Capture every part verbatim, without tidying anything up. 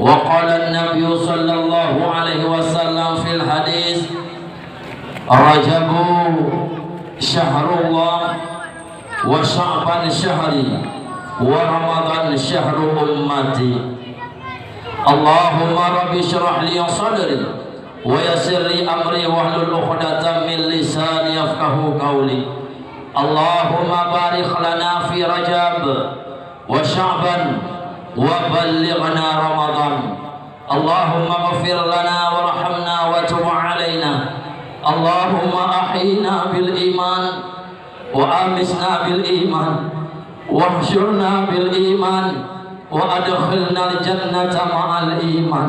Wa qala an-Nabi sallallahu alaihi wasallam fil hadis, "Rajabu syahrullah, wa Sya'ban syahri, wa Ramadan syahru ummati." Allahumma rabbi syrah li sadri, wa yassir li amri, wahlul 'uqdatam min lisani yafqahu qawli. Allahumma barik lana fi Rajab wa Sya'ban wa ballighna Ramadan. Allahumma ighfir lana warhamna wa tub 'alaina. Allahumma ahyina bil iman wa amitna bil iman, wahsyurna bil iman, wa adkhilnal jannata ma'al iman.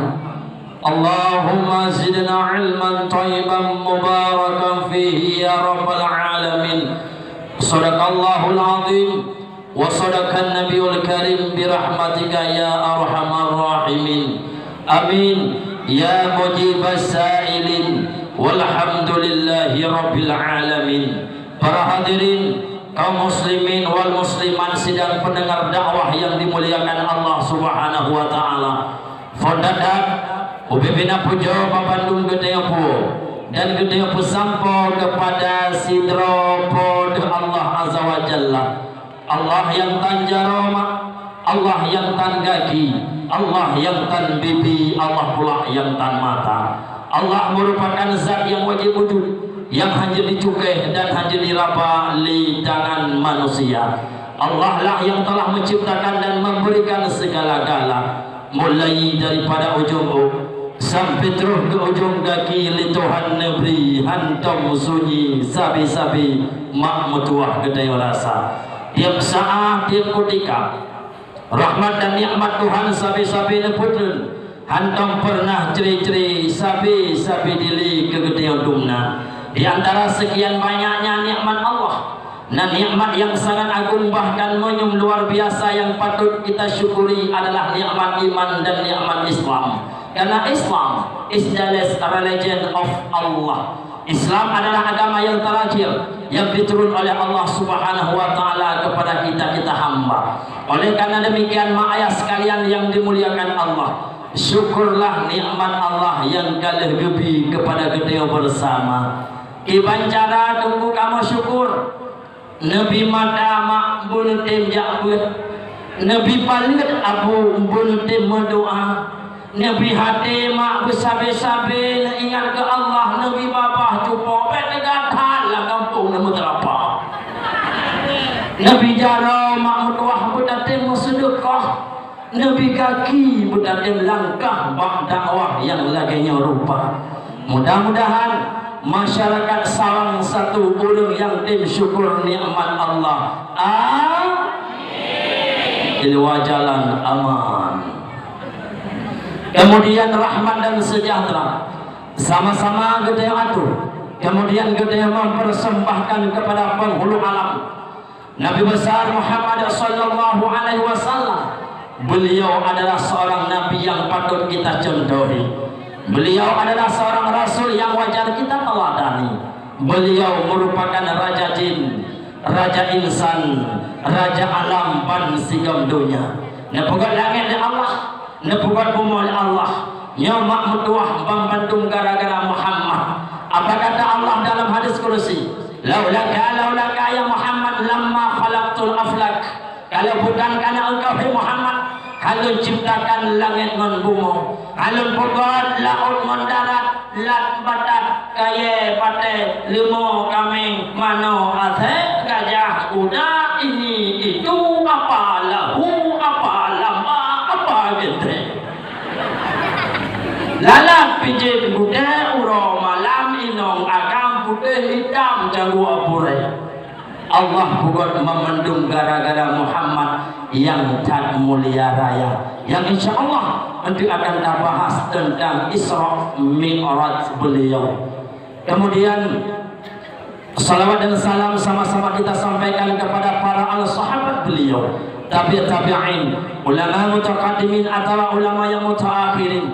Allahumma zidna ilman thayyiban mubarakan fihi ya rabbal alamin. Sadaqallahul azim wa sadaqan nabiyul karim bi rahmatika ya arhamar rahimin. Amin. Ya mujibas sa'ilin, walhamdulillahi rabbil alamin. Para hadirin, kaum muslimin wal muslimat sidang pendengar dakwah yang dimuliakan Allah Subhanahu wa taala. Phon that-that, ubé bina pujoe bak bandum geutanyoe puwoe dan geutanyoe peusampoe keupada sidroe Po teu Allah Azza wa Jalla. Allah nyang tan jaroe mak, Allah nyang tan gaki, Allah nyang tan bibi, Allah pula nyang tan mata. Allah meurupakan zat nyang wajéb wujud, nyang hana jicukéh dan hana jiraba lé tangan manusia. Allah lah nyang telah menciptakan dan memberikan segala-gala, mulai daripada ujong ôk sampai troh keu ujong gaki lé Tuhan neubri hantom sunyi sabe-sabe mak meutuwah geutanyoe rasa. Tieb saát, tieb kutika, rahmat dan nikmat Tuhan sabe-sabe neupeutreun, hantom peureunah cre-cre sabe-sabe dilée keu geutanyoe dum na. Di antara seukian banyaknya nikmat Allah, na nikmat nyang sangat agung bahkan meunyoe luar biasa nyang patôt kita syukuri adalah nikmat iman dan nikmat Islam. Karena Islam is the last religion of Allah. Islam adalah agama yang terakhir yang diturun oleh Allah Subhanahu wa taala kepada kita-kita hamba. Oleh karena demikian, mak ayah sekalian yang dimuliakan Allah, syukurlah nikmat Allah yang ka lheueh geubri kepada geutanyoe bersama. Kiban cara teungku kamoe syukur? Neubri mata mak beuneutém jak beuet, neubri paleuet abu beuneutém meudoá, neubri até mak beusabe-sabe neuingat keu Allah, neubri babah cupo bék teuga that lam gampông neumeuteurapa. Neubri jaroe mak meutuwah beutatém meuseudeukah, neubri gaki beutatém langkah bak dakwah nyang lagée nyoe rupa. Mudah-mudahan masyarakat Salam satu ureuëng nyang tem syukur nikmat Allah. Amin. Di luwa jalan aman. Kemudian rahmat dan sejahtera sama-sama geutanyoe atur. Kemudian geutanyoe mempersembahkan kepada penghulu alam. Nabi besar Muhammad sallallahu alaihi wasallam, beliau adalah seorang nabi yang patut kita contohi. Beliau adalah seorang rasul yang wajar kita teladani. Beliau merupakan raja jin, raja insan, raja alam ban sigom donya. Neupeugét langét lé Allah, neupeugét bumoe lé Allah. Nyoe mak meutuwah ban bandum gara-gara Muhammad. Apa kata Allah dalam hadis kudusi? "Laulaka, laulaka ya Muhammad lamma khalaqtul aflak." Kalau bukan karena engkau, hai Muhammad, hana lôn ciptakan langét ngon bumoe, hana lôn peugét laôt ngon darat, lat batat, kayée patéh, leumo kaméng, manoe asée, gajah, kuda, ini, itu, apa lahu, apa lama, apa geuntée. Lalat pijet gudée uroe malam, inong agam putéh hitam cangguek purée. Allah peugét meumandum gara-gara Muhammad nyang that mulia raya, nyang insya Allah nanti akan tabahas tentang Isra Mi'raj beliau. Kemudian, salawat dan salam sama-sama kita sampaikan kepada para al sahabat beliau, tabi' tabi'in, ulama mutaqaddimin atawa ulama yang mutaakhirin,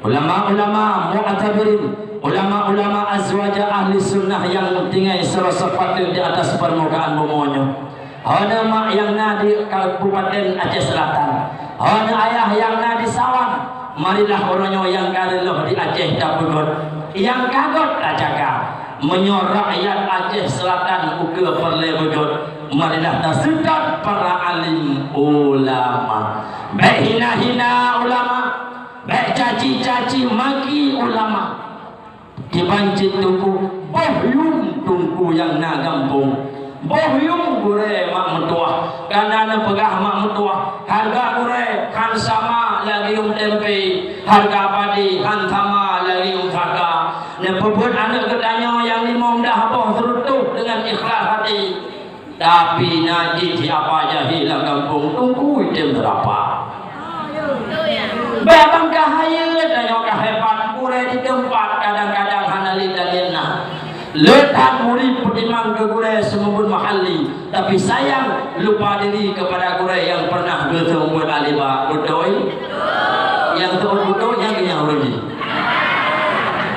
ulama-ulama mu'tabirin, ulama-ulama azwaja ahli sunnah yang tinggai serasa patut di atas permukaan bumoe nyoe. Hana mak nyang na di Kabupaten Aceh Selatan, Hana ayah nyang na di Sawang, marilah uroe nyoe nyang ka reuloh di Aceh tapeugöt, nyang ka göt tajaga. Meunyoe rakyat Aceh Selatan ukeue peureulée beugöt, marilah taseutôt para alim ulama. Bék hina-hina ulama, bék caci-caci maki ulama. Kiban cit teungku, boh yuem teungku nyang na gampông. Boh yuem gurée mak meutuwah, ka na neupeugah mak meutuwah, hareuga gurée han sama lagée yuem tempe, hareuga padé han sama lagée yuem saka. Neupeubuet aneuëk geutanyoe nyang limong blah boh seureutôh deungon ikhlaih hati. Tapi na cit siapa jahé lam gampông teungku item seurapa. Bék bangga hayeue tanyoe ka hebat, gurée di teumpat kadang-kadang hana lé talian na. Le that murit peutimang keu gurée seumeubeuet meuhali, tapi sayang lupa diri keupada gurée nyang pernah geuseumeubeuet alibak. Beutôi? Nyang seuôt beutôi nyang keunyan ureuëng jih.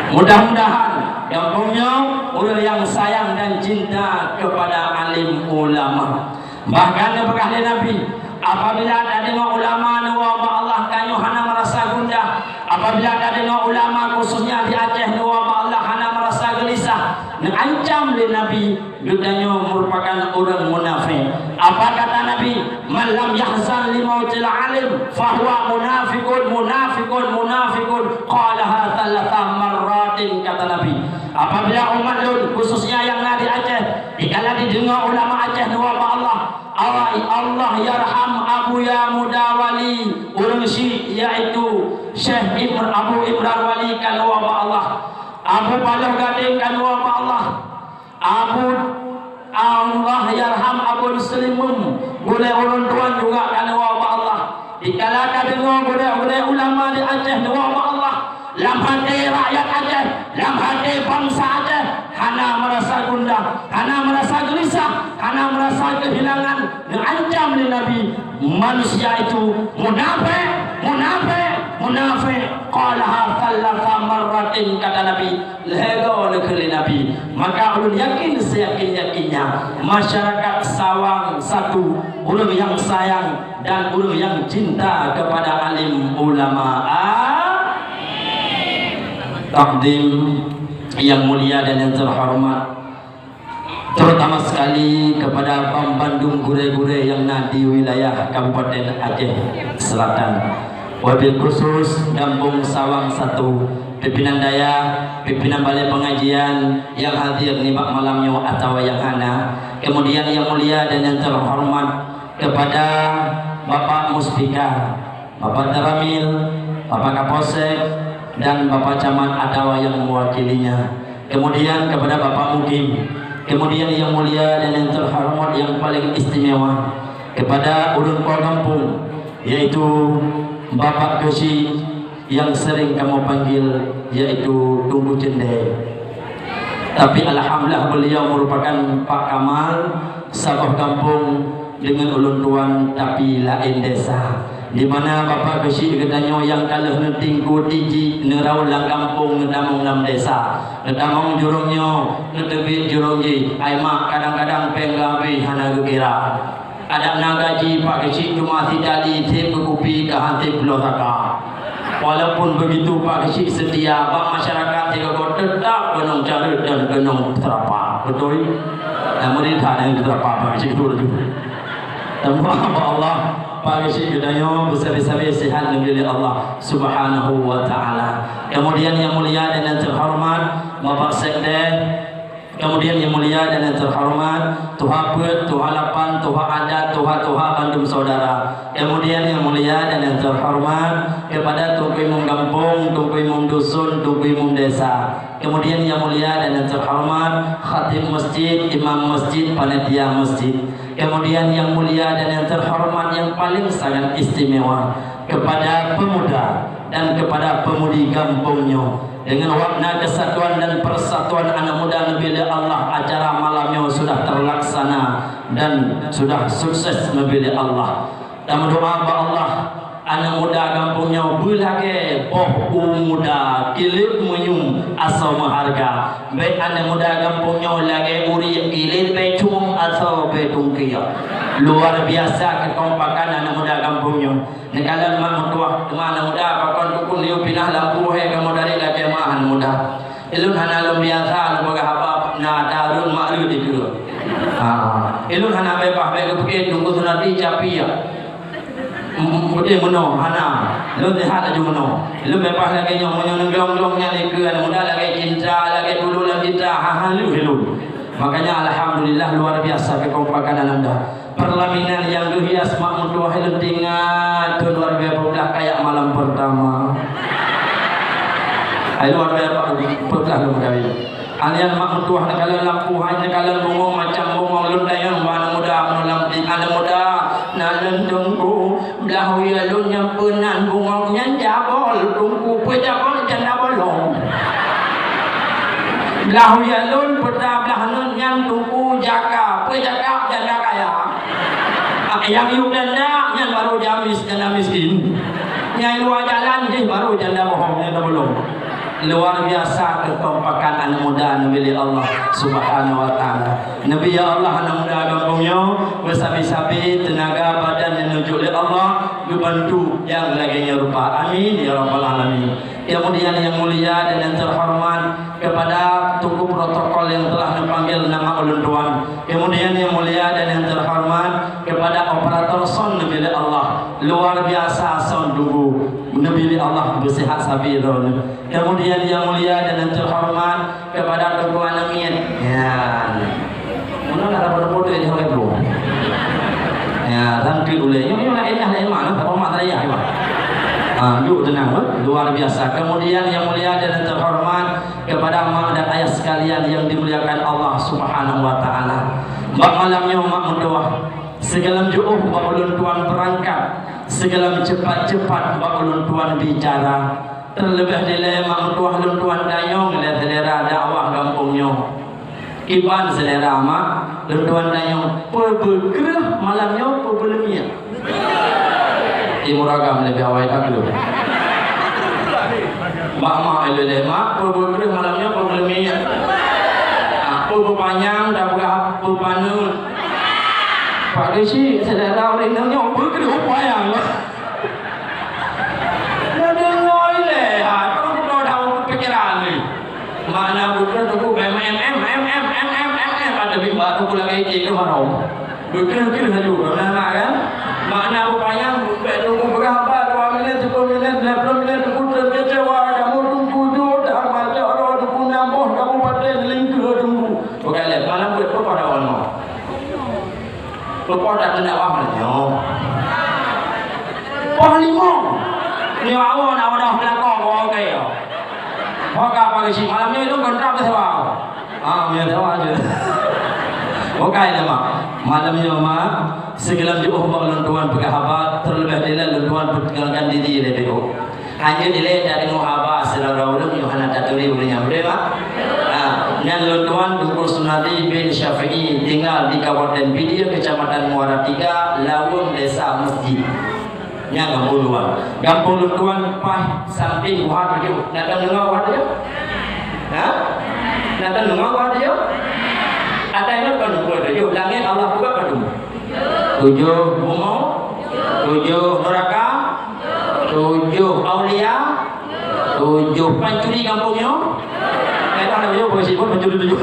Mudah-mudahan gampông nyoe ureuëng nyang sayang dan cinta keupada alim ulama. Bahkan neupeugah lé Nabi, apabila tadeungoe ulama neuwoe bak Allah, tanyoe hana meurasa gundah. Apabila tadeungoe ulama, khususnya di Aceh, neuwoe bak Allah, hana meurasa geulisah. Neuancam lé Nabi, geutanyoe meurupakan ureuëng munafék. Apa kata Nabi? "Man lam yahzan li mautil alim, fahuwa munafiqun, munafiqun, munafiqun." Qalaha thalatha marratin, kata Nabi. Apabila umat lôn, khususnya nyang na di Aceh, dikala jideungoe ulama Aceh neuwoe bak Allah, Allah, Allah yarham Abuya Muda Wali, ureuëng syiek, yaitu Syekh Imr-, Abu Imran Wali ka neuwoe bak Allah. Abu Paloh Gadeng ka neuwoe bak Allah. Abu, Allah yarham Abu Muslimun, gurée ulôn tuan juga ka neuwoe bak Allah. Dikala ka deungoe gurée-gurée ulama di Aceh neuwoe bak Allah, lam até rakyat Aceh, lam até bansa Aceh, hana meurasa gundah, hana meurasa geulisah, hana meurasa keuhilangan. Neuancam lé Nabi, manusia itu munafék, munafék, munafék. Qalaha thalatha marratin, kata Nabi. Lhée goe neukheun lé Nabi. Maka ulôn yakin seyakin-yakinnya, masyarakat Sawang satu, ureuëng nyang sayang dan ureuëng nyang cinta keupada alim ulama. Takdim yang mulia dan yang terhormat, terutama sekali kepada banmandum gurée-gurée nyang na di wilayah Kabupaten Aceh Selatan, wabil khusus Gampông Sawang satu, pimpinan dayah, pimpinan balai pengajian nyang hadir nibak malam nyoe atawa nyang hana, kemudian yang mulia dan yang terhormat kepada Bapak Muspika, Bapak Danramil, Bapak Kapolsek, dan Bapak Camat atawa yang mewakilinya. Kemudian kepada Bapak Mukim. Kemudian yang mulia dan yang terhormat yang paling istimewa kepada ureuëng po gampông, yaitu Bapak Keuchik yang sering kamoe panggil, yaitu Teungku Cendee. Tapi alhamdulillah beliau merupakan Pak Kamal, saboh gampông deungon ulôn tuan, tapi laén desa. Di mana Bapak Keuchik geutanyoe nyang ka lheueh neutingku tiji neuraun lam gampông neutamong lam desa. Neutamong jurông nyoe, neuteubiet jurông jih. Ai mak, kadang-kadang péng geuhabéh hana geukira. Adak na gaji Pak Keuchik cuma sitali sép keu kupi ka han sép ploh saka. Walaupun begitu Pak Keuchik seutia bak masyarakat sigoe-goe, teutap keunong careuet dan keunong seurapa. Beutôi? Dan murid that nyang seurapa Pak Keuchik tu laju. Dan bak Allah, Pak Keuchik geutanyoe beusabe-sabe sihat neubri lé Allah Subhanahu wa Ta'ala. Kemudian yang mulia dan yang terhormat Bapak Sekdes, kemudian yang mulia dan yang terhormat Tuha Peuet, Tuha Lapan, Tuha Adat, Tuha-tuha bandum saudara. Kemudian yang mulia dan yang terhormat kepada Teungku Imum Gampông, Teungku Imum Dusun, Teungku Imum Desa. Kemudian yang mulia dan yang terhormat Khatib Masjid, Imam Masjid, Panitia Masjid. Kemudian yang mulia dan yang terhormat yang paling sangat istimewa kepada pemuda dan kepada pemudi gampông nyoe. Dengan warna kesatuan dan persatuan anak muda neubri lé Allah, acara malam nyoe sudah terlaksana dan sudah sukses neubri lé Allah. Tameudoa bak Allah, anak muda gampông nyoe beulagée boh u muda kilét meuyuem asoe meuharga. Bék anak muda gampông nyoe lagée uri kilét bécong asoe bétungkia. Luar biasa kekompakan anak muda gampông. Nyoe, neukalon mak meutuah, teuma aneuk muda, pakon tukun liu pinah lampu hai kamoe dari lakée mak aneuk muda. Ulôn hana lôn biasa lôn peugah haba na tarun mak reuet dikeue. Ha, ulôn hana beubaih bèk geupiké Teungku Sunardi capi ya. Beutôi meunoe, hana. Lôn sehat laju meunoe. Lôn beubaih lagèe nyoe, meunyoe neuglong-glong nyan dikeue aneuk muda lagèe cinta, lagèe dulu lam cinta, ha, ha, lheueh lôn. Makanya alhamdulillah luar biasa kekompakan aneuk muda. Perlaminan nyang geuhias mak meutuah lôn teuingat thôn dua ribu dua belas kayak malam pertama. Hai luar biasa, dua belas lôn kawin. Nyan mak meutuah neukalon lampu hai, neukalon bungong macam bungong lôn tanyong bak aneuk muda, aneuk muda, na lôn teungku, blah uya lôn nyang peunan bungong nyan jabol teungku, peue jabol janda bolong. Blah uya lôn peuta blah nyan teungku jaka, peue jaka janda kaya. Ah, nyang yub janda nyan baru jamis, janda miskin. Nyang luwa jalan jih baru janda bohong, janda bolong. Luar biasa kekompakan aneuk muda neubi lé Allah Subhanahu wa Taala. Neubi ya Allah aneuk muda gampông nyoe beusabe-sabe teunaga badan nyang neujok lé Allah geubantu nyang lagèe nyoe rupa. Amin ya rabbal alamin. Kemudian yang mulia dan yang terhormat kepada tuku protokol yang telah neupanggil nama ulôn tuan. Kemudian yang mulia dan yang terhormat kepada operator sound neubi lé Allah. Luar biasa sound tuku neubi lé Allah beusehat sabe droeneuh. Kemudian yang mulia dan yang terhormat kepada Teungku Aneuk Miet. Ya. Mana nak dapat foto di orang itu? Ya, nanti boleh. Yang mana enak lah emak, tak mau mak saya ya. Ah, duduk tenang, eh. Luar biasa. Kemudian yang mulia dan yang terhormat kepada mak dan ayah sekalian yang dimuliakan Allah Subhanahu wa Taala. Bak malam nyoe mak meutuah, sigohlom jiôh bak ulôn tuan beurangkat, sigohlom cepat-cepat bak ulôn tuan bicara. Teuleubeh dilèe mak meutuah lôn tuan tanyong lé syedara dakwah gampông nyoe. Kiban syedara mak lôn tuan tanyong, peue beukreueh malam nyoe peue beuleumie? Imum agam leubeh awai ka kreueh. Mak mak ilèe lé mak, peue beukreueh malam nyoe peue beuleumie? Ah, peue beupanyang dan peue paneuk? Pak Geuchik, syedara ureueng inong nyoe beukreueh upayang. Neudeungoe ilèe, ha, terus udah tahu pikiran ni. Makna beukreueh teungku, em, em, em, ada bimba teungku lagèe itu ke mana? Beukreueh-kreueh laju, nah, nah, kan? Makna beupanyang, bèk teungku peugah haba dua minit, sepuluh minit, lima belas minit, teungku teukecewa, kamu teungku jok, dan macam roh teungku nambah, kabupaten Lingkeu teungku. Bukan lé, malam buat apa pada orang? Peupo that teunak wah meunyoe. Poh limong. Nyoe awon awon dah belakang, oke. Ho ka pagi si malam nyoe lôn kontrak ke sewa. Ah, ya sewa aja. Oke, nama. Malam nyoe, mak, sigohlom jiôh bak lôn tuan peugah haba, teuleubeh dilèe lôn tuan peutinggalkan diri lé B O. Hana ilèe tadeungoe haba sidroe ureueng nyoe hana taturi ureueng nyan, beutôi, Mak? Nah, nyan lôn tuan Teungku Sunardi bin Syafi'i, tinggal di Kabupaten Pidie, Kecamatan Muara Tiga, Laweueng, Desa Mesjid. Nyan gampông lôn tuan. Gampông lôn tuan paih sampéng Buha Tujoh. Na tadeungoe Buha Tujoh? Ha? Na tadeungoe Buha Tujoh? Ata ingat kon Buha Tujoh? Langèt Allah peugah padum? Tujoh. Bumoe? Tujoh. Neuraka? Tujoh. Aulia? Tujoh. Pancuri gampông nyoe? Kata Nabi nyoe, bukan sibuk pancuri tujoh.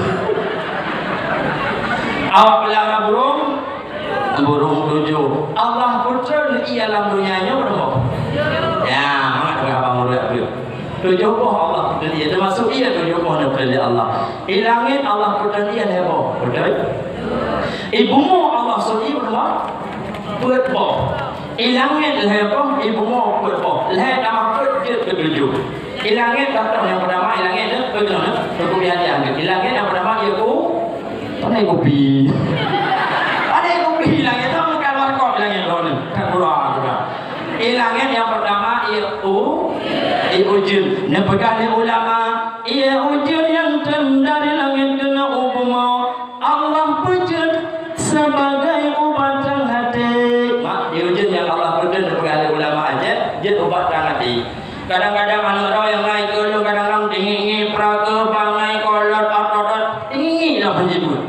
Awak pelihara burung? Burung tujoh. Allah peutreun ié lam donya nyoe berapa boh? Ya, mangat abang murid. Tujoh boh Allah peutreun ié, termasuk ié tujoh boh neupeutreun lé Allah. Di langèt Allah peutreun ié lhèe boh. Beutôi? Di bumoe Allah sudi berapa? Peuet boh. Di langèt lhèe boh, di bumoe peuet boh. Lhèe tamah peuet jeuet keu tujoh. Di langèt contoh nyang peurtama, di langèt nyoe, beukeunong nyoe, cukup hati-hati. Di langèt nyang peurtama, ié ku-, pandai kupi. Pandai kupi di langèt, sama kan warkop di langèt droeneuh. Kan kurang juga. Di langèt nyang peurtama, ié u-, ié ujeuen. Neupeugah lé ulama, ié ujeuen nyang treun dari langèt keunoe u bumoe. Allah peujeuet sebagai ubat nyang até. Mak, di ujeuen nyang Allah peujeuet neupeugah lé ulama Aceh, jeuet ubat nyang até. Kadang-kadang aneuk droe nyang na ikeue lôn kadang-kadang tingi-ngi, peurake, bangai, kolot, otot-otot, tingi-ngi lom hanjeuet.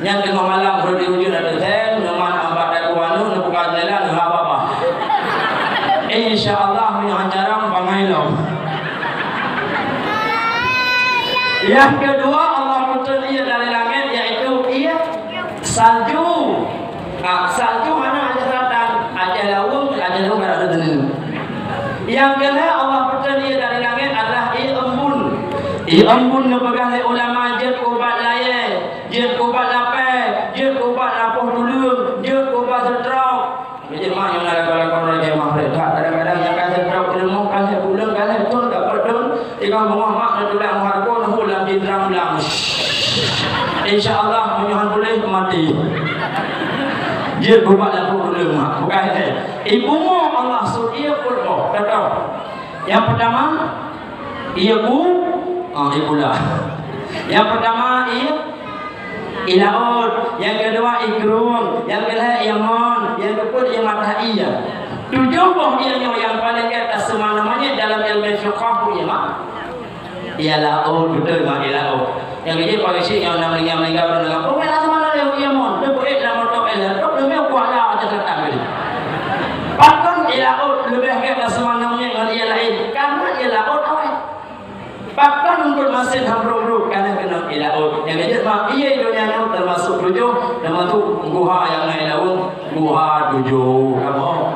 Nyan teungoh malam rot di ujeuen ateueh seng, neumat ampat daku aneuk, neubuka jendela, neuhaba-ba. Allah meunyoe han carông bangai lom. Nyang keudua, Allah peutrön ié dari langét, yaitu ié salju. Ah, salju hana Aceh Selatan, Aceh Laweueng, Aceh Laweueng ka rada deungoe. Nyang keulhèe Allah peutrön ié dari langét adalah ié embun. Ié embun neupeugah lé ulama jeuet keu ubat layèe, jeuet keu ubat lapèe, jeuet keu ubat lapoh tuleueng, jeuet keu ubat stroke. Jeuet mak nyang na lakoe-lakoe raja mah rhot that, kadang-kadang nyang ka stroke ilmu, ka lhèe buleuen, ka lhèe thôn, ka peuet thôn, tinggai beungoh mak neutulak meuhareukoh neuhu lam jindrang blang. Insya Allah meunyoe han puléh maté. Jeuet beubat lakoe ulôn mak, bukan lé. Ibu mo Allah sôk ié peuet boh, contoh. Nyang peutama, ié bu, ah, ié bula. Nyang peutama, ié, ié laôt. Nyang keudua, ié krueng. Nyang keulhèe, ié mon. Nyang keupeuet, ié mata ié. Tujoh boh ié nyoe nyang paleng gèt taseumang namanya dalam ilmu fiqah, ié ma-, ié laôt, beutôi ma, ié laôt. Nyang keujeuet polisi nyang na meuninggai-meuninggai ureueng nanggroe, "Oh, meunan teuma lé ié mon, neupeuék lam moto L R, trok leumeh kuala aja setan tadi." Pakon ié laôt leubeh gèt taseumang ngon ié laén? Karena ié laôt awai. Pakon eungkôt masén han brok-brok, karena keunong ié laôt. Nyang keujeuet ma, ié donya nyoe teumasok tujoh, teumasok guha nyang na i laweueng, guha tujoh. Kamoe.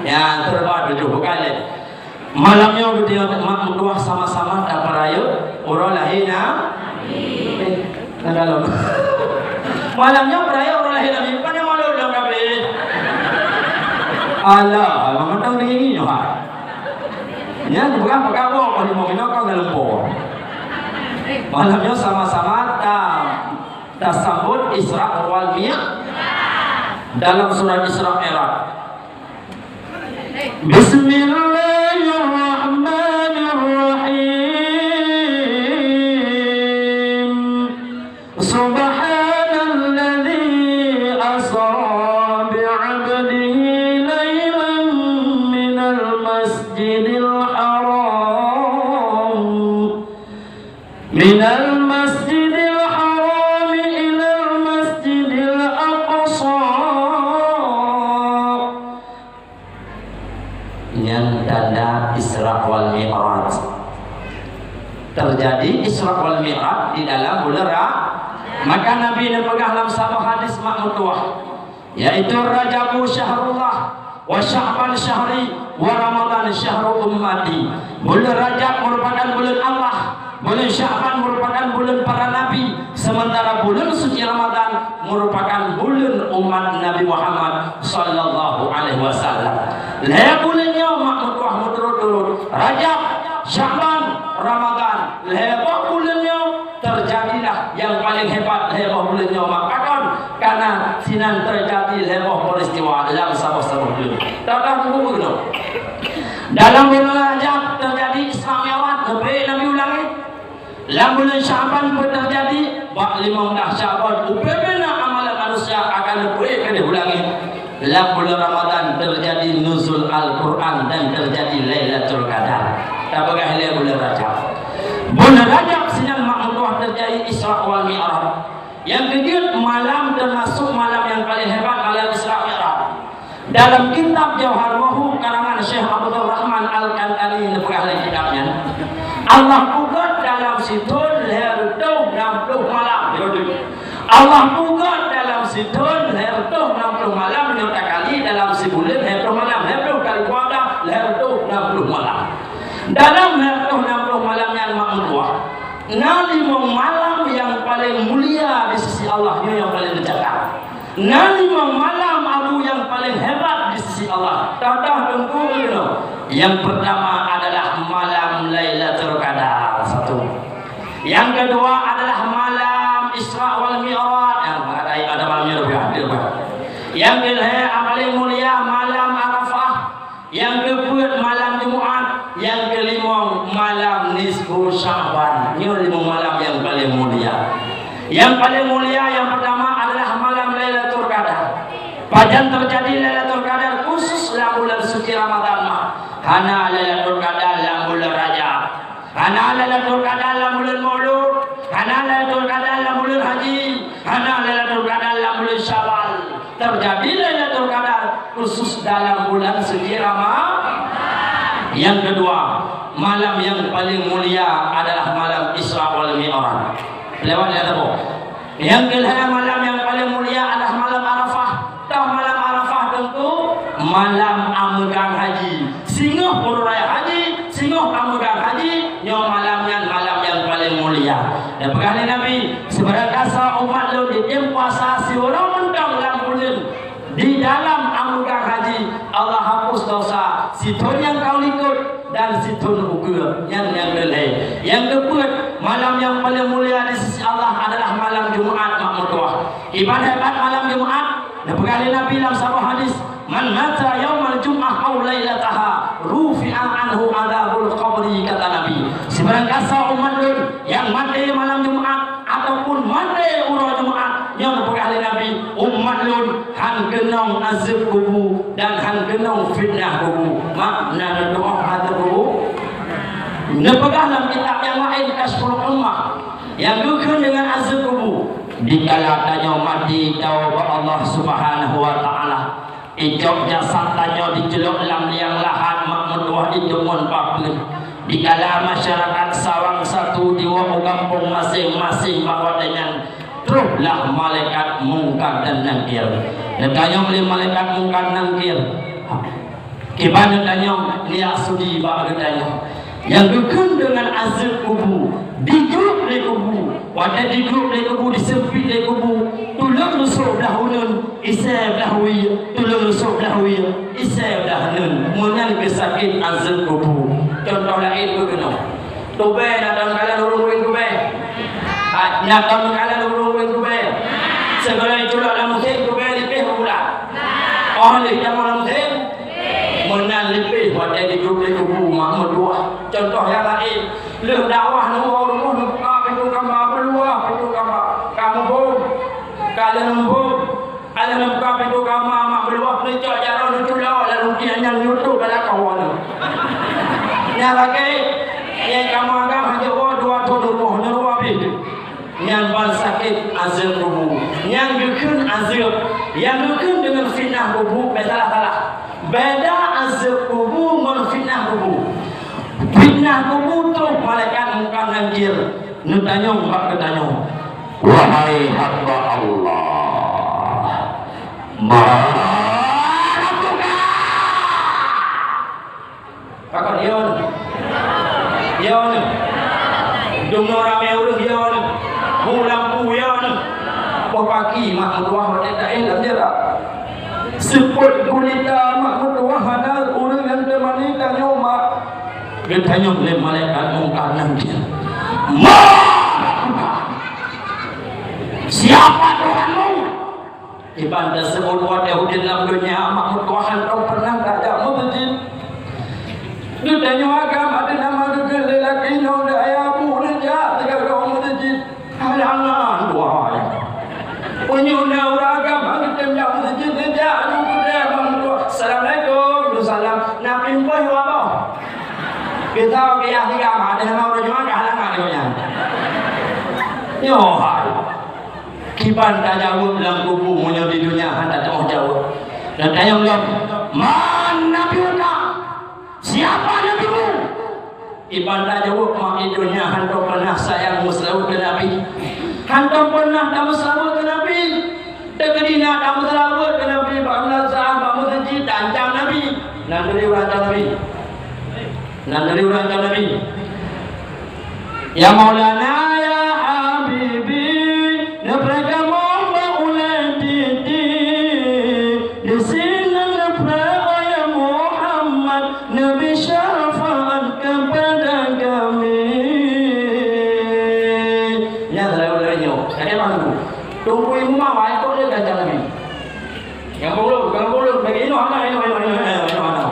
Nyan teumasok tujoh, bukan lé. Malam nyoe geutanyoe mak meutuah sama-sama tapeurayeuk uroe lahé na-, eh, na kalon. Malam nyoe peurayeuk uroe lahé Nabi, pane malu lom kaphé. Alah, alah, mantong deungon nyoe, ha. Nyan bukan peugah boh, kalau mau kena kau dalam boh. Malam nyoe sama-sama ta-, tasambot Isra wal Mi-, dalam surat Isra Mi'raj. Bismillahirrahmanirrahim. Subhanalladzi asra bi'abdihi lailan minal masjidil haram Minal masjidil harami ilal masjidil aqsa. Nyan tanda Isra wal Mi'raj. Terjadi Isra wal Mi'raj di dalam bulan Ra-, maka Nabi neupeugah lam saboh hadis mak meutuah. Yaitu Rajabu syahrullah, wa Sya'ban syahri, wa Ramadan syahru ummati. Buleuen Rajab merupakan buleuen Allah, buleuen Sya'ban merupakan buleuen para nabi, sementara buleuen suci Ramadan merupakan buleuen umat Nabi Muhammad sallallahu alaihi wasallam. Lhèe buleuen nyoe mak meutuah meuturot-turot, Rajab, Sya'ban, Ramadan. Lhèe boh buleuen nyoe teujadilah nyang paleng hebat lhèe boh buleuen nyoe mak. Pakon? Karena sinan teujadi lhèe boh peuristiwa lam saboh-saboh buleuen. Teuka buku keunoe. Dalam buleuen Rajab teujadi Isra Mi'raj, neupeuék Nabi u langét. Lam buleuen Sya'ban pun teujadi, bak limong blah Sya'ban, ubé-ubé na amalan manusia akan neupeuék keudéh u langét. Lam buleuen Ramadan teujadi nuzul Al-Quran dan teujadi Lailatul Qadar. Tapeugah lé buleuen Rajab. Buleuen Rajab sinan mak meutuah teujadi Isra wal Mi'raj. Nyang keujeuet malam teumasok malam nyang paleng hebat, malam Isra Mi'raj. Dalam kitab Jauhar Mahub karangan Syekh Abdul Rahman Al-Kantani neupeugah lé kitab nyan, Allah peugöt dalam sithôn lhèe reutôh nam ploh malam. Allah peugöt dalam sithôn lhèe reutôh nam ploh malam, nyoe takali dalam sibuleuen lhèe ploh malam, lhèe ploh kali dua belas, lhèe reutôh nam ploh malam. Dalam lhèe reutôh nam ploh malam nyan mak meutuah, na limong malam nyang paleng mulia di sisi Allah, nyoe nyang paleng teucatat. Na limong malam abu nyang paleng hebat di sisi Allah. Teuka teungku keunoe. Nyang peurtama adalah malam Lailatul Qadar, satu. Nyang keudua adalah malam Isra wal Mi'raj. Nyang ada, ada malam nyoe leubeh, leubeh. Nyang keulhèe nyang paleng mulia malam Arafah. Nyang keupeuet malam Jumat, nyang keulimong malam nisfu Sya'ban. Nyoe limong malam nyang paleng mulia. Nyang paleng mulia nyang peurtama adalah malam Lailatul Qadar. Pajan teujadi Lailatul Qadar khusus lam bulan suci Ramadan mah. Hana Lailatul Qadar lam bulan Rajab. Hana Lailatul Qadar lam buleuen Maulud, hana Lailatul Qadar lam buleuen haji, hana Lailatul Qadar lam buleuen Syawal. Teujadi Lailatul Qadar khusus dalam bulan suci Rama-, Nyang keudua, malam nyang paleng mulia adalah malam Isra wal Mi'raj. Lewat lam tabong. Nyang keulhèe, malam nyang paleng mulia adalah malam Arafah. Toh malam Arafah teungku, malam ameugang haji. Singoh peuraya haji, singoh ameugang haji, nyoe malam nyan malam nyang paleng mulia. Neupeugah lé Nabi, "Sibarang kasa umat lôn jitem puasa siuroe mantong lam buleuen di dalam ameugang haji, Allah hapus dosa sithon nyang ka likot dan sithon ukeue." Nyan nyang keulhèe. Nyang keupeuet, malam nyang paleng mulia di sisi Allah adalah malam Jumat, mak meutuah. Iban hebat malam Jumat, neupeugah lé Nabi lam saboh hadis, "Man mata yaumal jum'ah aw lailataha, rufi'a anhu adzabul qabri," kata Nabi. Sibarang kasa umat lôn nyang maté malam Jumat ataupun maté uroe Jumat, nyoe neupeugah lé Nabi, umat lôn han keunong azeueb kubu dan han keunong fitnah kubu. Makna neutu'oh azeueb kubu. Neupeugah lam kitab nyang laén, Kasyful Ghummah, nyang geukheun deungon azeueb kubu. Dikala tanyoe maté tawoe bak Allah Subhanahu wa Ta'ala, icok jasad tanyoe jiceulok lam liang lahat, mak meutuah, itumun papeuen. Dikala masyarakat Sawang satu jiwoe u gampông maséng-maséng bak watèe nyan, troh lah malaikat Mungkar dan Nangkir. Neutanyong lé malaikat Mungkar Nangkir. Kiban neutanyong, neujak sudi bak geutanyoe. Nyang geukheun deungon azeueb kubu, digrueb lé kubu. Watèe digrueb lé kubu, diseumpit lé kubu, tuleueng rusok blah uneuen, isèe blah wie, tuleueng rusok blah wie, isèe blah uneuen. Meunan keuh sakét azeueb kubu. Cuntoh laén beukeunong. Tubèe na takalon ureueng-ureueng tubèe. Ah, na takalon ureueng-ureueng tubèe. Sigohlom jiculok lam musém tubèe lipéh bak bulan. Oh, lé jameun lam musém. Meunan lipéh watèe digrueb lé kubu, mak meutuah. Cuntoh nyang laén, lheueh dakwah neuwoe rumoh neubuka pintoe kama, meuluwah pintoe kama. Ka muphom, ka lheueh muphom. Ka lheueh neubuka pintoe kama, mak meutuah, neucok jaroe neuculok, lalu nyan neutup bak lakoe nyan. Nyan lagèe, nyang kamoe agam hana woe dua thôn rumoh, nyan rumoh abéh. Nyan ban sakét azeueb kubu. Nyang geukheun azeueb, nyang geukheun deungon fitnah kubu, beda salah. Beda azeueb kubu ngon fitnah kubu. Fitnah kubu troh malaikat Mungkar Nangkir neutanyong bak geutanyoe, "Wahai hamba Allah, ma rabbuka?" Pakon, yo nyoe? Yo nyoe? Dum noe ramé ureueng, yo nyoe? Hu lampu, yo nyoe? Boh paki mak meutuah watèe taéh lam jera. Seupôt gulita mak meutuah hana ureueng nyang teumani tanyoe mak. Geutanyong lé malaikat Mungkar Nangkir, "Ma rabbuka? Siapa Tuhanmu?" Iban taseuôt watèe udép lam donya, mak meutuah hántom pernah tajak meuseujid. Geutanyoe agam ateueh nama geukheun lé laki nyoe, dayah bu neujak sigoe-goe meuseujid. Halangan, wahai. Meunyoe na ureueng agam han geutem jak meuseujid, neujak aju keudè mak meutuah. "Assalamualaikum." "Waalaikumsalam." "Na pimpéh waboh?" Geutanyoe geuyah siga, ateueh nama ureueng nyoe ka halangan nyoe nyan. Nyoe hai. Kiban tajaweueb lam kubu meunyoe di donya hana tatu'oh jaweueb. Dan tanyong lom, "Man nabiyuka? Siapa nabimu?" Iban tajaweueb mak, di donya hántom pernah sayang meuseulaweuet keu Nabi. Hántom pernah tameuseulaweuet keu Nabi. Teukeudi na tameuseulaweuet keu Nabi bak madrasah, bak meuseujid, tancang Nabi. Nan turi ureueng tancang Nabi. Nan turi ureueng tancang Nabi. Ya Maulana, ya Habibi, neupreh kamoe bak ulèe titi. Di sinan neupreh, oh ya Muhammad, neubri syafaat kepada kami. Nyan lagèe nyoe. Kakèe bang tu. Teungku Imum Awai kok dia tancang Nabi. Gampông lôn, gampông lôn, bagi inoe hana, inoe, inoe, inoe, inoe, inoe hana.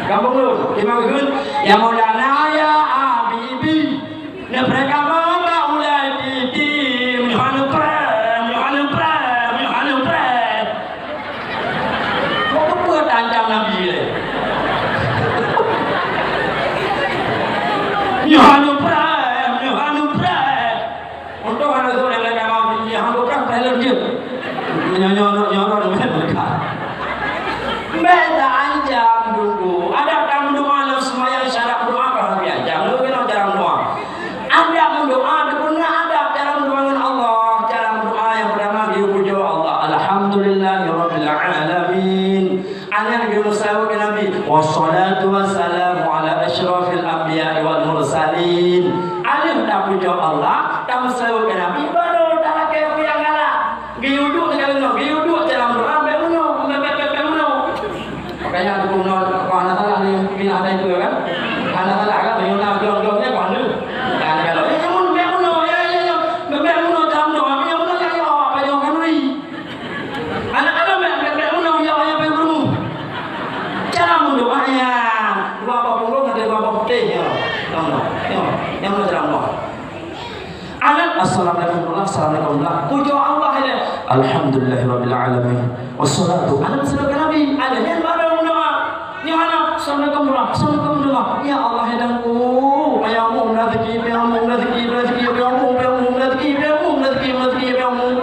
Gampông lôn, di Mageun, ya Maulana, ya Habibi. Neupreh kamoe bak ulèe titi, meunyoe hana neupreh, meunyoe hana neupreh, meunyoe hana neupreh. Kok keupeue tancang Nabi lé? Meunyoe hana neupreh, meunyoe hana neupreh. Untung hana zoe nyang laén ka mau, nyang hana gobnyan payah lôn jeuet. Nyoe, nyoe, nyoe, nyoe, nyoe, nyoe, nyoe. Beda ancam dulu. Ada tamu Wassalatu wassalamu ala asyrafil anbiya wal mursalin. Aleuh tapujoe Allah, tameuseulaweuet keu Nabi, baru talakée peue nyang galak. Geuyue duek ngon, geuyue duek dalam doa, bèk meunoe, bèk, bèk, bèk, bèk meunoe. Makanya aku meunoe, aku hana salah ni, pina hana itu kan? Hana salah kan? Meunyoe na glong-glong ni, aku hana. Kan kalau, "Eh, bèk meunoe, bèk meunoe, ya, ya, ya. Bèk, bèk meunoe dalam doa, bèk meunoe, ya, ya, apa jaweukan lui?" Aneuk-aneuk bèk, bèk, bèk meunoe, ya, ya, bèk meunoe. Cara meudoa nyan, dua boh punggong ada dua boh putéh, ya. Nyang meunoe, ya, nyang meunoe cara meudoa. Aneuk, assalamualaikum warahmatullah, assalamualaikum warahmatullah. Pujoe Allah ilèe. Alhamdulillahirabbil alamin. Wassalatu, aneuk seulaweuet keu Nabi. Aneuk nyan baru meudoa. Nyoe aneuk, assalamualaikum warahmatullah, assalamualaikum warahmatullah. Ya Allah, ya Tuhanku, payah umum rezeki, payah umum rezeki, rezeki, payah umum, payah umum rezeki, payah umum rezeki, rezeki, payah umum.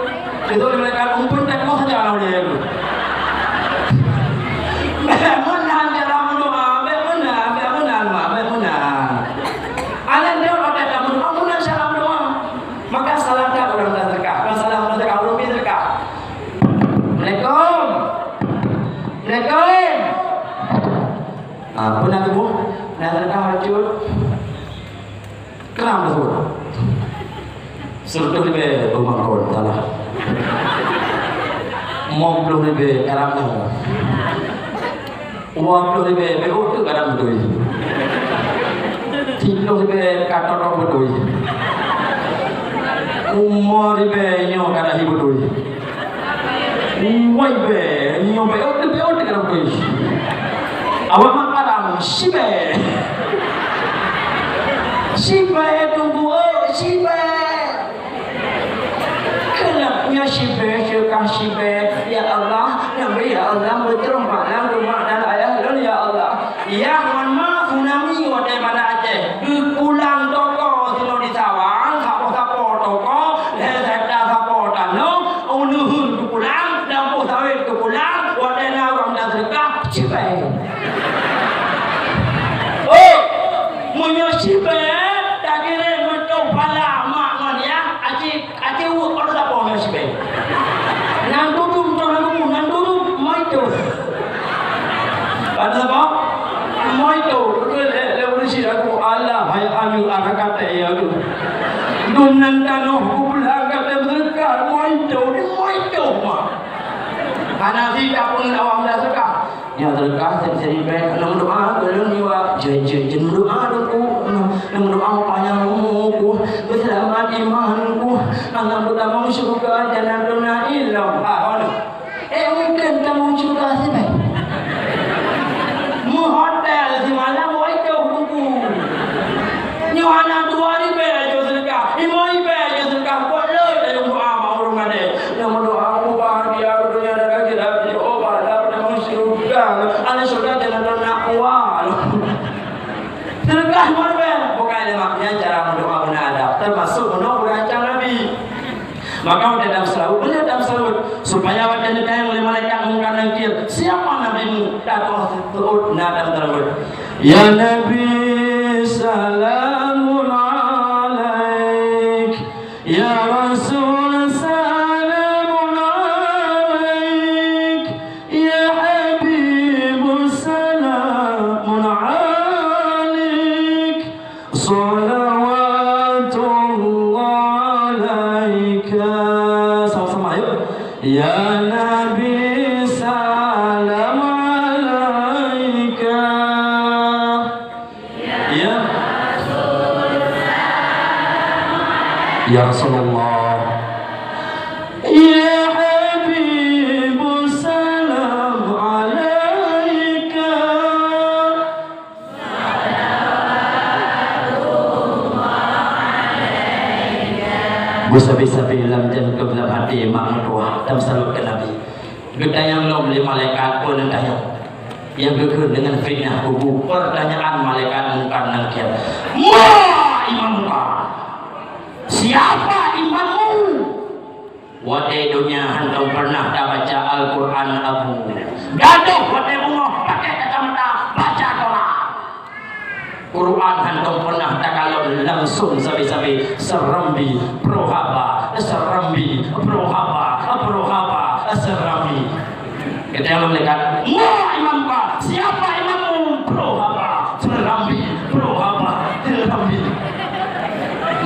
Itu di mereka umpun tak mau saja kalau dia itu. Bèk meunan cara meudoa, bèk meunan, bèk meunan, mak, bèk meunan. Aneuk dia pakai kamu doa, meunan cara meudoa. Maka salah tak orang dah sedekah, bukan salah orang sedekah, orang pi sedekah. Assalamualaikum. Assalamualaikum. Ah, pernah tubuh? Nah, sedekah bacut. Keram tersebut. Seratus ribèe bumangkon, salah. Lima puluh ribèe karam nyoe. Dua puluh ribèe bèk uteuk karam beutôi. Tiga puluh ribèe ka totong beutôi. Lima ribèe nyoe ka dahi beutôi. Wai bèe, nyoe bèe, oh, bèe, oh, bèe. Awak mak parang, sibèe. Sibèe, tunggu, oh, sibèe. Kenapa nyoe sibèe, sibèe, sibèe? Ya Allah, Nabi, ya Allah, beuteurimong pahala umat dan ayah lôn, ya Allah. Yah, mohon maaf, tsunami watèe banda Aceh. Geupulang toko sinoe di Sawang, sapo-sapo toko, lhèe hekta sapo tanoh, uneuen geupulang, lampôh sawét geupulang, watèe na ureueng taseudekah, sibèe. Oh, meunyoe sibèe, takirém meutuah phala mak ngon yah, aci Aci uweuek pada sapo ngon sibèe. Nan dudu, meutuah nan dudu, nan dudu, moi toh. Pada sapo? Moi toh. Beutôi lé, lé ureueng syiek aku, Allah, hai anu, anak kata ya tu. Dum nan tanoh ku pulang kata berkah, moi toh, moi toh, mak. Hana sida pun awam dah suka. Nyoe teuka seri-seri bèk, hana meudoa keu lôn nyoe. Jeuet, jeuet, jeuet meudoa lôn ku. Hana meudoa panyang umu ku. Beuseulamat iman ku. Hana meutamong syeuruga janatun na'im lom. Ha, hana. Eh, mungken tamong syeuruga sibèe. Meuhotel simalam, wai toh lôn ku. Nyoe hana dua ribèe jeuet seudeukah, limong ribèe jeuet seudeukah, buet lé tayong doa bak ureueng madé. Nyang meudoa, "Aku bahagia donya dan akhirat, ya Allah, dapat dalam syurga." Ahli syurga jangan pernah kuat. Seudeukah limong ribèe, bukan lé mak, nyan cara meudoa beuna adab, teumasuk meunoe beurancang Nabi. Maka watèe tameuseulaweuet, beuna tameuseulaweuet, supaya watèe neutanyong lé malaikat Mungkar Nakir, "Siapa nabimu?" Takoh seuôt na tameuseulaweuet. Ya Nabi, salamun alaik. Ya Rasul, salamun alaik. Ya Habib, salamun alaik. Salawatullah alaika. Sama-sama, yuk. Ya Nabi, salam alaika. Ya. Ya Rasulullah. Ya Habib, salam alaika. Beusabe-sabe lam jantung, lam até mak meutuah, tameuseulaweuet keu Nabi. Geutanyong lom lé malaikat, peue neutanyong? Nyang geukheun deungon fitnah kubu, peurtanyaan malaikat Mungkar Nakir. Ma imamuka? Siapa imammu? Watèe donya hantom pernah tabaca Al-Qur'an abu. Gadôh watèe beungoh pakai kacamata baca Quran. Quran hantom pernah takalon langsung sabe-sabe, Serambi, Prohaba, Serambi, Prohaba, Prohaba, Serambi. Kata malaikat, "Ma imamka? Siapa imammu?" Proh.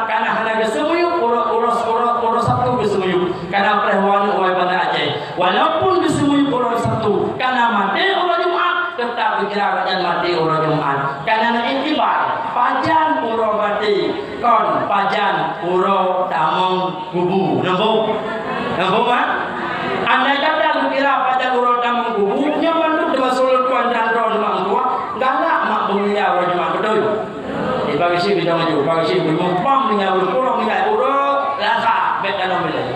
Jumat, kana hana geuseumiyueb uroe, uroe, uroe, uroe Sabtu geuseumiyueb. Kana preh waneuk woe Banda Aceh. Walaupun geuseumiyueb uroe Sabtu, kana maté uroe Jumat, teutap geukira gobnyan maté uroe Jumat. Kana na iktibar, pajan uroe maté, kon pajan uroe tamong kubu. Nampak? Nampak, Mak? Andai kata geukira pajan uroe tamong kubu, nyan mandum teuma suleutuan dan droe mak tuah, galak mak beumeulia uroe Jumat, beutôi? Eh, bagi si bidang maju, bagi si bidang pam dengan uroe, uroe dengan uroe Lasa, bèk dalam bilik.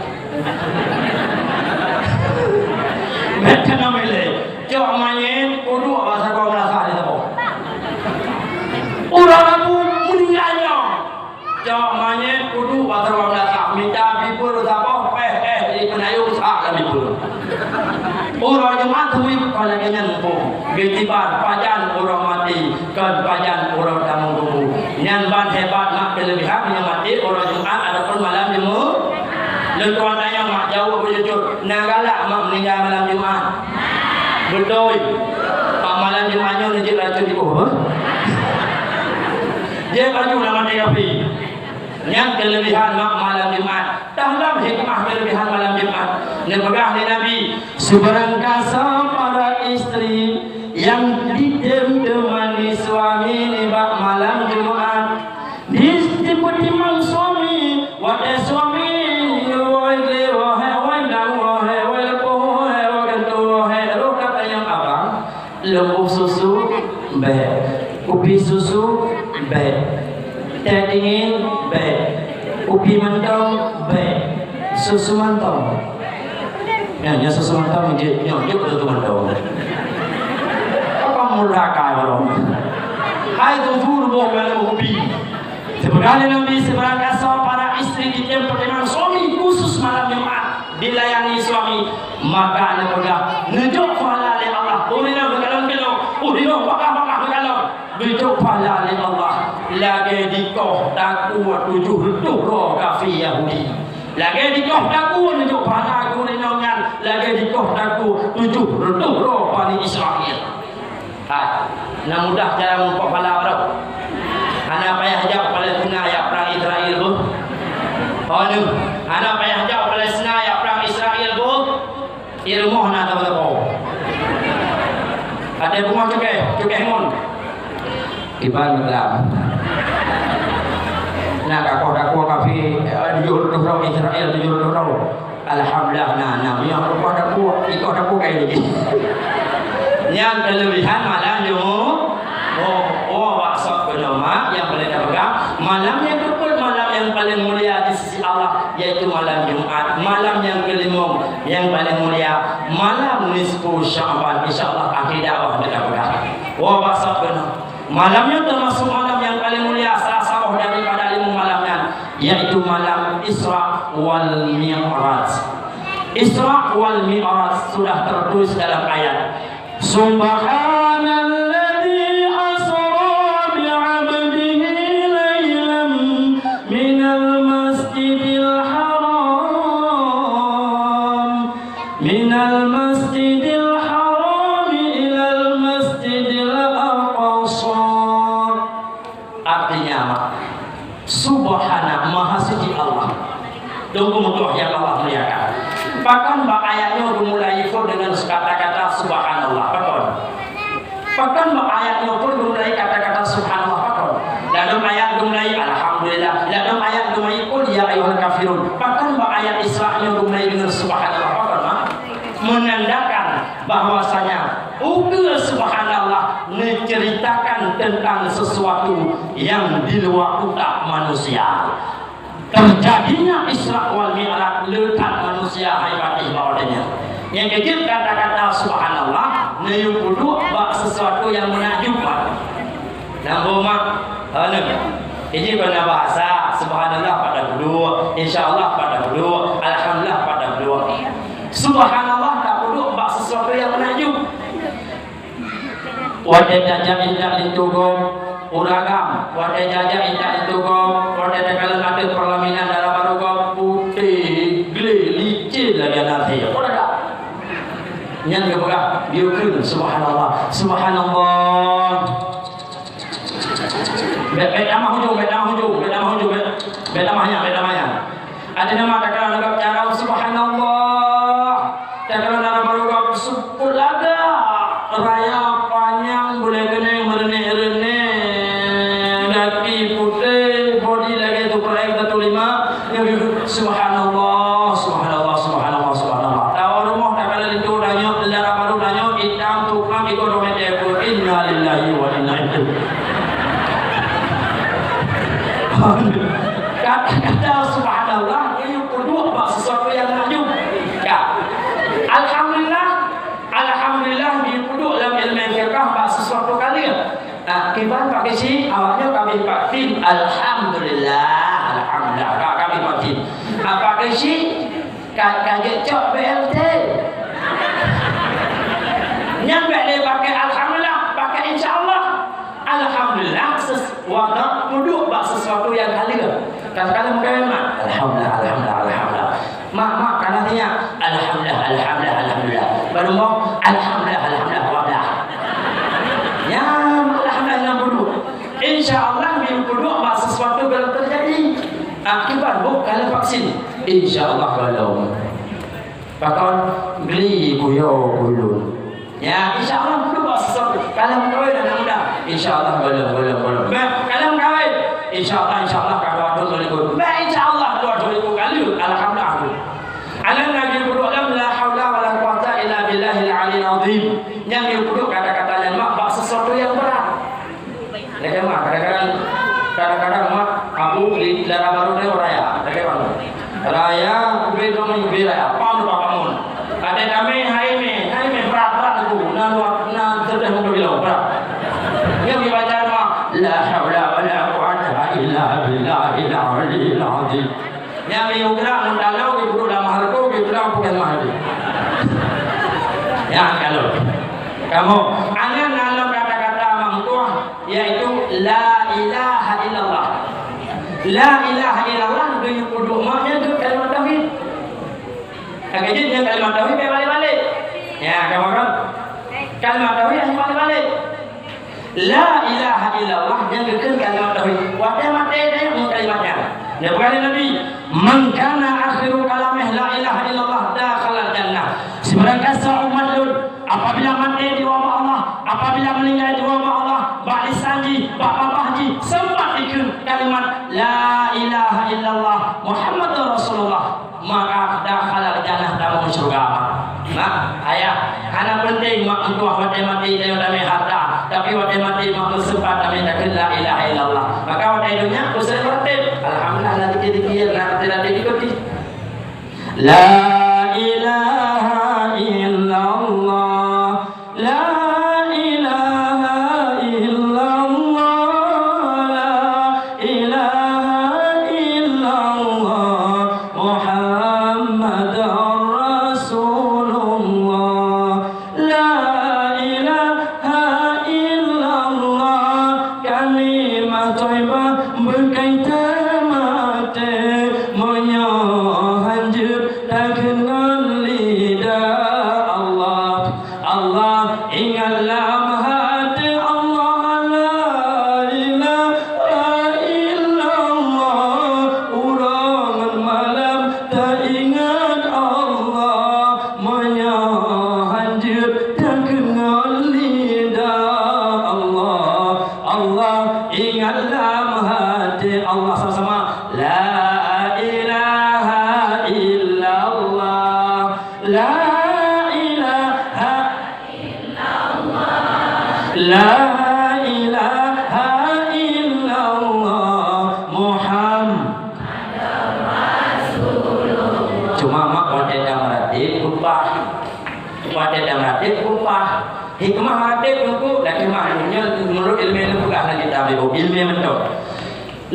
Bèk dalam bilik. Cok manyét, uduk basa kau Lasa di sapo. Uroe Rabu meuninggai nyoe. Cok manyét kudu basa Banda Aceh, mita bibeu saboh, péh éh di peunayong sa lam bibeu. Uroe Jumat teumiyueb kon lagèe nyan muphom. Geutibar pajan uroe maté, kon pajan uroe tamong kubu. Nyan ban hebat mak keuleubehan nyang maté uroe Jumat ataupun malam Jumat. Lôn tuan tanyong mak, jaweueb beujujur, na galak mak meuninggai malam Jumat? Beutôi. Bak malam Jumat nyoe neujeuet racun jiôh, beuh? Jeuet baju lam até kapi. Nyan keuleubehan mak malam Jumat. Dalam hikmah keuleubehan malam Jumat, neupeugah lé Nabi, "Seubarang gasoe para istri nyang jitem teumani suami nibak malam Jumat, di, dipeutimang Kupi susu, bèk. Teh dingin, bèk. Kupi mantong, bèk. Susu mantong. Nyan, nyan susu mantong, nyan, nyan, nyan susu mantong. Apa murah kaya orang? Hai, tu, tu, tu, tu, tu, tu. Sipeugah lé Nabi, sibarang gasoe para istri jitem peutimang suami khusus malam Jumat dilayani suami, maka neupeugah, neujok pahala lé Allah. Ureueng nyan geukalon keunoe, ureueng nyan bagaih-bagaih geukalon. Geujok pahala lé Allah lagèe dikoh takue tujoh reutôh droe kafé Yahudi. Lagèe dikoh takue neujok pahala keu ureueng nyan, lagèe dikoh takue tujoh reutôh droe Bani Israel. Hai, na mudah cara meurumpok pahala baroe. Hana payah jak Palestina jak prang Israel beuh. Oh, nyoe. Hana payah jak Palestina jak prang Israel beuh. Di rumoh na teupeu-teupeu. Até bungoh cukai, cukai ngon. Iban Islam. Na kakoh takue kafé, eh, tujoh reutôh droe Israel, tujoh reutôh droe. Alhamdulillah, na, na, meunyoe rupa takue, ikoh takue kai lagi. Nyang keuleubehan malam Jumaat. Oh, oh, maksud keunoe mak, nyang paleng tapeugah, malam nyang keupeuet, malam nyang paleng mulia di sisi Allah, yaitu malam Jumaat, malam nyang keulimong, nyang paleng mulia, malam nisfu Sya'ban. Insya Allah, akhé dakwah kita peugah. Oh, maksud keunoe. Malam nyoe teumasuk malam nyang paleng mulia, salah saboh daripada limong malam nyan, yaitu malam Isra wal Mi'raj. Isra wal Mi'raj sudah tertulis dalam ayat, "Subhanalladzi asra bi'abdihi lailan minal masjidil haram." Minal masjidil harami ilal masjidil aqsa. Artinya, subhana, maha suci Allah. Dong keumuliaan nyang Allah muliakan. Pakon bak ayat nyoe geumulai phon deungon kata-kata subhanallah? Pakon? Pakon bak ayat nyoe phon geumulai kata-kata subhanallah, pakon? Ladôm ayat geumulai alhamdulillah, ladôm ayat geumulai qul ya ayyuhal kafirun. Pakon bak ayat Isra nyoe geumulai deungon subhanallah, pakon, ha? Menandakan bahwasanya ukeue subhanallah menceritakan tentang sesuatu yang di luar utak manusia. Teujadinya Isra wal Mi'raj le that manusia hai patéh bak watèe nyan. Nyang keujeuet kata-kata subhanallah neuyue peuduek bak sesuatu nyang meunakjub. Nambô mak, hana. Iji keu na bahasa, subhanallah pada peuduek, insya Allah pada peuduek, alhamdulillah pada peuduek. Subhanallah tapeuduek bak sesuatu nyang meunakjub. Watèe tajak intat linto gob, ureueng agam, watèe tajak intat linto gob, watèe takalon ateueh peulaminan dara barô gob, putéh, glé, licén lagèe nasi. Ureueng agam. Nyan geupeugah, geukheun, subhanallah, subhanallah. Bèk, bèk tamah ujông, bèk tamah ujông, bèk tamah ujông, bèk, bèk tamah nyan, bèk tamah nyan. Até nama takalon lagak cara, subhanallah. Takalon dara barô gob seupôt lagak raya panyang, bulèe keunèng meureunéh-reunèh, gaki putéh, bodi lagèe tuprek tatu lima, nyang geukheun, subhanallah, subhanallah, subhanallah, subhanallah. Tawoe rumoh takalon linto tanyoe, dara barô tanyoe, itam, tukang, iko dua meter, innalillahi wa inna ilaihi. Kata-kata subhanallah, geuyue peuduek bak sesuatu nyang maju. Ya. Alhamdulillah, alhamdulillah geuyue peuduek lam ileumèe fiqah bak sesuatu kali. Ah, kiban pakai si, awaknyoe kami vaksin, alhamdulillah, alhamdulillah, ka kami vaksin. Ah, pakai si, ka, ka jeuet cok B L T. Nyan bèk lé pakai alhamdulillah, pakai insya Allah. Alhamdulillah, ses-, wada peuduek bak sesuatu nyang ka lheueh. Kadang-kadang meukawen mak, alhamdulillah, alhamdulillah, alhamdulillah. Mak, mak, kana siat, alhamdulillah, alhamdulillah, alhamdulillah. Baru mau, alhamdulillah, alhamdulillah, wada. Ya, alhamdulillah, nyang peuduek. Insya Allah, nyang peuduek bak sesuatu kalau terjadi. Akibat bu kalau vaksin. Insya Allah, kalau. Pakon gli kuyo ulôn. Ya, insya Allah, peuduek bak sesuatu. Kalau meukawen aneuk muda, insya Allah, gohlom, gohlom, gohlom. Bèk, kalau meukawen, insya Allah, insya Allah, ka dua thôn lôn ikôt. Bèk, insya Allah, dua thôn ikôt kali. Alhamdulillah. Aneuk lagi peuduek lam la haula wala quwata illa billahil aliyil azim. Nyang geupeuduek kata-kata nyan mak bak sesuatu nyang brat. Lagèe mak, kadang-kadang, kadang-kadang mak, aku di Dara Baru ni raya, lagèe mak. Raya, ubé dong, ubé raya, pam dua kamun. Ada kami, hai me, hai me, berat, berat aku. Nah, luar, nah, sudah mau kilo, berat. Yang dibaca mak, la haula wala quwwata illa billahil aliyyil azim. Nyang geuyue gerak ngon taloe, geuyue peuduek lam hareuko, geuyue peuduek peugah mahdi. Ya, kalau kamoe, angan na lom kata-kata meutuah, yaitu la ilaha illallah. La ilaha illallah geuyue peuduek mak nyan keu kalimat tauhid. Ka jeuet nyan kalimat tauhid bèk balek-balek. Ya, kamoe kan? Kalimat tauhid hana balek-balek. La ilaha illallah nyang geukheun kalimat tauhid. Watèe maté teuh ngon kalimat nyan. Neupeugah lé Nabi, "Man kana akhiru kalamih la ilaha illallah dakhalal jannah." Sibarang kasa umat lôn, apabila maté jiwoe bak Allah, apabila meuninggai jiwoe bak Allah, bak lisan jih, bak babah jih, seumpat jikheun kalimat la ilaha illallah Muhammadur Rasulullah, maka dakhalal jannah, tamong syeuruga. Nah, ayah, hana penting mak meutuah watèe maté tanyoe tamè hareuta, tapi watèe maté mak meuseumpat tamè takheun la ilaha illallah. Maka watèe donya, useuh meuratéb, alhamdulillah, na zikir-zikir, na tirade ikuti. La ilaha illallah. La ilaha illallah, la ilaha illallah, Muhammadur Rasulullah. La ilaha illallah, kalimah thaibah beukai teumaté, meunyoe hanjeuet takheun ngon lidah. Allah, Allah, ingat lam até Allah, la ilaha illallah. Uroe ngon malam taingat Allah, meunyoe hanjeuet takheun ngon lidah. Allah, Allah, ingat lam até Allah. Sama-sama, la ilaha illallah. La ilaha illallah. La ilaha illallah Muhammadur Rasulullah. Cuma mak watèe tameuratéb peupah. Watèe tameuratéb peupah. Hikmah meuratéb teungku, dan hikmah nyoe meunurot ileumèe neupeugah lagèe tabi, ileumèe mantong.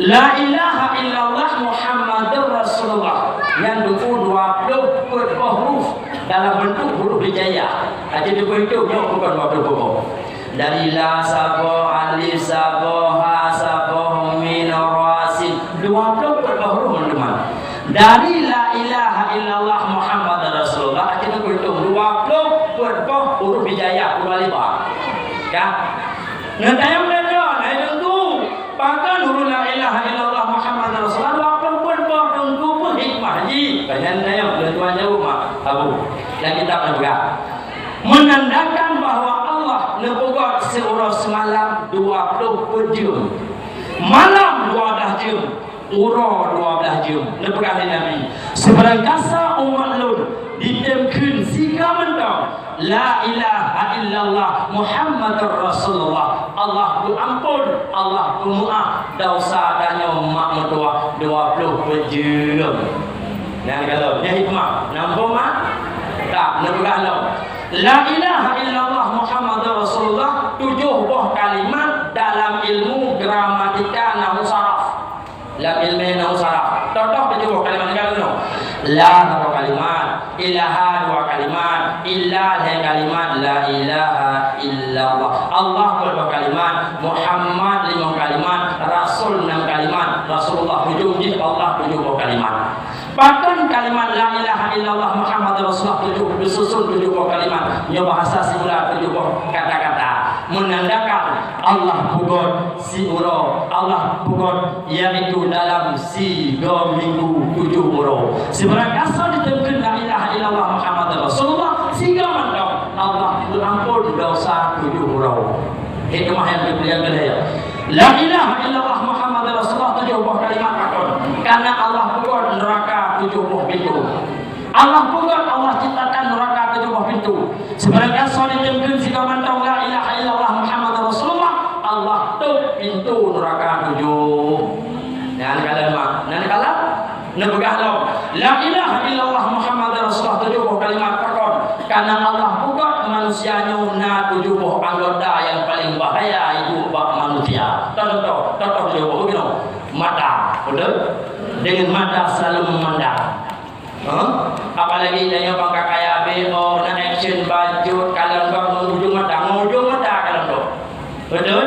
La ilaha illallah Muhammadur Rasulullah. Nyan teungku dua ploh peuet boh huruf dalam bentuk huruf hijaiyah. Aja teungku itong nyoe bukon dua ploh peuet boh. Dari la saboh, alif saboh, ha saboh, mim, ra, sin. Dua ploh peuet boh huruf, teman-teman. Dari la ilaha illallah Muhammadur Rasulullah, aja teungku itong dua ploh peuet boh huruf hijaiyah, ulua liba. Ka? Ngon tayong dan nyoe, hai teungku. Pakon huruf la ilaha illallah Muhammadur Rasulullah dua ploh peuet boh teungku, peue hikmah jih? Banyak nanya, belum tuan jawab, Mak Abu. Dan kitab neupeugah. Menandakan bahwa Allah neupeugot siuroe seumalam dua ploh peuet jeuem. Malam dua blah jeuem, uroe dua blah jeuem. Neupeugah lé Nabi, "Sibarang kasa umat lôn jitem kheun siga mantong." La ilaha illallah Muhammadur Rasulullah. Allah peuampôn, Allah peumeu'ah desya tanyoe mak meutuwah dua ploh peuet jeuem. Nyan ka lom, nyan hikmah. Nampak mak? Tak, neupeugah lom. La ilaha illallah Muhammadur Rasulullah, tujoh boh kalimat dalam ilmu gramatika nahwu saraf. Lam ilmu nahwu saraf. Contoh tujoh boh kalimat, ingat dulu. La saboh kalimat, ilaha dua kalimat, illa lhèe kalimat, la ilaha illallah. Allah peuet boh kalimat, Muhammad limong kalimat, Rasul nam kalimat, Rasulullah ujong jih Allah tujoh boh kalimat. Pakon kalimat la ilaha illallah Muhammadur Rasulullah tujoh, disusun tujoh boh kalimat? Nyoe bahasa siulah tujoh boh kata-kata, menandakan Allah peugot siuroe, Allah peugot, yaitu dalam sigoe minggu tujoh uroe. Sibarang kasa jiteumkheun la ilaha illallah Muhammadur Rasulullah, sigoe mantong Allah peuampôn desya tujoh uroe. Hikmah nyang keu-, nyang keulhèe. La ilaha illallah Muhammadur Rasulullah tujoh boh kalimat pakon? Karena Allah peugot neuraka tujoh boh pintoe. Allah peugot, Allah ciptakan neuraka tujoh boh pintoe. Sibarang kasa jiteumkheun sigoe mantong la ilaha illallah Muhammadur Rasulullah, Allah tôp Pintoe nuraka tujoh. Nyan kalon mak. Nyan kalon. Neupeugah lom, "La ilaha illallah Muhammadar Rasulullah," tujoh boh kalimat pakon. Karena Allah bukon manusia nyoe na tujoh boh anggota nyang paleng bahaya iduek bak manusia. Contoh, contoh tujoh boh, begini. Mata, betul? Dengan mata selalu memandang. Ha? Apalagi tanyoe bang ka kaya abéh, oh, na action bacut, kalon bak ngon ujong mata, ngon ujong mata kalon tu. Betul?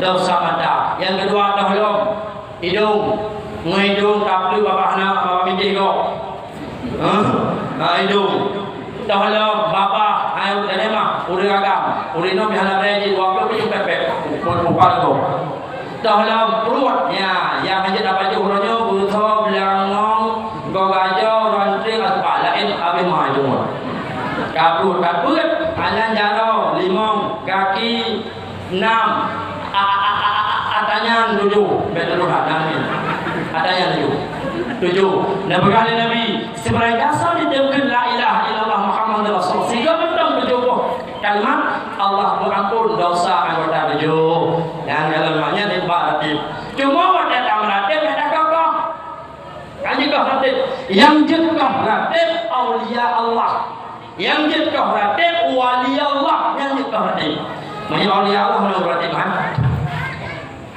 Dosa mata. Nyang keudua, toh lom. Idong. Ngon idong, tapi babah na, babah mitih gob. Ha? Ha, idong. Toh lom, babah, hai, dan emah, ureueng agam. Ureueng inong meuhana beureuti, dua ploh pih pepet. Pun, pun, pun, pun. Toh lom pruet, ya, nyang hanjeuet tapajoh uroe nyoe, beutho, beulangong, gogajoe, ranté, aseupak, laén abéh meuhai teuma. Ka pruet, ka peuet, anan jaroe, limong, gaki, nam, a, a, atanyan tujoh, bèk tujoh, atanyan. Atanyan tujoh. Tujoh. Neupeugah lé Nabi, sibarang gasoe jiteupeue la ilaha illallah Muhammadur Rasul, sigoe mantong tujoh boh kalimat, Allah peuampôn dosa anggota tujoh. Nyan dalam makna di bak ratib. Cuma watèe tameuratéb, bèk takoh-koh. Kan jeuet koh ratib. Nyang jeuet koh ratib aulia Allah. Nyang jeuet koh ratib wali Allah. Nyang jeuet koh ratib. Meunyoe aulia Allah, meunyoe ratib, ha?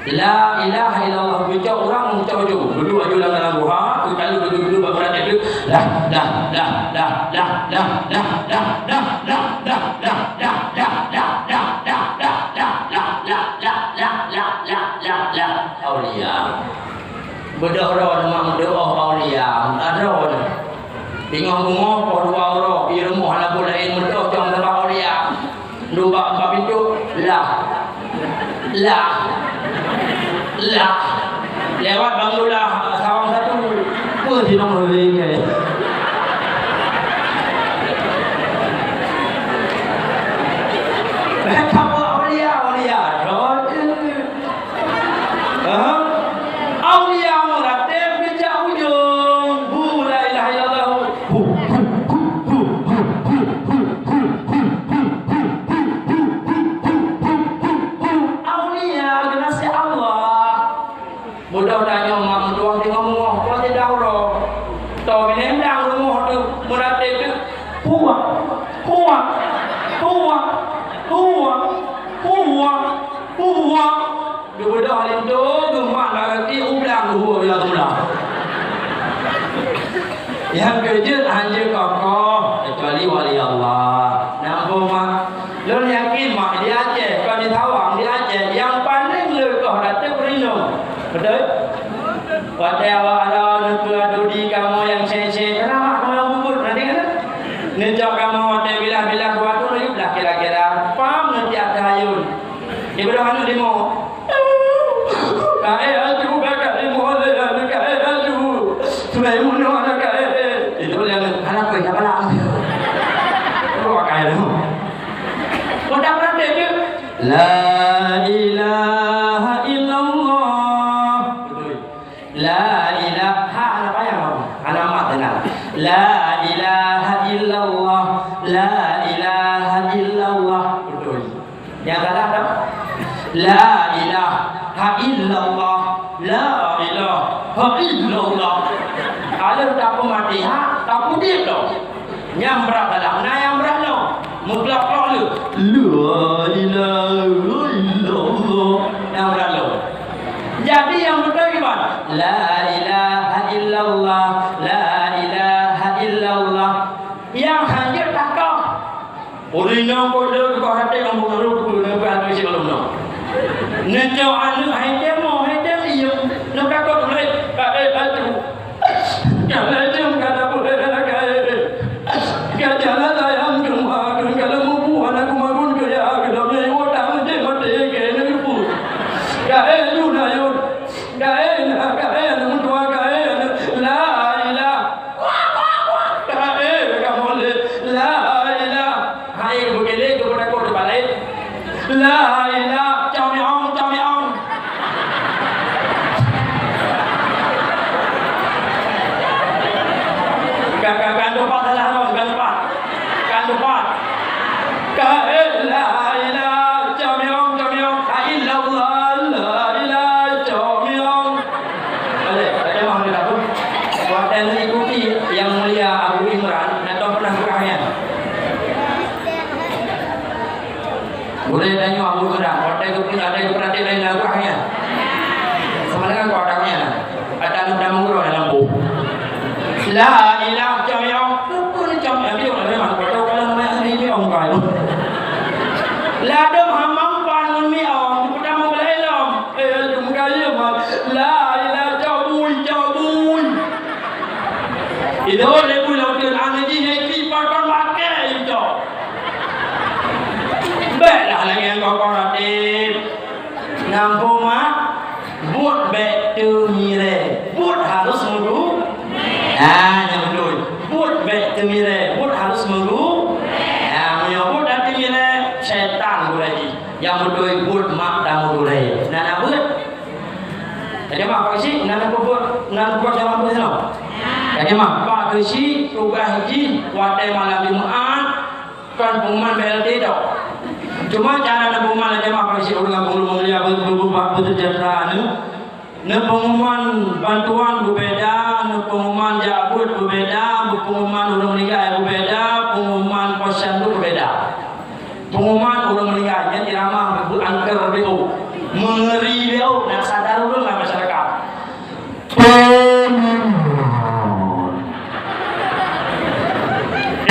La ilaha illallah, geucok ureueng, geucok aju. Dudoe aju lam dalam guha, geutanyoe dudoe-dudoe bak meuratib tu. Lah, lah, lah, lah, lah, lah, lah, lah, lah, lah, lah, lah, lah, aulia. Beudôh droe mak meudoa aulia, meudoa droe. Teungoh beungoh poh dua uroe, di rumoh hana boh laén meudoa cong sabab aulia. Nibak bak pintoe, lah. Lah. Lah. Lewat Bang Lula, Sawang satu. Peue sinong lé kèe. Ka buet aulia, aulia. Hah? Aulia meuratib geujak ujong. Hu, la ilaha illallah. Hu, hu, hu. Aulia geunaséh Allah. Mudah tanyoe mak meutuah teungoh meungoh, kon sidang uroe. Toh binéh dang rumoh tu, meuratib tu. Puah, puah, puah, puah, puah, puah. Geubeudôh linto, geumat bak gaki, ublang geuhue lam seubeulah. Nyang keujeuet hanjeuet kokoh, kecuali wali Allah. Nampak, mak? Lôn yakin, mak, di Aceh, kon di Tawang, di Aceh, nyang paleng le koh ratéb ureueng inong. Beutôi? Watèe awak droeneuh keu adu di kamoe nyang syèe-syèe, keunapak kamoe bubut, na deungö? Neucok kamoe watèe bilah-bilah dua tu, yub lah kira-kira, pam neuti ateuh ayôn. Di beudôh aneuk limo. Kaé aju, ka limo lé aneuk kaé aju. Sulaiman aneuk kaé. Itu lé aneuk, aneuk kueh apa lah? Dua kaé tu. Kau tak pernah tengok? La ilaha illallah. Betul. La ilaha, hana payah kamu. Hana mat teunang. La ilaha illallah. La ilaha illallah. Betul. Nyang salah dah. La ilaha illallah. La ilaha illallah. Kalau tak pematiha, tak putih tu. Nyang brat dalam, na nyang brat lom. Meuklok-klok lé. La ilaha illallah. Nyang brat lom. Jadi nyang beutôi kiban? La ilaha illallah, la ilaha illallah. Nyang hanjeuet takoh. Ureueng inong boh lé keu hati nyang beungoh lom keu neubeuet aneuk si lom nyoe. Neucok aneuk hai tém mo, hai tém iem. Neutakot ulèe, ka, eh, atu. Ka lheueh jeuem ka na peue lagèe. Ka jalan layang keu ma keu ka lheueh mubu hana kumagun keu ya keu lom nyang iwoe tang jeuet maté keu na geupeu. Ka eh lôn ayôn. Ka eh na ka eh aneuk meutuah ka eh aneuk la ilah. Ka eh ka moleh la ilah. Hai beugélé keu peutakot di balai. La ilah, camiong, camiong. Ka, ka, ka, lupa salah dong, ka lupa. Ka lupa. Ka, eh, la ilah, camiong, camiong, la ilallah, la Dengan kau datangnya, ada anak dalam guru dalam bu. La ilaha illallah, cok ya. Apa ni cok ya? Dia orang memang kau tahu kalau nama yang ini dia orang kau. Ladom hamam pan mi ong, pertama mulai lom. Eh, tu muka dia mah. La ilaha cabui, cabui. Itu lebu laut dia anak ji happy pakai makai itu. Baiklah lagi yang kau kau ratif. Nyang peue mak, buet bék teumirée. Buet harus meugu-, ah, nyan beutôi. Buet bék teumirée, buet harus meugu-, ah, meunyoe buet dan teumirée, syaitan gurée jih. Nyang beutôi buet mak dan gurée. Na na buet. Tadi mak Pak Keuchik, na na buet, na buet nyang buet sana. Tadi mak Pak Keuchik, tugaih jih, watée malam Jumat, Kon pengumuman B L T tau. Cuma cara na pengumuman lagée mah bagi si ureuëng kampung Lubong Mulia be-, be-, be-, beuseujahteura neu. Neu pengumuman bantuan beubeda, neu pengumuman jak buet beubeda, neu pengumuman ureuëng meninggai beubeda, pengumuman posyandu beubeda. Pengumuman ureuëng meninggai nyan iramah beuangker B O. Mengeri B O, nak sadar ureuëng lah masyarakat. Pengumuman.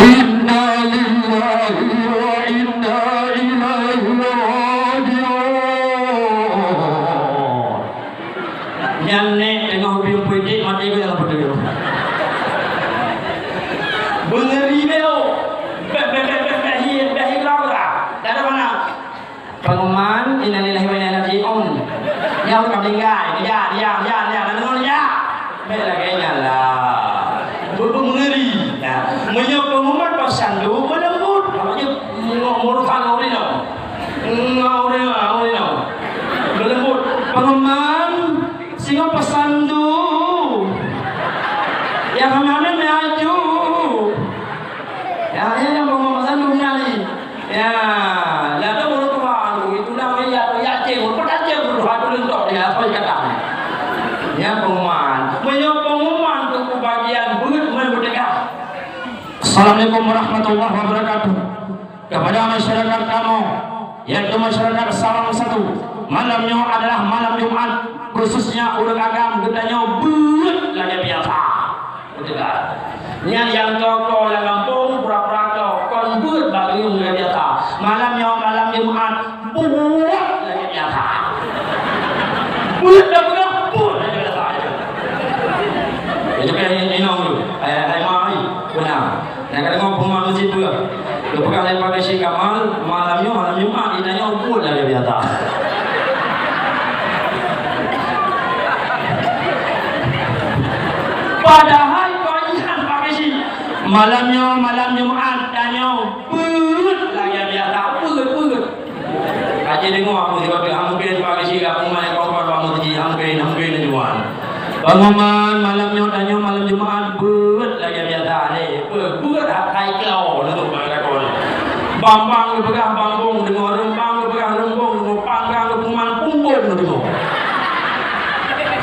Inna lillahi wa inna ilaihi raji'un. Nyan nek teungoh ubit puitik mati keu dalam peuteuk. Beungeri beu. Beh, beh, beh, beh, beh, hi, beh, hi, beh, beh. Dak ada mana? Pengumuman, innalillahi wa inna ilaihi raji'un. Nyan ka meninggai. Ya, ya, ya, ya, na deungoe ya. Baik lagée nyan lah. Beubeuet meungeri. Nah, meunyoe pengumuman posyandu, meuleumbut. Apa je? Ngok murusan ureuëng nyoe. Ngok ureuëng, ngok ureuëng nyoe. Meuleumbut. Pengumuman, singoh posyandu. Ya, kami-kami meuaju. Ya, ya, ya, pengumuman posyandu meunari. Ya, lada ureuëng tuha, itulah ya, ya, ceng, ureuëng peutajam, ureuëng tuha, ureuëng tok, ya, apa kata? Ya, pengumuman. Meunyoe pengumuman tu kebagian buet, men beutegah. Assalamualaikum warahmatullahi wabarakatuh. Kepada masyarakat kamoe, yaitu masyarakat Sawang satu, malam nyoe adalah malam Jumat, khususnya ureuëng agam geutanyoe buet lagée biasa. Beutôi kan? Nyan nyang toko lam gampông pura-pura tho, kon buet bak geuyong lagée biasa. Malam nyoe malam Jumat, buet lagée biasa. Buet dah peugah, buet lagée biasa. Itu kan inong tu. Hai, hai, mai. Beuna. Nyang ka deungoe pengumuman meusit peue? Geupeugah lé Pak Keuchik Kamal, malam nyoe, malam Jumat, geutanyoe buet lagée biasa. Padahai kon nyan Pak Keuchik. Malam nyoe, malam Jumat, tanyoe buet lagée biasa, buet, buet. Aci deungoe aku sibagoe, hana mungken Pak Keuchik ka pengumuman nyang kompon bak meuseujid, hana mungken, hana mungken laju wan. Pengumuman malam nyoe, tanyoe malam Jumat, buet lagée biasa, lé. Buet, buet hak kai klo, laju bak lakon. Bambang geupeugah bambong, deungoe reumbang geupeugah reumbong, deungoe panggang geupeugah punggung, deungoe.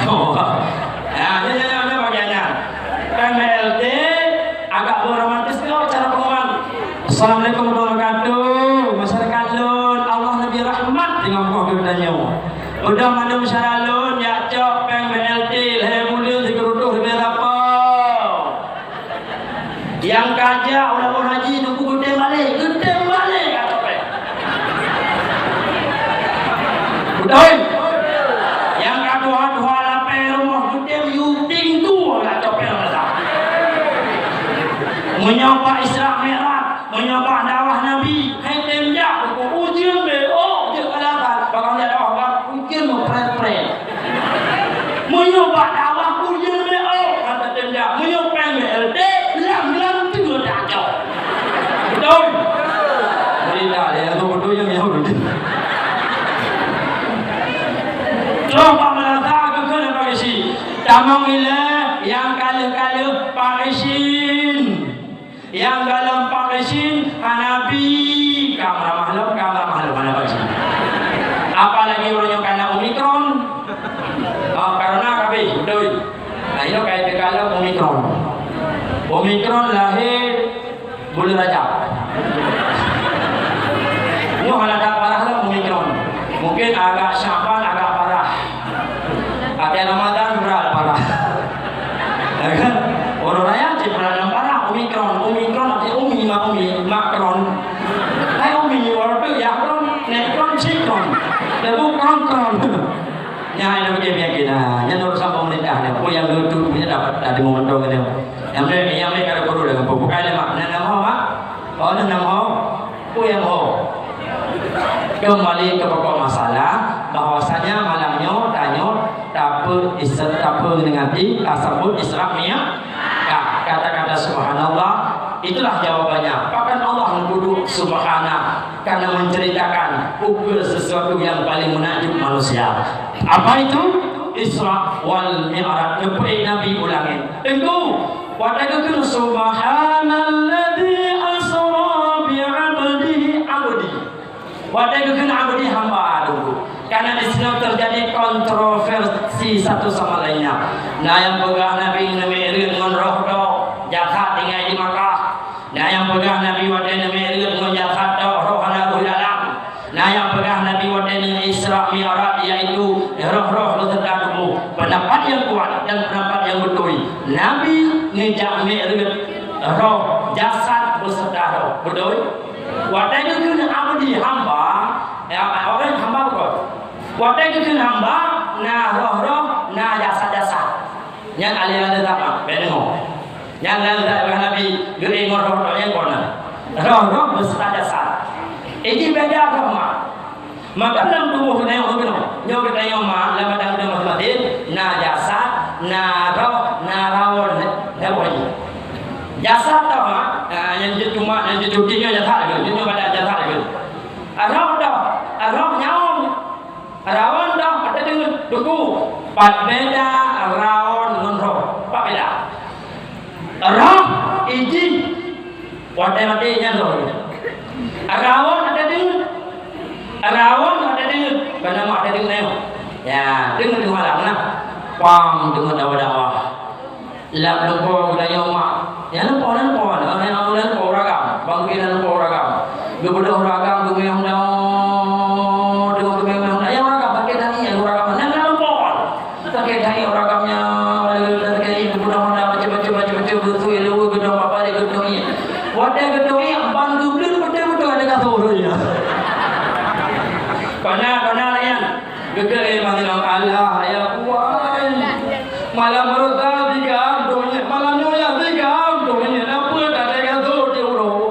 Oh. Nah, nyan, nyan, nyan, nyan bagian nyan. Kan B L T agak beromantis keu cara pengumuman. Assalamualaikum warahmatullahi wabarakatuh. Masyarakat lôn, Allah neubri rahmat teungoh boh geutanyoe. Udah mandum syara lôn, jak cok péng B L T lhée buleuen sigeurudôh ribée lapau. Nyang ka jak u laôt haji teungku geutem balek, geutem balek ka cok péng. Beutôi. Nyang ka tuha-tuha lapée rumoh geutem yuting tu ka cok péng masa. Meunyoe bak Isra Mi'raj, meunyoe bak dakwah Nabi, hai tem jak buku ujeuen B O jeuet alasan, bakal jak dakwah bak ujeuen meuprét-prét. Meunyoe bak dakwah ujeuen B O, kata tem jak, meunyoe péng B L T, lam-lam teungoh tacok. Beutôi? Jadi dah, ya, tu beutôi nyang nyaut. Troh bak meunasah keu kheun Pak Keuchik. Tamong ilée nyang ka lheueh-ka lheueh Pak Keuchik. Nyang galom Pak Keuchik hana bi, ka meuramah lom, ka meuramah lom, hana Pak Keuchik. Apalagi uroe nyoe kana Omicron. Oh, corona ka abéh, beutôi. Nah, inoe ka teuka lom Omicron. Omicron lahé buleuen Rajab. Nyoe hana that parah lom Omicron. Mungken agak Syaban agak parah. Ramadan berat parah. Ya kan? Orang raya cit berat dan parah. Omikron, Omikron, arti Umi, mak Umi, Makron. Hai Umi, orang tu ya kron, nekron, sikron. Lebu kron-kron. Nyan ada bikin penyakit. Nah, nyan urusan pemerintah ni. Apa yang lucu punya dapat dari menguntungkan dia. Yang mereka, yang mereka ada guru dengan pupuk ada mak. Nah, nama mak. Oh, nah, nama. Peue nyang ho? Keumbali keu pokok masalah, bahwasanya malam nyoe tanyoe tape-, is-, tapeungeungati, tasebut Isra Mi'raj. Kata-kata subhanallah, itulah jawabannya. Bahkan Allah menyebut subhana karena menceritakan ukeue sesuatu yang paling menakjub manusia. Apa itu? Isra wal Mi'raj. Neupeuék Nabi u langét. Teungku, watée geukheun, "Subhanalladzi asra bi 'abdihi," abdi. Watée geukheun abdi, hamba, Teungku. Karena di sini terjadi kontroversi satu sama lainnya. Na nyang peugah Nabi neumi'raj ngon roh droe, jasad tinggai di Makkah. Na nyang peugah Nabi watée neumi'raj ngon jasad droe, roh hana rôh dalam. Na nyang peugah Nabi watée neu Isra Mi'raj, yaitu roh-roh beserta tuboh. Pendapat yang kuat dan pendapat yang beutôi, Nabi neujak mi'raj roh, jasad beserta roh. Beutôi? Watée geukheun abdi, hamba, ya, orang hamba beutôi. Watée geukheun hamba, na roh-roh, na jasad-jasad. Nyan aliran teutap, ah, bèk deungoe. Nyan aliran teutap Nabi geuingat roh-roh nyang kona. Roh-roh beuseuta jasad. Ini beda roh mak. Maka lam tuboh geutanyoe keunoe. Nyoe geutanyoe mak, lam badan geutanyoe maséng-maséng, na jasad, na roh, na rawon, na boh. Jasad tau mak, ah, nyang jeuet cuma, nyang jeuet cuti nyoe jasad lagèe, nyoe badan jasad lagèe. Roh tau, roh nyawöng. Rawon dah, ata deungon, Teungku. Pat beda rawon ngon roh? Pat beda. Roh iji, watèe maté nyan roh. Rawon ata deungon. Rawon ata deungon. Bana mak ata deungon ayo. Ya, deungon di malam nah. Pang deungon dawa-dawa. Lam lumpoe geutanyoe mak. Nyang lumpoe, nyang lumpoe, nyang lumpoe ureueng agam. Bangke nyang lumpoe ureueng agam. Geubeudôh ureueng agam, geumiyueb daun, teungoh geumiyueb daun. Nyang ureueng agam, sakét hati nyang ureueng agam. Nyang lumpoe. Sakét hati ureueng agam nyan, sakét hati geubeudôh daun, macam-macam, macam-macam, geusui luweue, geudong bak parit, geudong ié. Watèe geudong ié, ban geubleut beutôi-beutôi ada kasur nyan. Pana, pana layan. Geukheun lé Imam Ghazali, "Allah ya kuai. Malam rosa tiga donya, malam nyonya tiga donya, napa tak ada gato di uroe?"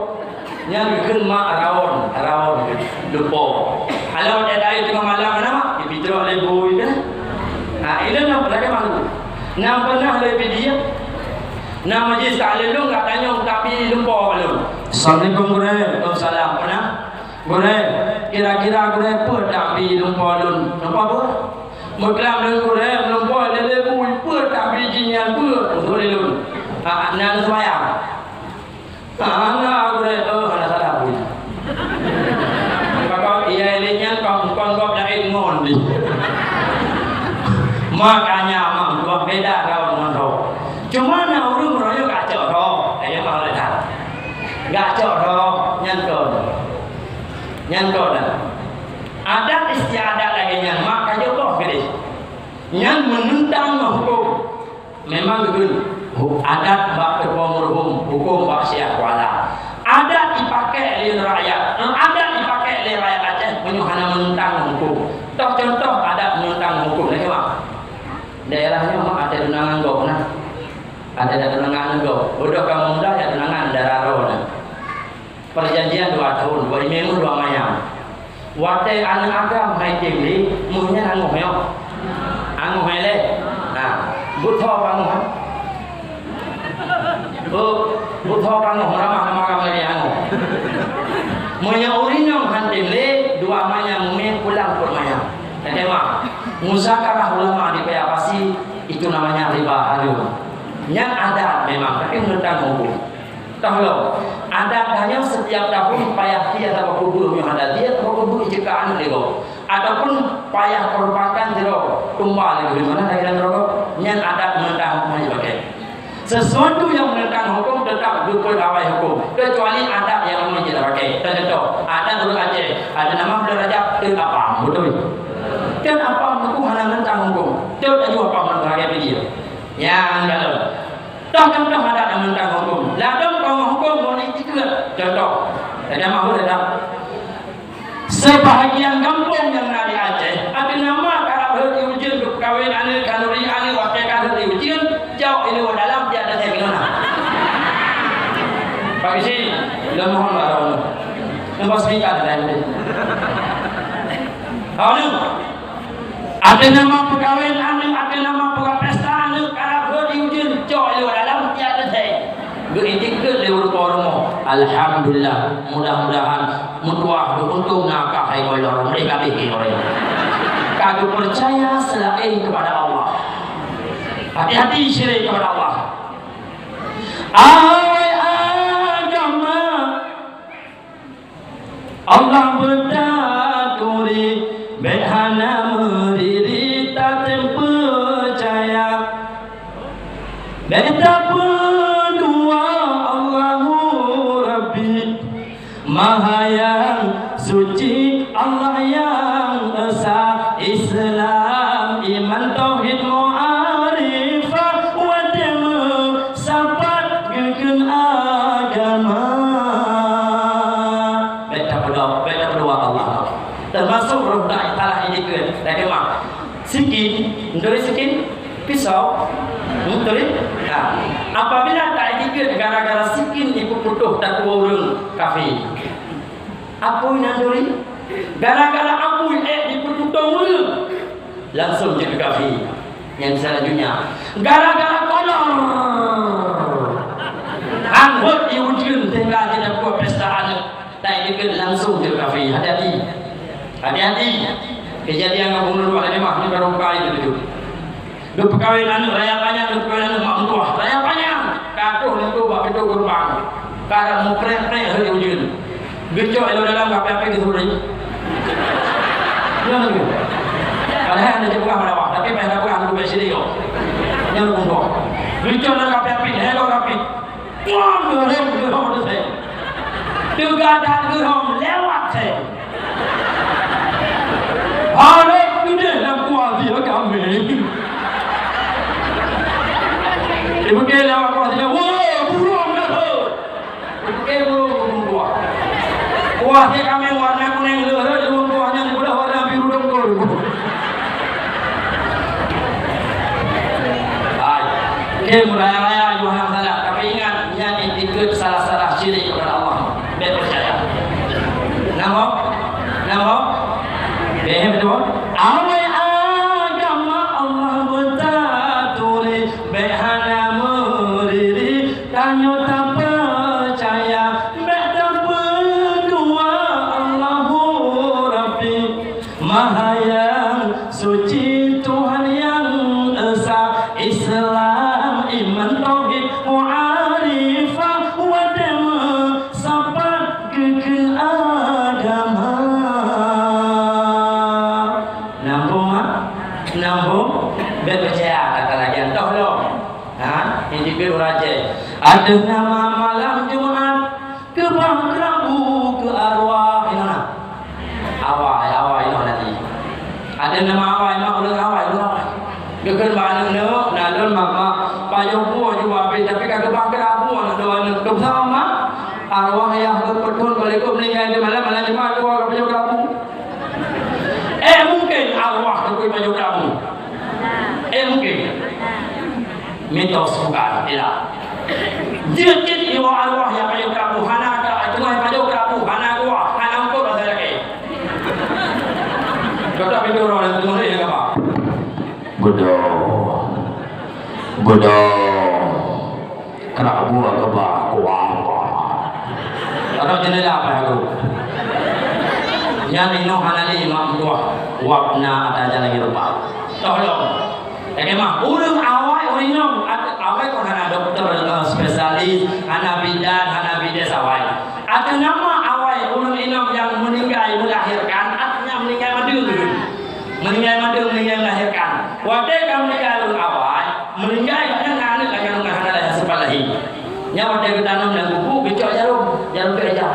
Nyan geukheun mak rawon, rawon lupo. Alah watèe dai teungoh malam nama? Dipidrok lé bui dah. Ha, ilôn na pernah malu. Na pernah lé pidiek. Na majlis taklim lôn ka tanyong tapi lupo lôn. Assalamualaikum, Gurèe. Waalaikumsalam. Pernah? Gurèe, kira-kira Gurèe peue tabi lumpoe lôn? Lumpoe peue? Meuklam lôn Gurèe, lumpoe lé leubui, peue tabi jih nyan peue? Usul lôn. Ah, na lôn seumayang. Ah, na Gurèe, oh, hana salah pun. Pakon iya lé nyan kon, kon gob laén ngon di. Makanya mang dua beda rawon ngon roh. Cuma na ureueng meurayek gacok roh, ayo mau lihat. Gacok roh, nyan kon. Nyan kon na. Adat istiadat lagèe nyan, mak ka jeuet boh keudeh. Nyan meunentang ngon huköm. Memang geukheun, hu-, adat bak teupeue meuruhom, huköm bak siah kuala. Adat jipakèk lé rakyat, eh, adat jipakèk lé rakyat Aceh meunyoe hana meunentang ngon huköm. Toh contoh adat meunentang ngon huköm, lagèe mak. Daerah nyoe mak ada tunangan gob na. Ada tunangan gob. Bodoh kamoe muda ya tunangan dara roh na. Perjanjian dua tahun, dua imeuh dua manyam. Watèe aneuk agam hai tem lé, meuh nyan angoh nyoe. Angoh hai lé. Nah, beutho pangoh, ha? Beutho pangoh, ramah nama agam lé angoh. Meunyoe ureueng nyoe han tem lé, dua manyam meuh pulang peuet manyam. Lagèe mak, muzakarah ulama di Paya Pasi, itu namanya riba haram. Nyan adat memang, tapi meunentang huköm. Toh lom, adat tanyoe setiap tahun payah tiek saboh kubu, meunyoe hana tiek saboh kubu, ijeuet keu aneuk lé gob. Ataupun payah korbankan sidroe tumbal lé gob, di mana daerah sidroe gob, nyan adat meunentang huköm hana jipakèk. Sesuatu yang menentang hukum tetap geupeurawai hukum, kecuali adat yang memang jeuet tapakèk. Contoh, adat ureueng Aceh, ada nama bulan Rajab, teuk apam, beutôi? Teuk apam itu hana menentang hukum. Teuk aju apam. Nyang ladôm. Toh contoh adat nyang mantong huköm. Ladôm keu huköm ngon iktikeuet. Contoh. Lagèe mahue dah. Sebahagian gampông nyang na di Aceh, ateueh nama karab heuet di ujeuen, geupeukawen aneuk, khanuri aneuk, watèe ka heuet di ujeuen, cok ilèe dalam, tiep teuntèe keunoe na. Pak Geuchik, lôn mohon bak droeneuh. Nyoe bak speaker teuntèe. Droeneuh. Ateueh nama peukawen aneuk, ateueh nama peubuet pesta aneuk, karab heuet di ujeuen, cok ilèe dalam, tiep teuntèe. Geuiktikeuet lé ureueng tuha rumoh. Alhamdulillah, mudah-mudahan meutuah geuuntông na kah hai gohlom, meudeh kabeh keu ureueng. Ka geupeucaya seulaén kepada Allah. Hati-hati syirik kepada Allah. Awai agama Allah beutaturi, bèk hana meuriri tatem peucaya. Bèk tapeudua Allahu Rabbi, Maha Nyang Suci, Allah Nyang Esa, Islam, iman, tauhid, ma'rifah, watèe meusapat geukheun agama. Bèk tapeudua, bèk tapeudua Allah. Teumasok roh na talah iktikeuet. Lagèe ma. Sikin, meuturi sikin, pisau. Meuturi? Nah, apabila taiktikeuet gara-gara sikin jipeuputoh tatuoh ureueng kafé. Apui na meuturi? Gara-gara apui ék jipeututoe ureueng. Langsung jeuet keu kafé. Nyang selanjutnya, gara-gara kolor. Anggôt di ujeuen tinggai di dapur pesta aneuk, taiktikeuet langsung jeuet kafé. Hati-hati. Hati-hati. Kejadian ngon bunoe dua Halimah ni baru kali itu. Geupeukawen aneuk raya panyang, geupeukawen aneuk mak meutuah raya panyang. Ka troh linto bak pintoe geureubang. Ka rot mupreh-preh heuet ujeuen. Geucok ilèe dalam ka api-api geusuri. Nyan lagèe. Padahai hana jipeugah meulawa, tapi payah tapeugah lagèe bèk sidéh yo. Nyan lagèe. Geucok dalam api-api, hei lôn api. Wah, geuhom, geuhom tu saya. Teuga dan geuhom lewat saya. Harap geude lam kuah dia kami. Ibu ke lewat kuah dia, wah, burung dah tu. Oke, burung, burung buah. Buahnya kami warna kuning leuheut, burung buahnya dibelah warna biru dongkol. Hai. Oke, meuraya-raya ayuha salah. Tapi ingat, nyan iktikeuet salah-salah syirik kepada Allah. Bèk peucaya. Nama? Nama? Bèk beutôi. Awai agama Allah beutaturi, bèk hana meuriri. Tanyoe tapeucaya, bèk tapeudua Allahu Rabbi, Maha Nyang Suci, Tuhan Nyang Esa, Islam, iman, tauhid, ma'rifah, watèe meusapat geukheun agama. Nambông, ha? Nambông? Bèk peucaya kata lagèe nyan toh lom. Ha? Nyan dikeue ureueng Aceh. Ateueh nama malam Jumat, keubah keurabu keu arwah. Di mana? Awai, awai, di mana tadi? Ateueh nama awai, mak, ureueng awai, ureueng awai. Geukheun bak aneuk-aneuk, na lôn mak, mak, pajoh buah jua habéh, tapi ka keubah keurabu aneuk dua aneuk. Keubah sama, arwah yah geupeuthon bak likot meuninggai di malam, malam Jumat, dua ka pajoh keurabu. Eh, mungkin arwah geupeuthon pajoh keurabu. Eh, mungkin. Mitos bukan, tidak. Jeuet cit iwoe arwah nyang pajoh keurabu, hana ka, teuma pajoh keurabu, hana gua, hana eungkôt rasa lakèe. Kata pintu orang yang teuma dia apa? Beudôh. Beudôh. Keurabu keubah kuah. Ada jendela apa aku? Nyan inoe hana lé mak meutuah. Wap na ata jalan rupa. Tolong. Lagèe mah, ureueng awai ureueng inong, at-, awai kon hana dokto, eh, spesialis, hana bidan, hana bides awai. Ateueh nama awai ureueng inong nyang meuninggai meulahirkan, artinya meuninggai madeueng. Meuninggai madeueng, meuninggai meulahirkan. Watèe ka meuninggai ureueng awai, meuninggai gobnyan na aneuk lagèe ureueng hana lahé, sempat lahé. Nyan watèe geutanom lam gubuk, geucok jarum, jarum keu ija.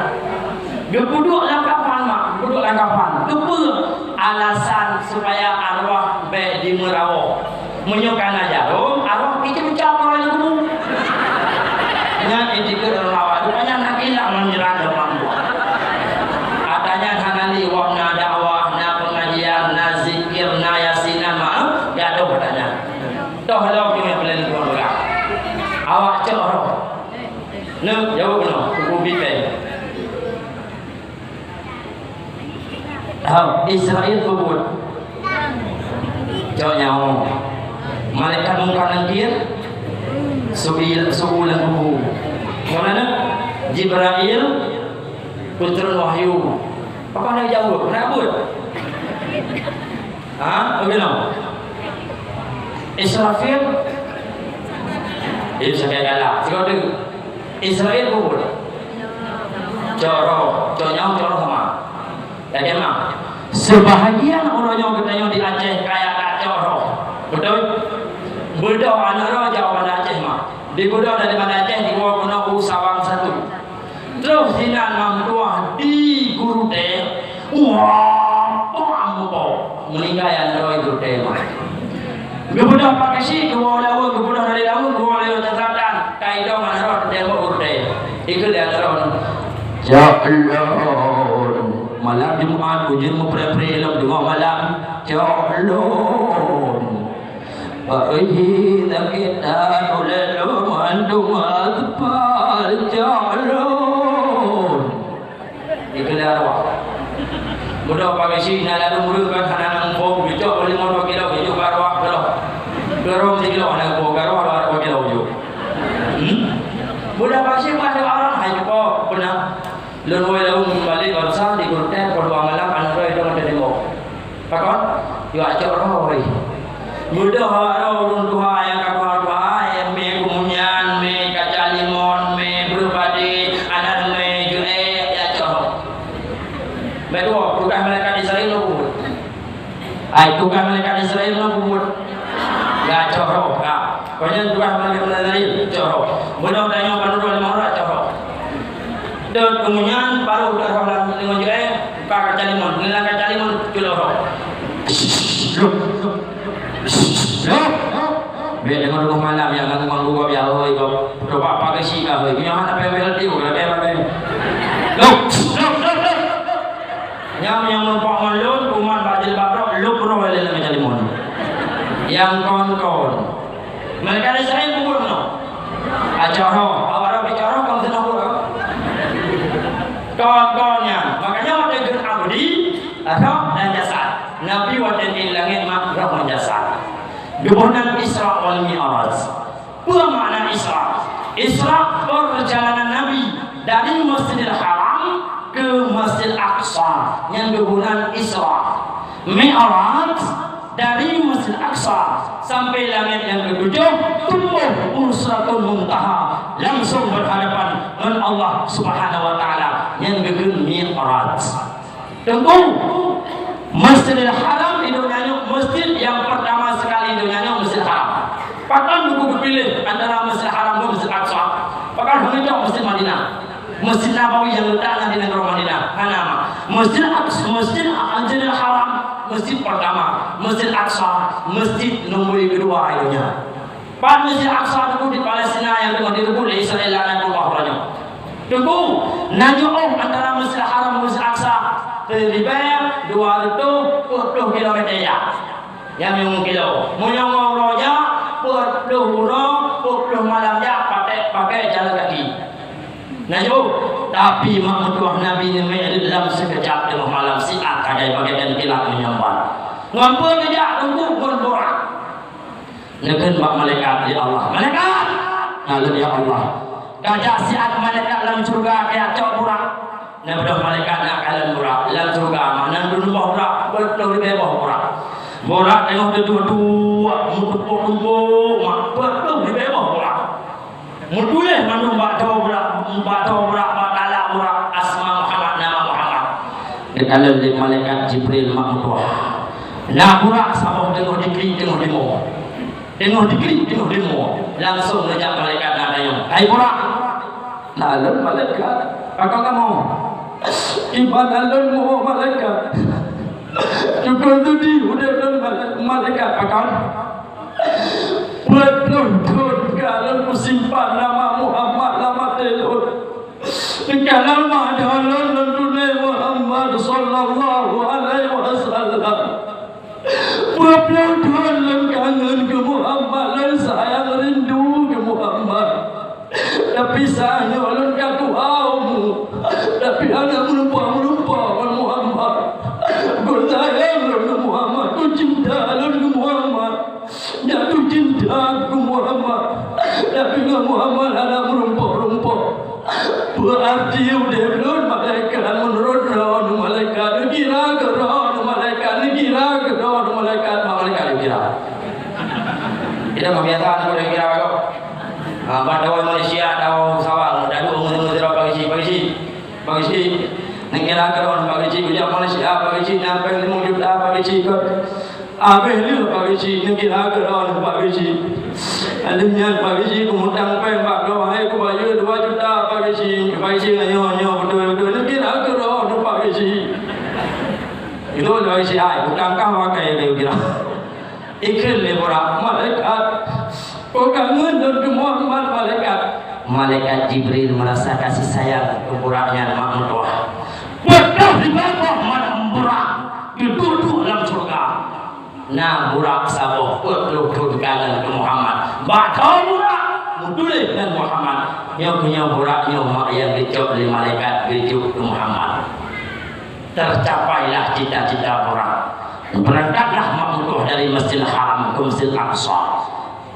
Geupeuduek lam kafan, mak, geupeuduek lam kafan. Keupeue? Alasan supaya arwah bèk jimeurawoe. Meunyoe ka na jarum, arwah pih Toh lom nyoe peuleueh lôn peugah. Awak cok roh. Neu, jaweueb keunoe, Teungku Biten. Hao, Israel peubuet. Cok nyoe. Malaikat Mungkar Nakir, su'i, su'u lam kubu. Nyoe na, Jibrail, peutron wahyu. Apa na jaweueb? Na buet? Ha? Bagaimana? Israfil? Itu sagai galak. Sigoe tu. Israel peubuet. Cok roh, cok nyoe, cok roh sama. Lagèe ma. Sebahagian ureueng nyoe geutanyoe di Aceh kaya ka cok roh. Beutôi? Beudôh aneuk roh jak u Banda Aceh ma. Dibeudôh dari Banda Aceh diwoe keunoe u Sawang satu. Troh sinan mak meutuah di Gurutée, wah, poh meupo. Meuninggai aneuk roh di Gurutée ma. Geubeudôh pakai si, geuwoe laweue, geubeudôh dari laweue, geuwoe laweue selatan. Ka idong aneuk roh teuntèe bak Gurutée. Ikheun lé aneuk roh, "Ya Allah, malam Jumat ujeuen meupreh-preh lom teungoh malam. Ya Allah." Bak ihi sakét that ulèe lôn mandum aspal cok lôn. Ikheun lé arwah. Mudah pagi si na ladôm ureueng kan hana nang phôn, geucok bak limong dua kilo, geucok bak arwah keudroe. Keudroe sikilo hana phôn, bak arwah dua kilo jok. Hmm? Mudah pagi si bah arwah hai po peunah. Lôn woe laweue meubalek baroesa di Gurutée poh dua malam aneuk droe idong teurimong. Pakon? Yue cok roh. Beudôh roh ureueng tuha nyang ka tuha-tuha, mè kumunyan, mè kaca limon, mè breueh padé, aneuk mè jeuet, ya cok roh. Beudôh tugaih malaikat Israel nyoe peubuet. Ai, tugaih malaikat Israel nyoe peubuet. Ya cok roh ka. Pokoknya tugaih malaikat Israel cok roh. Beudôh tanyoe bandum limong roh cok roh. Dan kemudian baru udah roh lam limong jurée, buka kaca limon. Ngilang kaca limon, culok roh. Bèk deungoe teungoh malam nyang ganggu-ganggu gob ya, hôi, gob. Coba pakai si ka, hôi. Nyoe hana payah bela tiu, kalau payah pakai. Loh, loh, loh, loh. Nyang, nyang meureumpok ngon lôn, kuman bak jilbab droe, lôn peunoh lé lam kaca limon. Nyang kon-kon. Malaikat Israel peubuet meunoe. Acok roh, awak roh picok roh, kon sinoe peubuet roh. Kon-kon nyan. Makanya watèe geukheun abdi, roh dan jasad. Nabi watèe di langèt mak roh ngon jasad. Geuboh nan Isra wal Mi'raj. Peue makna Isra? Isra perjalanan Nabi dari Masjidil Haram ke Masjid Aqsa. Nyan geuboh nan Isra. Mi'raj dari Masjid Aqsa sampai langèt nyang ketujoh, tumpôh u Sidratul Muntaha, langsung berhadapan ngon Allah Subhanahu wa Taala, nyan geukheun Mi'raj. Teungku, Masjidil Haram di donya nyoe, masjid nyang pertama sekali di donya nyoe, Masjidil Haram. Pakon Teungku geupiléh antara Masjidil Haram ngon Masjid Aqsa? Pakon hana cok Masjid Madinah? Masjid Nabawi nyang letak na di nanggroe Madinah, hana ma. Masjid Aqsa, Masjid Masjidil Haram, masjid pertama. Masjid Aqsa, masjid nombor kedua di donya. Pat Masjid Aqsa teungku di Palestina nyang teungoh direubot lé Israel laknatullah uroe nyoe. Teungku, na jauh antara Masjidil Haram ngon Masjid Aqsa, leubeh dua reutôh peuet ploh kilometer jak. Nyang meunyoe kilo. Meunyoe ngon uroe jak, peuet ploh uroe, peuet ploh malam jak, pakai, pakai jalan kaki. Nah, jauh. Tapi mak meutuah Nabi nyan meu'raj lam sikeujab teungoh malam siat sagai bagaikan kilat meunyambar. Ngon peue geujak teungku? Ngon burak. Neukheun bak malaikat, "Ya Allah, malaikat!" Naleueng, "Ya Allah." Ka jak siat malaikat lam syeuruga, ka jak cok burak. Neubeudôh malaikat na kalon burak. Lam syeuruga, meunan dua boh burak, peuet ploh ribèe boh burak. Burak teungoh teutuek-tuek, meutumpôk-tumpôk, mak, peuet ploh ribèe boh burak. Meutuléh mandum bak tho burak, bak tho burak, bak talak burak, asma Muhammad, nama Muhammad. Geukalon lé malaikat Jibril mak meutuah. Na burak saboh teungoh diklik, teungoh dimoe. Teungoh diklik, teungoh dimoe. Langsung neujak malaikat na tanyong, "Hai burak!" "Naleueng malaikat." "Pakon kamoe?" "Iban naleueng moe malaikat." "Syukur teudi udeb lôn malaikat." "Pakon?" "Peuet ploh thon ka lôn peusimpan nama Muhammad lam até lôn. Ka lama lôn, lôn tuléh Muhammad sallallahu alaihi wasallam. Peuet ploh thon lôn kangen keu Muhammad." Aku Muhammad, tapi ngon Muhammad hana meurumpok-rumpok. Berarti udeb lôn malaikat, menurut droeneuh malaikat, neukira keu droeneuh malaikat, neukira keu droeneuh malaikat, mak malaikat neukira. Kita mah biasa neukira keu. Ha, ban tawoe Malaysia, tawoe Sabah, taduek ngon Pak Geuchik, Pak Geuchik. Pak Geuchik, neukira keu droeneuh Pak Geuchik, ujak Malaysia Pak Geuchik, na péng limong juta Pak Geuchik kot. Abéh lheueh Pak Geuchik, neukira keu droeneuh Pak Geuchik. Lheueh nyan Pak Geuchik, kumutang péng bak droe, hai kubayeue dua juta Pak Geuchik. Pak Geuchik, nyoe, nyoe, beutôi, beutôi, neukira keu droeneuh Pak Geuchik. Itu Pak Geuchik, hai, utang kah pakai lé kira. Ikheun lé Burak, malaikat, peue ka ngon lôn keu Muhammad, malaikat. Malaikat Jibril meurasa kasih sayang keu Burak nyan mak meutuah. Beudôh di babah mak Burak, geuduek-duek lam syeuruga. Na Burak saboh peuet ploh thon kangen keu Muhammad. Bak thon Burak meutuléh ngon Muhammad. Nyoe keuh nyoe Burak nyoe mak nyang geucok lé malaikat geujok keu Muhammad. Tercapailah cita-cita Burak. Beurangkatlah mak meutuah dari Masjidil Haram keu Masjidil Aqsa.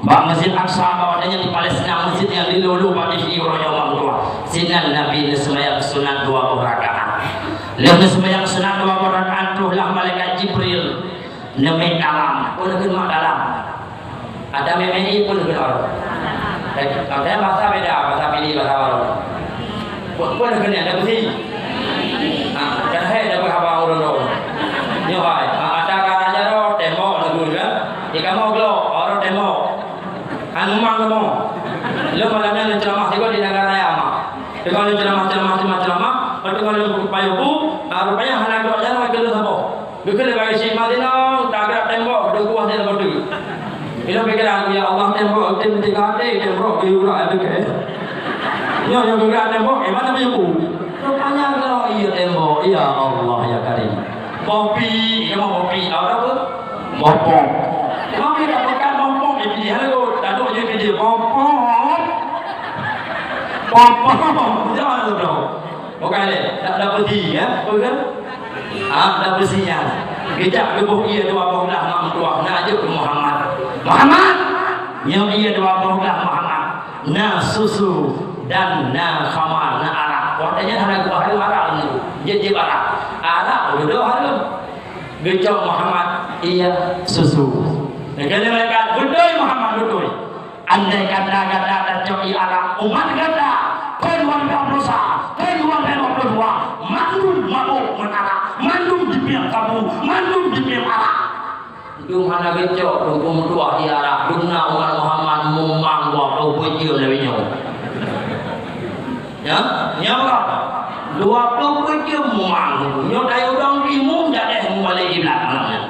Bak Masjidil Aqsa, bak watèe nyan di Palestina, masjid nyang dilolo bak di uroe nyoe mak meutuah. Sinan Nabi neuseumayang sunat dua boh rakaat. Lheueh neuseumayang sunat dua boh rakaat, trohlah malaikat Jibril neumè kalam. Peue neukheun mak kalam? Ata mè-mè ié peue neukheun ôh? Eh, ata bahasa beda, bahasa Pidie, bahasa Baroe. Peue, peue neukheun nyan, ata beusi? Ah, kan hai ata haba ureueng droe. Nyoe hai, ah, ata ka raja droe, tembok neukheun kan? Di kamoe glok, ôh tembok. Hana mumang kamoe. Lôn malam nyan lôn ceuramah sigoe di Nagan Raya, mak. Teungoh lôn ceuramah, ceuramah, ceuramah, ceuramah, teungoh lôn payah bu, ah, rupanya hana glok nyan lagèe lôn saboh. Geukheun lé Pak Geuchik, "Mak, inong, tagrab tembok, deuh kuah nyan saboh teuk." Inong pikiran, "Ya Allah, tembok, tem tiga até, tembok, geuyue urak até keu." Nyoe, nyoe geugrab tembok, eh, mana beuibu? Rupanya kalau iya tembok, ya Allah, ya Karim. Bopi, ya mau bopi, tahu tak apa? Bopong. Mami dah pekat bopong, eh, pilih lagu. Tak ada je pilih bopong. Bopong. Jangan tu, bro. Bukan leh, tak ada besi, ya? Apa ke? Ah, tak ada besi nyan. Geujak geuboh ié dua boh blah mak meutuah, na jok keu Muhammad. Muhammad! Nyoe ié dua boh blah Muhammad. Na susu dan na khamar, na arak. Watèe nyan hana geuboh hareuem arak lom. Jeuet jieb arak. Arak udah hareuem. Geucok Muhammad ié susu. Geukheun lé malaikat, "Beutôi Muhammad, beutôi." Andai kata gata tacok ié arak umat gata, thôn dua ribèe dua ploh sa, thôn dua ribèe dua ploh dua, mandum mabök ngon arak, mandum jipiep sabu, mandum jipiep arak. Dum hana geucok, dum peumeutuah ié arak, dum na umat Muhammad mumang dua ploh peuet jeuem lagèe nyoe. Ya, nyan kan? Dua ploh peuet jeuem mumang. Nyoe tayue dong timu jadeh mubalek kiblat malam nyan.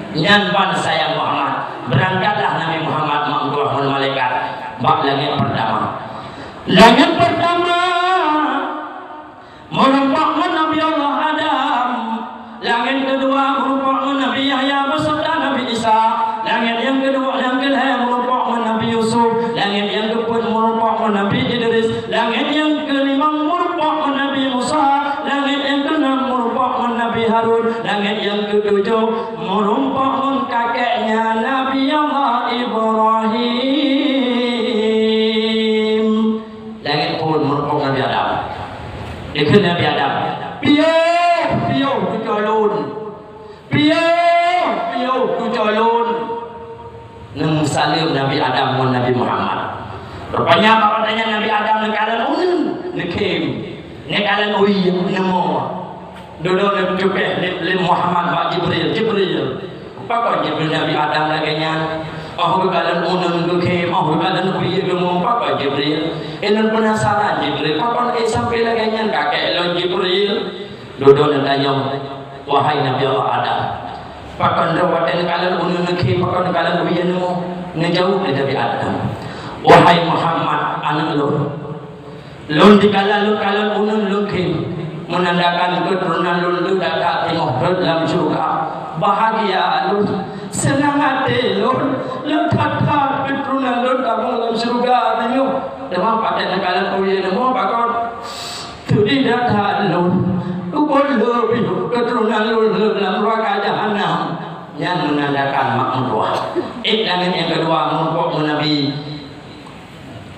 Nyan ban sayang Muhammad. Beurangkatlah Nabi Muhammad mak meutuah ngon malaikat bak langèt peurtama. Langèt peurtama meurumpok ngon Nabi Allah Adam. Langèt keudua meurumpok ngon Nabi Yahya beserta Nabi Isa. Langèt nyang keudua, nyang keulhèe meurumpok ngon Nabi Yusuf. Langèt nyang keupeuet meurumpok ngon Nabi Idris. Langèt nyang keulimong meurumpok ngon Nabi Musa. Langèt nyang keunam meurumpok ngon Nabi Harun. Langèt nyang keutujoh meurumpok ngon kakeknya Nabi Allah Ibrahim. Langèt phôn meurumpok Nabi Adam. Dikheun Nabi Adam, "Piôh, piôh, tutoe lôn." Piôh, piôh, tutoe lôn. Neumeusaleuem Nabi Adam ngon Nabi Muhammad. Rupanya bak watèe nyan Nabi Adam neukalon uneun, neukhém. Neukalon wie, neumoe. Dudoe neucukéh lé, lé Muhammad bak Jibril. "Jibril, pakon Jibril Nabi Adam lagèe nyan? Oh geukalon uneun geukhém, oh geukalon wie geumoe, pakon Jibril?" Ulôn peunasaran Jibril, pakon ék sampai lagèe nyan kakek lôn Jibril? Dudoe neutanyong, "Wahai Nabi Allah Adam, pakon droe watèe neukalon uneun neukhém, pakon neukalon wie neumoe?" Neujaweueb lé Nabi Adam, "Wahai Muhammad, aneuk lôn, lôn dikala lôn kalon uneun lôn khém, meunandakan keuturonan lôn leueh that-that timoh rhot lam syeuruga. Bahagia lôn, seunang até lôn, lôn that-that keuturonan lôn tamong lam syeuruga timoh. Teuma watèe neukalon wie neumoe, pakon?" Teuma that-that lôn, pakon leubeh keuturonan lôn lam neuraka jahanam. Nyan meunan Akan mak meutuah. Ék langét nyang keudua meurumpok ngon Nabi,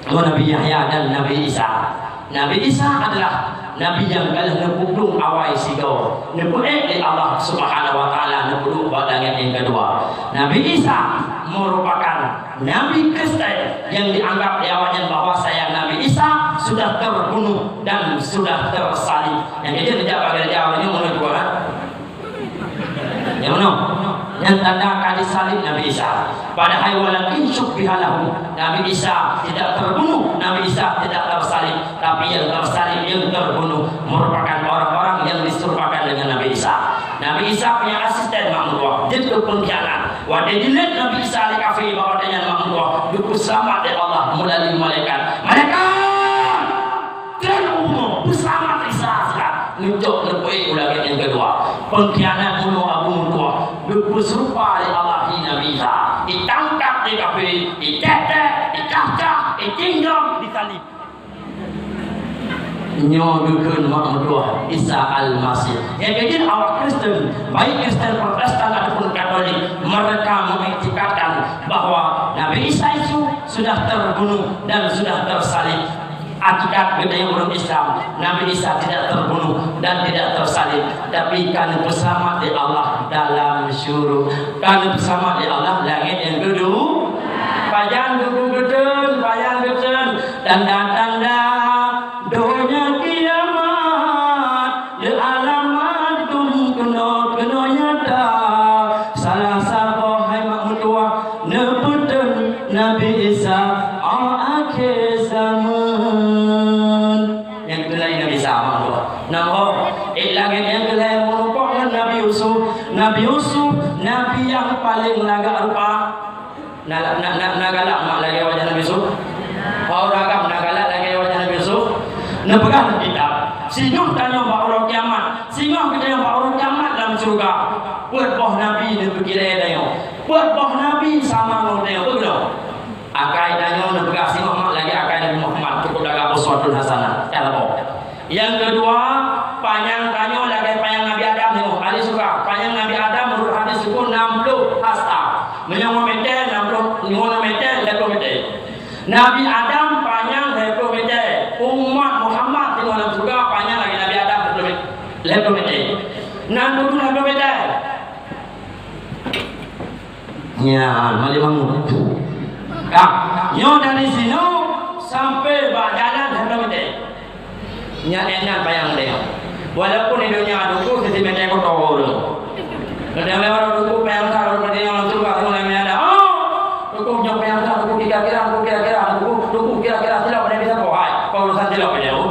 ngon Nabi Yahya dan Nabi Isa. Nabi Isa adalah Nabi nyang ka lheueh neupeuduek awai sigoe, neupeuék lé Allah Subhanahu wa Taala neupeuduek bak langét nyang keudua. Nabi Isa merupakan Nabi Kristen nyang dianggap lé awaknyan bahwasanya Nabi Isa sudah terbunuh dan sudah tersalib. Nyang keujeuet neujak bak gereja awaknyan meunurot Quran. Nyang meunoe, nyang tanda ka disalib Nabi Isa. Padahai walakin syubbiha lahum, Nabi Isa tidak terbunuh, Nabi Isa tidak tersalib, tapi yang tersalib, yang terbunuh merupakan orang-orang yang diserupakan dengan Nabi Isa. Nabi Isa punya asisten mak meutuah, jeuet keu pengkhianat. Watèe dilét Nabi Isa lé kafé bak watèe nyan mak meutuah, geupeuseulamat lé Allah meulalu malaikat. Malaikat! Keu umu peuseulamat Isa sira, neucok neupeuék u langét nyang keudua. Pengkhianat bunoe Abu Meutuah geupeuserupa lé Allah hi Nabi Isa. Ditangkap lé kafé, ditèhtèh, dicah-cah, ditinggong, disalib. Nyoe geukheun mak meutuah Isa Almasih. Nyang keujeuet awak Kristen, baik Kristen Protestan ataupun Katolik, mereka mengiktikadkan bahwa Nabi Isa itu sudah terbunuh dan sudah tersalib. Akikat geutanyoe ureueng Islam, Nabi Isa tidak terbunuh dan tidak tersalib, tapi ka neupeuseulamat lé Allah dalam syurga. Ka neupeuseulamat lé Allah langét nyang keudua. Pajan geutanyoe, pajan geutanyoe, tanda-tanda donya kiamat. Lé alamat dum keunoe-keunoe nyata, salah saboh hai mak meutuah neupeuteun Nabi Isa, oh akhé zaman. Nyang keulhèe Nabi Isa mak meutuah. Nang ho, ék langét nyang keulhèe meurumpok ngon Nabi Yusuf. Nabi Yusuf, nabi nyang paleng lagak rupa. Na, na, na, na galak mak lagèe wajah Nabi Yusuf? Ho ureueng agam na galak lagèe wajah Nabi Yusuf? Neupeugah lam kitab, "Singoh tanyoe bak uroe kiamat, singoh geutanyoe bak uroe kiamat lam syeuruga." Peuet boh nabi neupeukirée tanyoe. Peuet boh nabi sama ngon tanyoe. Peue gohlom? Akai tanyoe neupeugah singoh mak lagèe akai Nabi Muhammad, cukup lagak uswatun hasanah. Ka lheueh boh. Nyang keudua, panyang tanyoe lagèe panyang Nabi Adam nyoe, ahli syeuruga. Panyang Nabi Adam meunurot hadis nyoe nam ploh hasta. Meunyoe ngon mètè, nam ploh, ngon mètè, lhèe ploh mètè. Nabi Adam panyang lhèe ploh mètè. Umat Muhammad singoh lam syeuruga panyang lagèe Nabi Adam lhèe ploh mètè. Lhèe ploh mètè. Nan dudu lhèe ploh mètè. Nyan, Malik Mahmud. Ka, nyoe dari sinoe sampai bak jalan lhèe ploh mètè. Nyan ék nan panyang lé. Walaupun di donya duku sisi mètè kotor ureueng. Kadang lewat duku panyang sa, ureueng pada orang syeuruga semua lain ada. Oh! Duku nyoe panyang sa, duku kira-kira, duku kira-kira, duku, duku kira-kira silap pada bisa bohai. Kau urusan silap pada, oh.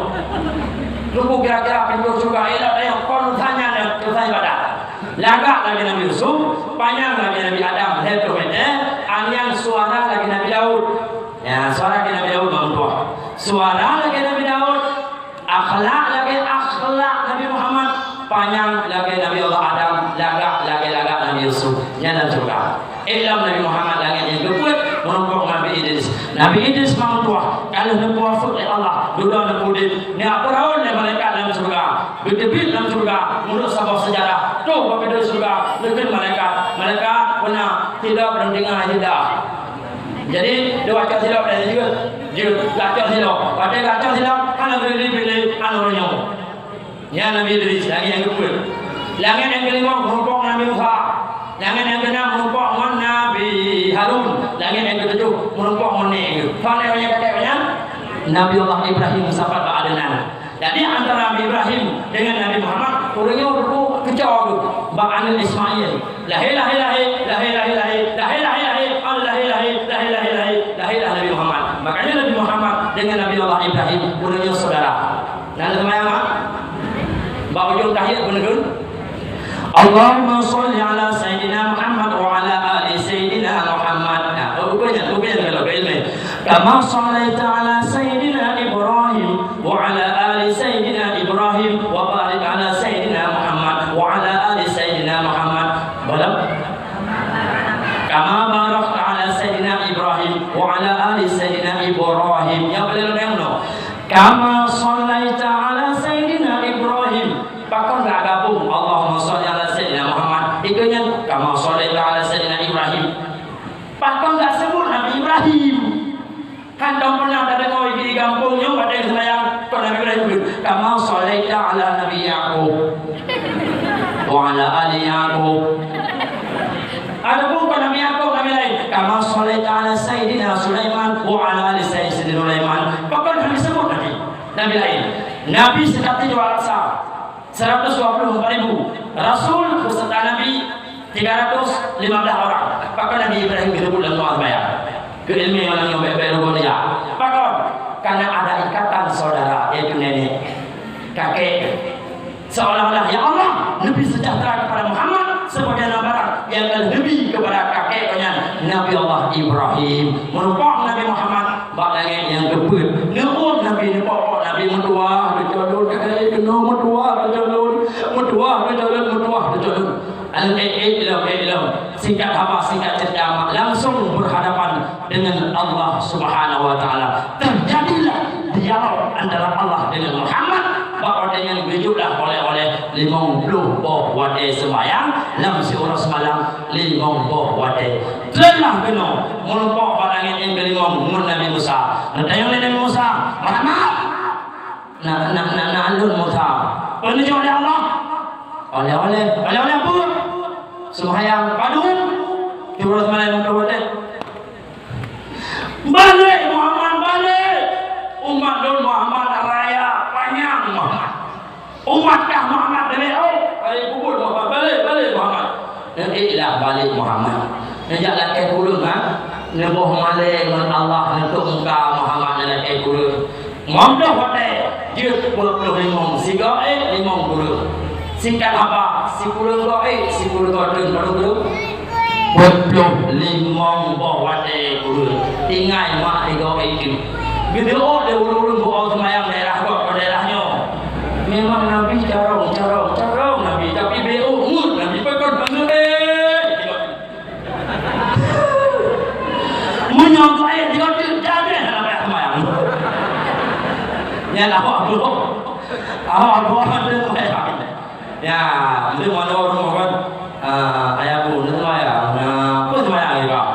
Duku kira-kira pintu syeuruga, eh, tak payah, kau urusan nyan, urusan ibadat. Lagak lagèe Nabi Yusuf, panyang lagèe Nabi Adam, lhèe ploh mètè, nyan suara lagèe Nabi Daud. Ya, suara lagèe Nabi Daud, mak meutuah. Suara lagèe Nabi Daud, akhlak lagèe akhlak Nabi Muhammad, panyang lagèe Nabi Allah Adam, lagak lagèe lagak Nabi Yusuf. Nyan lam syeuruga. Ilom Nabi Muhammad langét nyang keupeuet, meurumpok Nabi Idris. Nabi Idris mak meutuah, ka lheueh neupeuwafeuet lé Allah, dudoe neupeuudép, neupeurawöt lé malaikat lam syeuruga. Geuteubiet lam syeuruga, meunurot saboh seujarah, troh bak pintoe syeuruga, neukheun malaikat. Malaikat peuna sidroe lam teungoh jeuet. Jadi, dua cok sidroe dan jeuet, jeuet, dua cok sidroe. Watèe dua cok sidroe, hana geuteubiet lé aneuk ureueng nyoe. Nyan Nabi Idris, langét nyang keupeuet. Langét nyang keulimong, meurumpok Nabi Musa. Langét nyang keunam, meurumpok ngon Nabi Harun. Langét nyang keutujoh, meurumpok ngon nèk geuh. Soe nèk geuh nyang kakèe nyan? Nabi Allah Ibrahim sapat bak Adnan. Jadi, antara Nabi Ibrahim dengan Nabi Muhammad, ureueng nyoe duku keuco geuh bak aneuk Ismail. Lahé, lahé, lahé, lahé, lahé, lahé, lahé, lahé, lahé, lahé, lahé, lahé, lahé, lahé, lahé, lahé, lahé Nabi Muhammad. Makanya Nabi Muhammad dengan Nabi Allah Ibrahim, ureueng nyoe saudara. Nah, teuma ya, Mak? Bak ujong tahiyat pun neukheun. Allahumma shalli ala Sayyidina Muhammad wa ala ali Sayyidina Muhammad. Nah, rukuknya, rukuknya kalau ilmu. Kama shallaita ala Sayyidina Ibrahim wa ala ali Sayyidina Ibrahim wa barik ala Sayyidina Muhammad wa ala ali Sayyidina Muhammad. Belum? Kama barakta ala Sayyidina Ibrahim wa ala ali Sayyidina Ibrahim. Nyang paléng lôn nyoe. Kama shallaita ala Sayyidina Ibrahim. Pakon ka gabong Allahumma shalli ala Sayyidina Muhammad. Ikeu nyan, kama shallaita ala Sayyidina Dong pernah tadeungoe di gampông nyoe, watée seumayang, kon Nabi Ibrahim geukheun, "Kama shallaita ala Nabi Yakub, wa ala ali Yakub." Ataupun kon Nabi Yakub, Nabi laén, "Kama shallaita ala Sayyidina Sulaiman, wa ala ali Sayyidina Sulaiman." Pakon hana disebut Nabi, Nabi laén. Nabi seukati dua rasa. Seratus dua puluh empat ribu. Rasul beserta Nabi tiga ratus lima belas orang. Pakon Nabi Ibrahim geuteupeue lam luwa seumayang? Keu ileumèe malam nyoe bèk-bèk lôn jak. Pakon? Karena ada ikatan saudara, yaitu nenek, kakek. Seolah-olah, "Ya Allah, neubri sejahtera kepada Muhammad sebagaimana barang yang ka lheueh neubri kepada kakek geuh nyan, Nabi Allah Ibrahim." Meurumpok Nabi Muhammad bak langét nyang keupeuet. Neuôn Nabi, neupok-pok Nabi, meutuwah teucalon, eh, keunoe meutuwah teucalon, meutuwah teucalon, meutuwah teucalon. Lalu, eh, eh, ilom, eh, ilom. Singkat haba, singkat cerita, langsung berhadapan dengan Allah Subhanahu wa Taala. Terjadilah dialog antara Allah dengan Muhammad, bak watèe nyan geujok lah oleh-oleh limong ploh boh watèe seumayang lam siuroe seumalam. Limong boh watèe. Trön lah keunoe, meurumpok bak langét nyang keulimong ngon Nabi Musa. Neutanyong lé Nabi Musa, "Muhammad, na, na, na, na lôn Musa, peue neujok lé Allah?" "Oleh-oleh." "Oleh-oleh peue?" "Seumayang." "Padum?" "Siuroe seumalam limong ploh watèe." "Balek Muhammad, balek! Umat lôn Muhammad raya panyang Muhammad. Umat kah Muhammad balek, oh, balek kubur Muhammad, balek, balek Muhammad." "Nyan ék lah balek Muhammad. Neujak lakèe kureueng, ha? Neuboh malèe ngon Allah, neutôp muka Muhammad neulakèe kureueng." Limong ploh watèe, jeuet dua ploh limong, sigoe ék limong kureueng. Singkat haba, sikureueng goe ék, sikureueng goe trön, padum kureueng? Dua ploh limong boh watèe kureueng. Tinggai mak sigoe ék. Geudeuôt lé ureueng-ureueng beuo seumayang daerah gob, daerah nyoe. Memang Nabi carông, carông, carông Nabi, tapi beuôt ngon Nabi, pakon bangai. Meunyoe goe ék, jeuet, jeuet, jeuet, hana payah seumayang. Nyan awak bloe. Awak bloe hana seumayang. Ya, meunan manoe rumoh kan. Ah, ayah bu, hana seumayang. Nah, peue seumayang lé, Pak?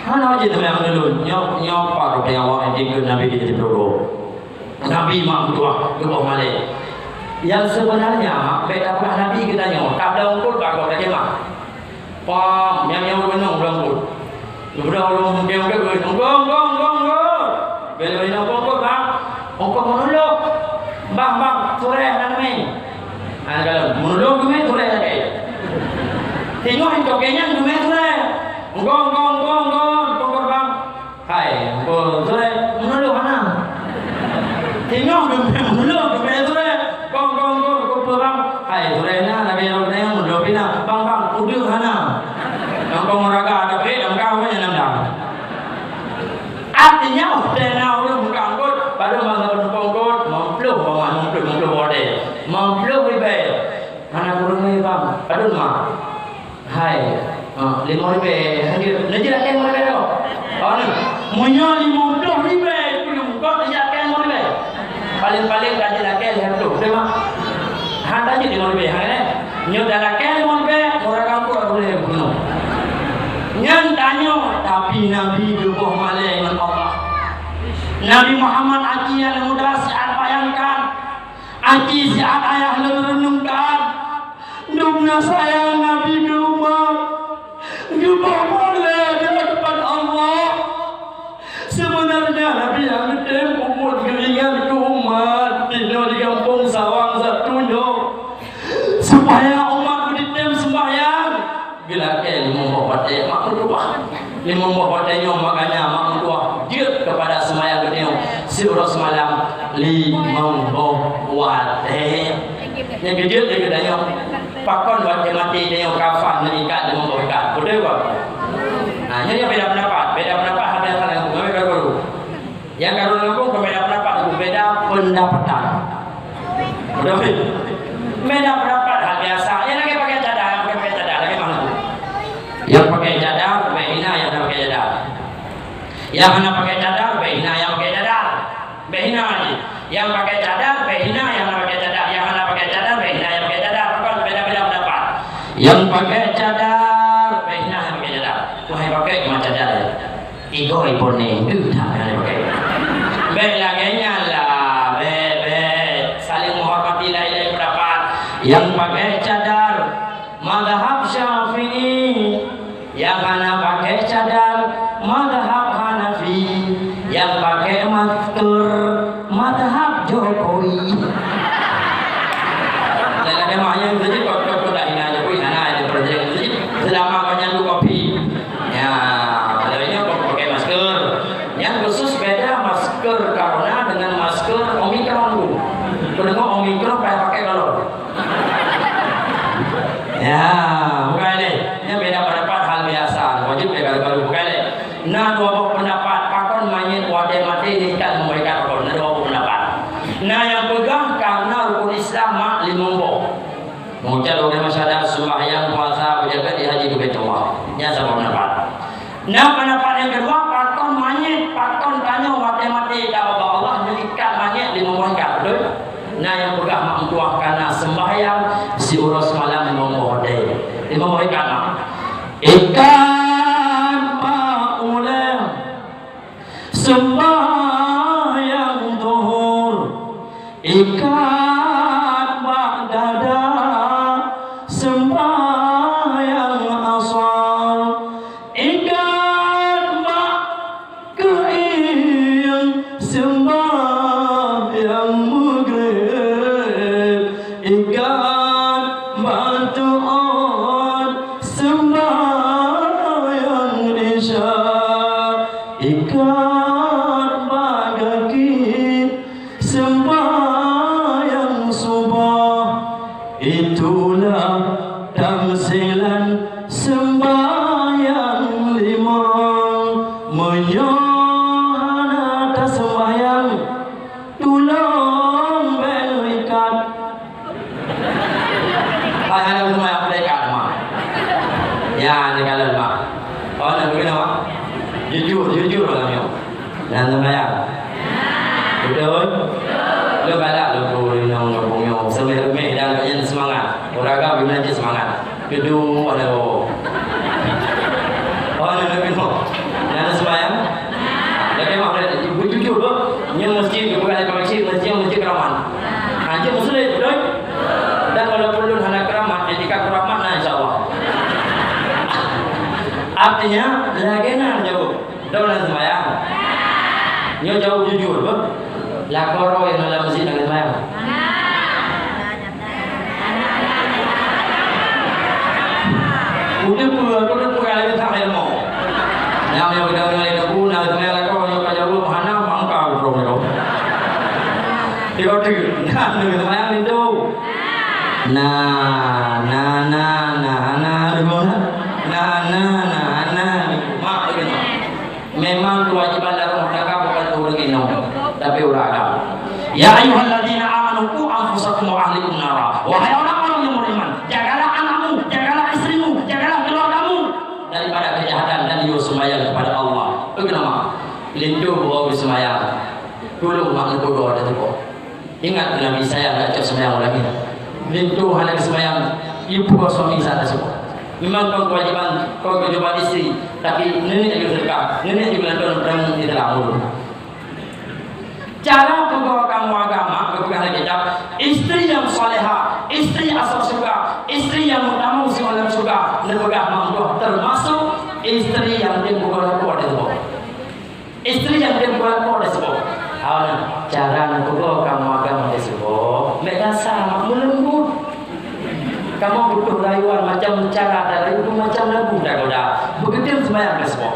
Hana wajéb seumayang lé lôn. Nyoe, nyoe pat rupanya awak jikheun Nabi di situ. Nabi mak meutuah, geuboh malèe. Nyang seubeunarnya, bèk tapeugah Nabi geutanyoe, tabloe eungkôt bak gob tajak mak. Pom, nyang nyoe geunong lam pruet. Geubeudôh lom hongkong, hongkong, hongkong, hongkong. Bèk lom hongkong, hongkong, bang. Hongkong meunulok. Bang, bang, surèe hana geumè. Hana kalon, meunulok geumè, surèe lagèe. Teungoh hongkong nyan geumè surèe. Hongkong, hongkong, hongkong, hongkong, bang. Hai, hongkong surèe, meunulok hana. Teungoh geumè meunulok, geumè surèe. Kong, kong, kong, kong, peue bang? Hai, surèe na, lagèe rot na, meunulok pih na. Bang, bang, udeueng hana. Nyang kong raga, tapi nyang ka, apa nyang nandang? Artinya, watèe na ureueng buka eungkôt, padum bang saboh teupông eungkôt, limong ploh, bang, limong ploh, limong ploh watèe. Limong ploh ribèe. Hana kureueng lé, bang. Padum, bang? Hai, ha, limong ribèe, hanjeuet. Neujeuet lakèe limong ribèe tu. Oh, ni. Meunyoe limong ploh ribèe, peuleumpat neujeuet lakèe limong ribèe. Paleng-paleng ka jeuet lakèe lhèe ploh, beutôi, mak? Han tajeuet limong ribèe, han, kan? Nyoe dah lakèe limong ribèe, ureueng kampung ka boleh bunuh. Nyan tanyoe, tapi Nabi geuboh malèe ngon Allah. Nabi Muhammad aci nyang muda siat bayangkan, aci siat ayah lôn reunungkan. Dumna sayang Nabi keu umat, geuboh malèe di hadapan Allah. Seubeunarnya Nabi nyang geutem umat geuringan keu umat, di nyoe di gampông Sawang Satu nyoe, supaya umat geutem seumbahyang. Geulakèe limong boh watèe mak meutuah. Limong boh watèe nyoe makanya mak meutuah jeuet keupada seumayang geutanyoe siuroe seumalam limong boh watèe. Nyang keujeuet lé geutanyoe, pakon watèe maté tanyoe kafan neuikat limong boh ikat. Beutôi kon? Nah, nyoe nyang beda pendapat. Beda pendapat hana salah, ngon guru. Nyang ka lôn muphom keu beda pendapat, beda pendapatan. Beutôi? Beda pendapat hal biasa. Nyang lagèe pakai cadar, nyang pakai cadar, lagèe mana tu? Nyang pakai cadar, bèk hina nyang hana pakai cadar. Nyang hana pakai cadar, bèk hina nyang pakai cadar. Bèk hina jih. Nyang pakai cadar, bèk hina nyang hana pakai cadar. Nyang hana pakai cadar, bèk hina nyang pakai cadar. Pakon beda-beda pendapat? Nyang pakai cadar, bèk hina nyang pakai cadar. Wahai pakai cuma cadar aja. Igoe pone, geuh that nyan pakai. Bèk lagèe nyan lah, bèk, bèk. Saling menghormati lain-lain pendapat. Nyang pakai cadar, mazhab Syafi'i. Nyang hana pakai cadar, mazhab Hanafi. Nyang pakai masker, mazhab Jokowi. Dan ada mak nyang saja, kau, kau, kau dah hina Jokowi, hana ada projek saja. Selama kau nyan kopi. Ya, kalau ini kau pakai masker. Yang khusus beda masker corona dengan masker Omicron tu. Kau dengar Omicron payah pakai kalau. Ya, bukan deh. Ini beda pendapat hal biasa. Wajib ya kalau kalau bukan deh. Na dua boh pendapat, pakon manyét watèe maté diikat limong boh ikat pakon. Na dua boh pendapat. Na nyang peugah karena rukun Islam mak limong boh. Mengucap dua kalimat syahadat, sembahyang, puasa, berzakat, haji ke Baitullah. Nyan saboh pendapat. Na pendapat nyang keudua, pakon manyét, pakon tanyoe watèe maté ka ubak Allah, neuikat manyét limong boh ikat, beutôi? Na nyang peugah mak meutuah kana sembahyang siuroe simalam limong boh deh. Limong boh ikat mak. Ikat bak ulèe sembahyang zuhur. Ikat bak dada sembahyang asar, ikat bak keuieng sembahyang maghrib, ikat bak tuot sembahyang isya, ikat bak gaki sembahyang suboh, itulah tamsilan sembahyang limong. Meunyoe hana tasembahyang, tulông bèk neuikat. Hai, hai, hai, hai, hai, hai, hai. Ya, ni kalau mak. Oh, nak begini, mak. Jujur, jujur lah, mak. Nak sembahyang. Betul? Lu galak lu, lu inong kampung nyoe. Semeh rumeh dan banyak semangat. Orang agam gimana je semangat. Keudua ada bawa. Oh, nak begini, mak. Nak sembahyang. Lagi mak, bujur-jujur, bro. Nyoe masjid, bukan lagi masjid, masjid, masjid keramat. Anjing muslim, betul? Dan walaupun lôn hana keramat, etika keramat na, insya Allah. Artinya, lagèe na jaweueb. Dah na sembahyang? Nyoe jaweueb jujur, beuh? Lakoe roh nyang lam masjid na sembahyang? Udah peue, udah peue, ada tak ilmu. Nyang, nyang udah, udah, udah, udah, na sembahyang lakoe, nyoe ka jaweueb, hana, mangka, bro, bro. Tiga, tiga. Nah, sembahyang pintu. Na, na, na, na, na, na, na, na, na, na, mak, gitu. Memang kewajiban dalam rumah tangga bukan ureueng inong, tapi ureueng agam. Ya ayyuhalladzina amanu qu anfusakum wa ahlikum nara. Wahai orang-orang yang beriman, jagalah anakmu, jagalah istrimu, jagalah keluargamu daripada kejahatan dan yue sembahyang kepada Allah. Bagaimana? Linto buat sembahyang. Tulung mak neupeugah dan teupeue. Ingat Nabi sayang nak cok sembahyang ureueng laén. Linto hana sembahyang, ibu suami sana semua. Memang kau kewajiban, kau kewajiban istri, tapi nenek juga sedekah, nenek juga nonton perang di dalam mulut. Cara peugah kamu agama, kepeugah lagi kitab, istri yang soleha, istri asal surga, istri yang utama musim alam surga, neupeugah mak meutuah termasuk istri yang tim bukan kuat di tubuh. Istri nyang tem peulakoe di siboh. Awaknyan, cara neupeugah kamoe agama di siboh, bèk gasa, mak meuleumbut. Kamoe butuh rayuan macam cara, dan rayu pun macam lagu tagoda. Beugeutem seumayang di siboh.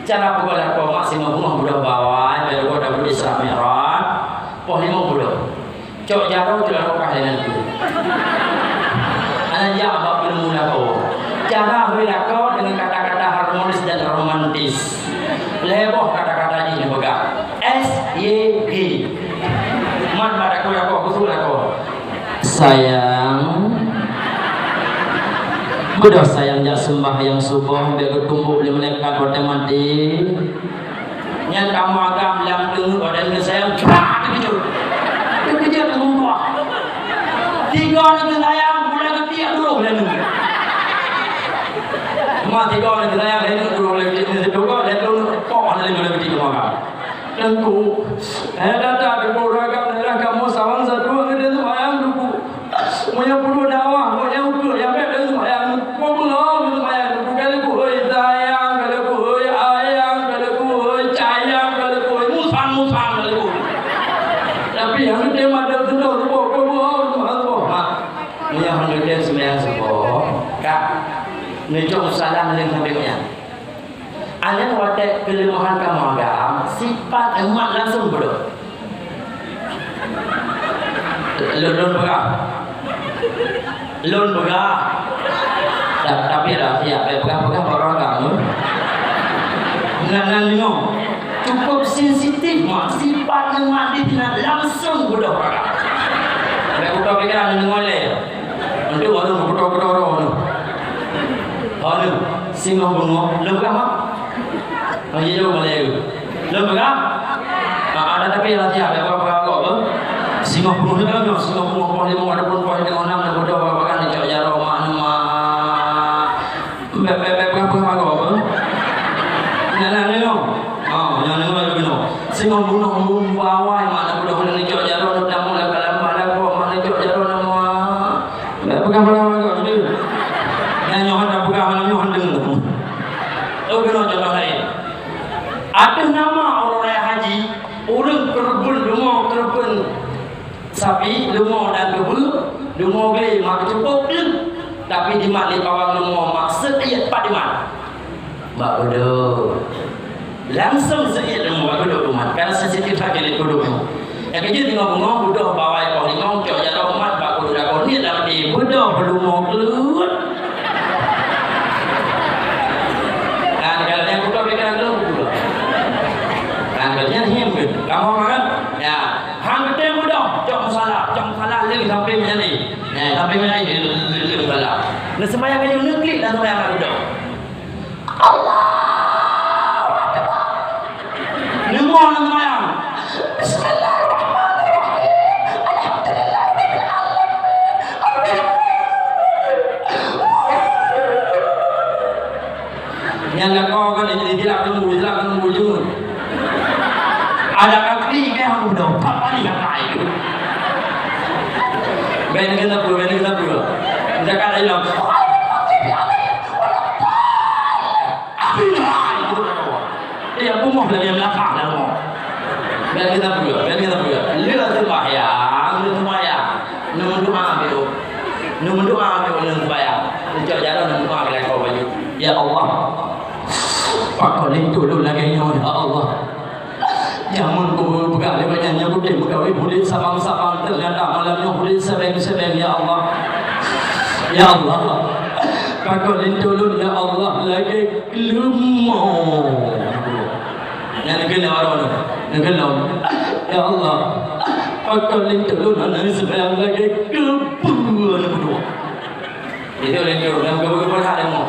Cara peugah lakoe mak simong beungoh budoh bawai, bèk lagoe tabu Isra Mi'raj, poh limong budoh. Cok jaroe cok lakoe kah lé nanti. Hana jak bak peunemu lakoe. Cara hui lakoe dengan kata-kata harmonis dan romantis. Lhèe boh kata-kata jih neupeugah. S Y G. Man bak lakoe, lakoe, khusus lakoe. Sayang. Beudôh sayang jak seumayang suboh, bèk geutumbok lé malaikat watèe maté. Nyan kamoe agam lam teungeut badan geusayang, brak, teukeujot. Teukeujot lam tuah. Tiga ni geusayang, bulan ketiga dua bulan ni. Ma tiga ni geusayang, lain dua bulan ketiga, dua bulan, lain dua bulan, Teungku, eh, data Teungku, ureueng agam daerah kamoe sawan satu ngon seumayang Teungku. Meunyoe peunoh dakwah, meunyoe ukeue nyang bèk lé seumayang, peue beungoh seumayang, ka lheueh kuhôi sayang, ka lheueh kuhôi ayang, ka lheueh kuhôi cayang, ka lheueh kuhôi musang-musang, ka lheueh kuhôi. Tapi nyang teuntèe mata teuntèe tuboh, peue beungoh seumayang suboh. Mak, meunyoe han teuntèe seumayang suboh, ka neucok salam lé sampéng nyan. Nyan watèe keuleumahan kamoe agam, sifat umat langsung beudôh. Lôn, lôn peugah. Lôn peugah. Ta-, tapi rahsia, bèk peugah-peugah bak ureueng agam. Nan, nan deungö. Cukup sensitif, mak. Sifat umat di sinan langsung beudôh peugah. Bèk buka pikiran deungö lé. Untuk ureueng beutôi-beutôi roh tu. Oh, tu. Singoh beungoh. Lôn peugah, mak. Oh, iya, lôn peugah. Lôn peugah. Ah, ada tapi rahsia, ada apa-apa kok, bang. Singoh beungoh tu kan, singoh beungoh, poh limong, ada pun poh limong, enam, ada bodoh, apa-apa kan, dicok jaroe, mak, mak. Bèk, bèk, bèk, peugah-peugah bagoe, apa? Nyan, nyan, nyan. Oh, nyan, nyan, nyan, nyan. Singoh bunoe, bunoe bawai, mak, na bunoe, na neucok jaroe, na tamong lam kalam, mak, na bunoe, mak, neucok jaroe, na bunoe. Bèk peugah-peugah bagoe, tu. Nyan nyoe han tapeugah, malam nyoe han deungö. Oh, keunoe contoh laén. Ateueh nama uroe raya haji, ureueng keureubeuen, leumo keureubeuen. Sapi, leumo dan keubeue, leumo glé mak cukup gleuh. Tapi dimat lé pawang leumo mak seuiet pat dimat. Bak kuduk. Langsung seuiet leumo bak kuduk umat. Karena sensitif lagèe lé kuduk nyoe. Nyang keujeuet teungoh beungoh, beudôh bawai poh limong, cok jaroe umat bak kuduk dagoe niet lam até, beudôh leumo kleuet. Kan kalau nyang kuduk, dia kena kleuet, kuduk. Kan kalau nyang hiem ke? Kamu makan? Ya. Han geutem beudôh, cok musala, cok musala lé sampéng nyan lé. Nyan, sampéng nyan lé, lé, lé, lé musala. Neuseumayang nyoe neuklik dan seumayang beudôh. Allahu Akbar. Neumong neuseumayang. Bismillahirrahmanirrahim. Alhamdulillahirabbil alamin. Nyan lakoe kan, jadi tilak tunggu, tilak tunggu jeuet. Ada kaki ke yang udah empat kali yang lain. Bèk keuneuk peue, bèk keuneuk peue. Zakat ilong. Akhirnya, itu kan Allah. Dia bumoh lagi yang belakang dah Allah. Bèk keuneuk peue, bèk keuneuk peue. Lé seumayang, lé seumayang. Neumeudoa beu. Neumeudoa beu neuseumayang. Neucok jaroe neumeudoa beu lakoe baju. Ya Allah. Pakon linto lôn lagèe nyoe, ya Allah. Jameun kupeugah lé banyak nyoe udép meukawen udép sabang-sabang, ternyata malam nyoe udép sebeng-sebeng, ya Allah. Ya Allah. Pakon linto lôn, ya Allah, lagèe leumo. Nyan keunoe baroe nyoe. Nyan keunoe. Ya Allah. Pakon linto lôn hana seumayang lagèe keupeue nyoe. Itu linto, nyang keubeue-beue hak leumo.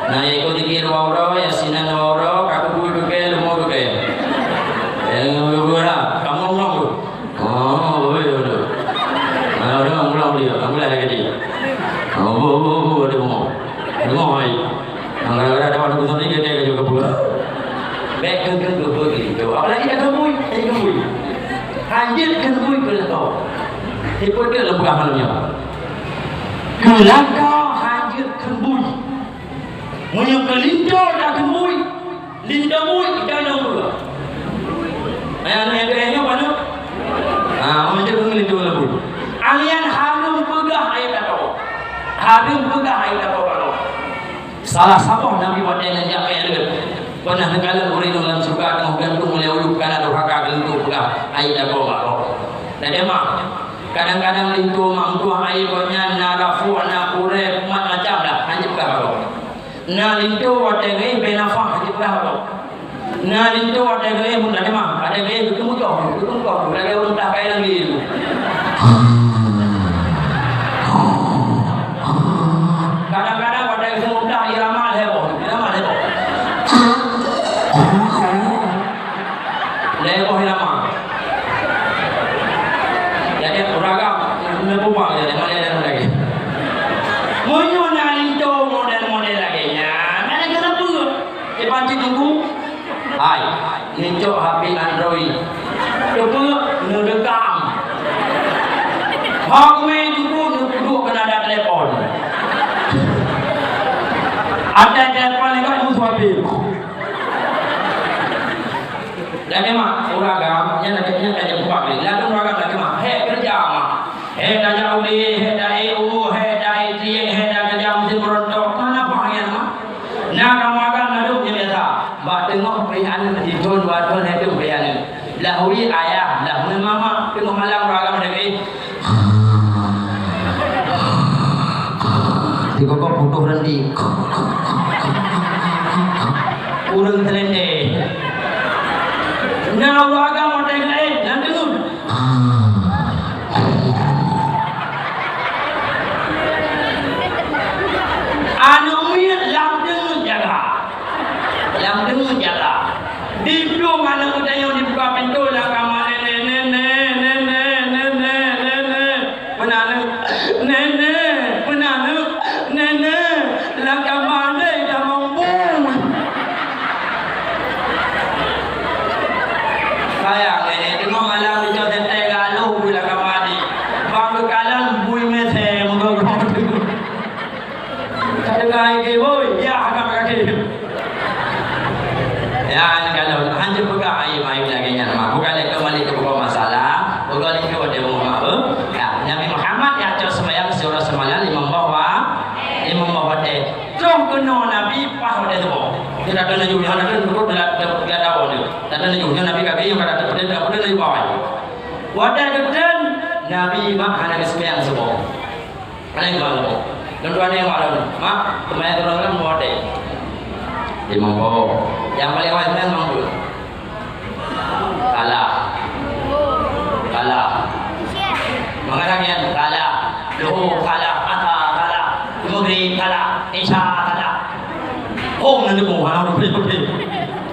Nah, ya ikut zikir dua uroe, Yasinan dua uroe, ka keubeue keu kèe, leumo keu kèe. Eh, keubeue-beue hak, kamoe ngom tu. Oh, betul, betul. Nah, udah ngulang dia, ngulang lagi dia. Oh, bu, bu, bu, ada ngom. Leumo hai. Nah, gara-gara ada orang kusam ni, dia, dia juga keubeue. Bèk keu keubeue gitu. Apalagi ka keubeue, ka keubeue. Hanjeuet keubeue keu lakoe. Tipe dia leupeugah malam nyoe. Keu lakoe hanjeuet kheun bui. Meunyoe keu linto takheun bui, linto bui, linto bui. Ayah, ayah, ayah, ayah, mana? Ah, meunyoe keu linto bui. Alian hareuem peugah ayat lakoe. Hareuem peugah ayat lakoe baroe. Salah saboh Nabi watèe nyan jak keu Elot, peunah neukalon ureueng inong lam syeuruga teungoh gantung lé u lueb kana durhaka keu linto peugah, "Ai lakoe baroe." Nah, teuma, kadang-kadang linto mak meutuah hai gobnyan na rafuh, na kureb, macam-macam dah, hana jipeugah baroe. Na linto watèe geuéh bèe nafah, hana jipeugah baroe. Na linto watèe geuéh mun na teuma, watèe geuéh geukeumujok, geukeumujok, lagèe ureueng tah kai lam gili. Kadang-kadang watèe geukeumujok irama lhèe boh, irama lhèe boh. Lhèe boh irama. Jadi ureueng agam neupeubuet jadi model lagèe. Meunyoe na linto model-model lagèe nyan, na keuneuk peue? Iban cit teungku. Hai, neucok H P Android. Keupeue neurekam. Hak mé jukuk neupeuduek keu nada telepon. Ada telepon lewat musuh H P. Lagèe mak, ureueng agam, nyan lagèe nyan ka jeuet bak lé. Lalu ureueng agam lagèe mak, hék keureuja mak. Hék tajak udé, hék taék u, hék taék tiek, hék takeureuja meusén meurontok. Mana pah nyan mak? Na kamoe agam ladôm nyang biasa. Bak teungoh pih aneuk sithon dua thon, hék teuk pih aneuk. Blah wie ayah, blah ngon mama, teungoh malam ureueng agam lagèe. Di koko putôh rendi. Ureueng Seulendé. Na ureueng agam watèe gaéh, nan deungon. Aneuk miet lam deungon jaga. Lam deungon jaga. Di plueng aneuk geutanyoe dibuka pintoe lam kama, "Nenek, nenek, nenek, nenek, nenek, nenek." Meunan, "Nenek, meunan, nenek, lam kama lé tamong bui." Sayang nenek, teuma malam dicok teuntèe galôh bui lam kama di. Bang geukalon bui mésé meugogoh. Ka deungo hai keu bui, ya, agam kaki. Ya, kalau hana peugah aib-aib lagèe nyan mah. Bukan lé keumbali keu pokok masalah, bukan lé keu wadé rumah, eh. Ya, Nabi Muhammad ya cok sembahyang siuroe seumalam limong boh wa-, limong boh watèe. Troh keunoe Nabi paih watèe suboh. Dia tak tahu laju, hana tahu, dia tak, dia tak tahu dia. Tak tahu laju, Nabi kaki yang kata, dia tak tahu laju bawah. Watèe geuteun, Nabi mak hana geusembahyang suboh. Hana nyang lôn. Lôn tuan nyang lôn. Mak, teuma nyang lôn kan model. Limong boh. Nyang paleng awai seunang limong boh. Kalah. Kalah. Mangat nyan kalah. Luhô kalah, asa kalah. Maghrib kalah, Isya kalah. Hong nan deungoe, hana ureueng peucaya.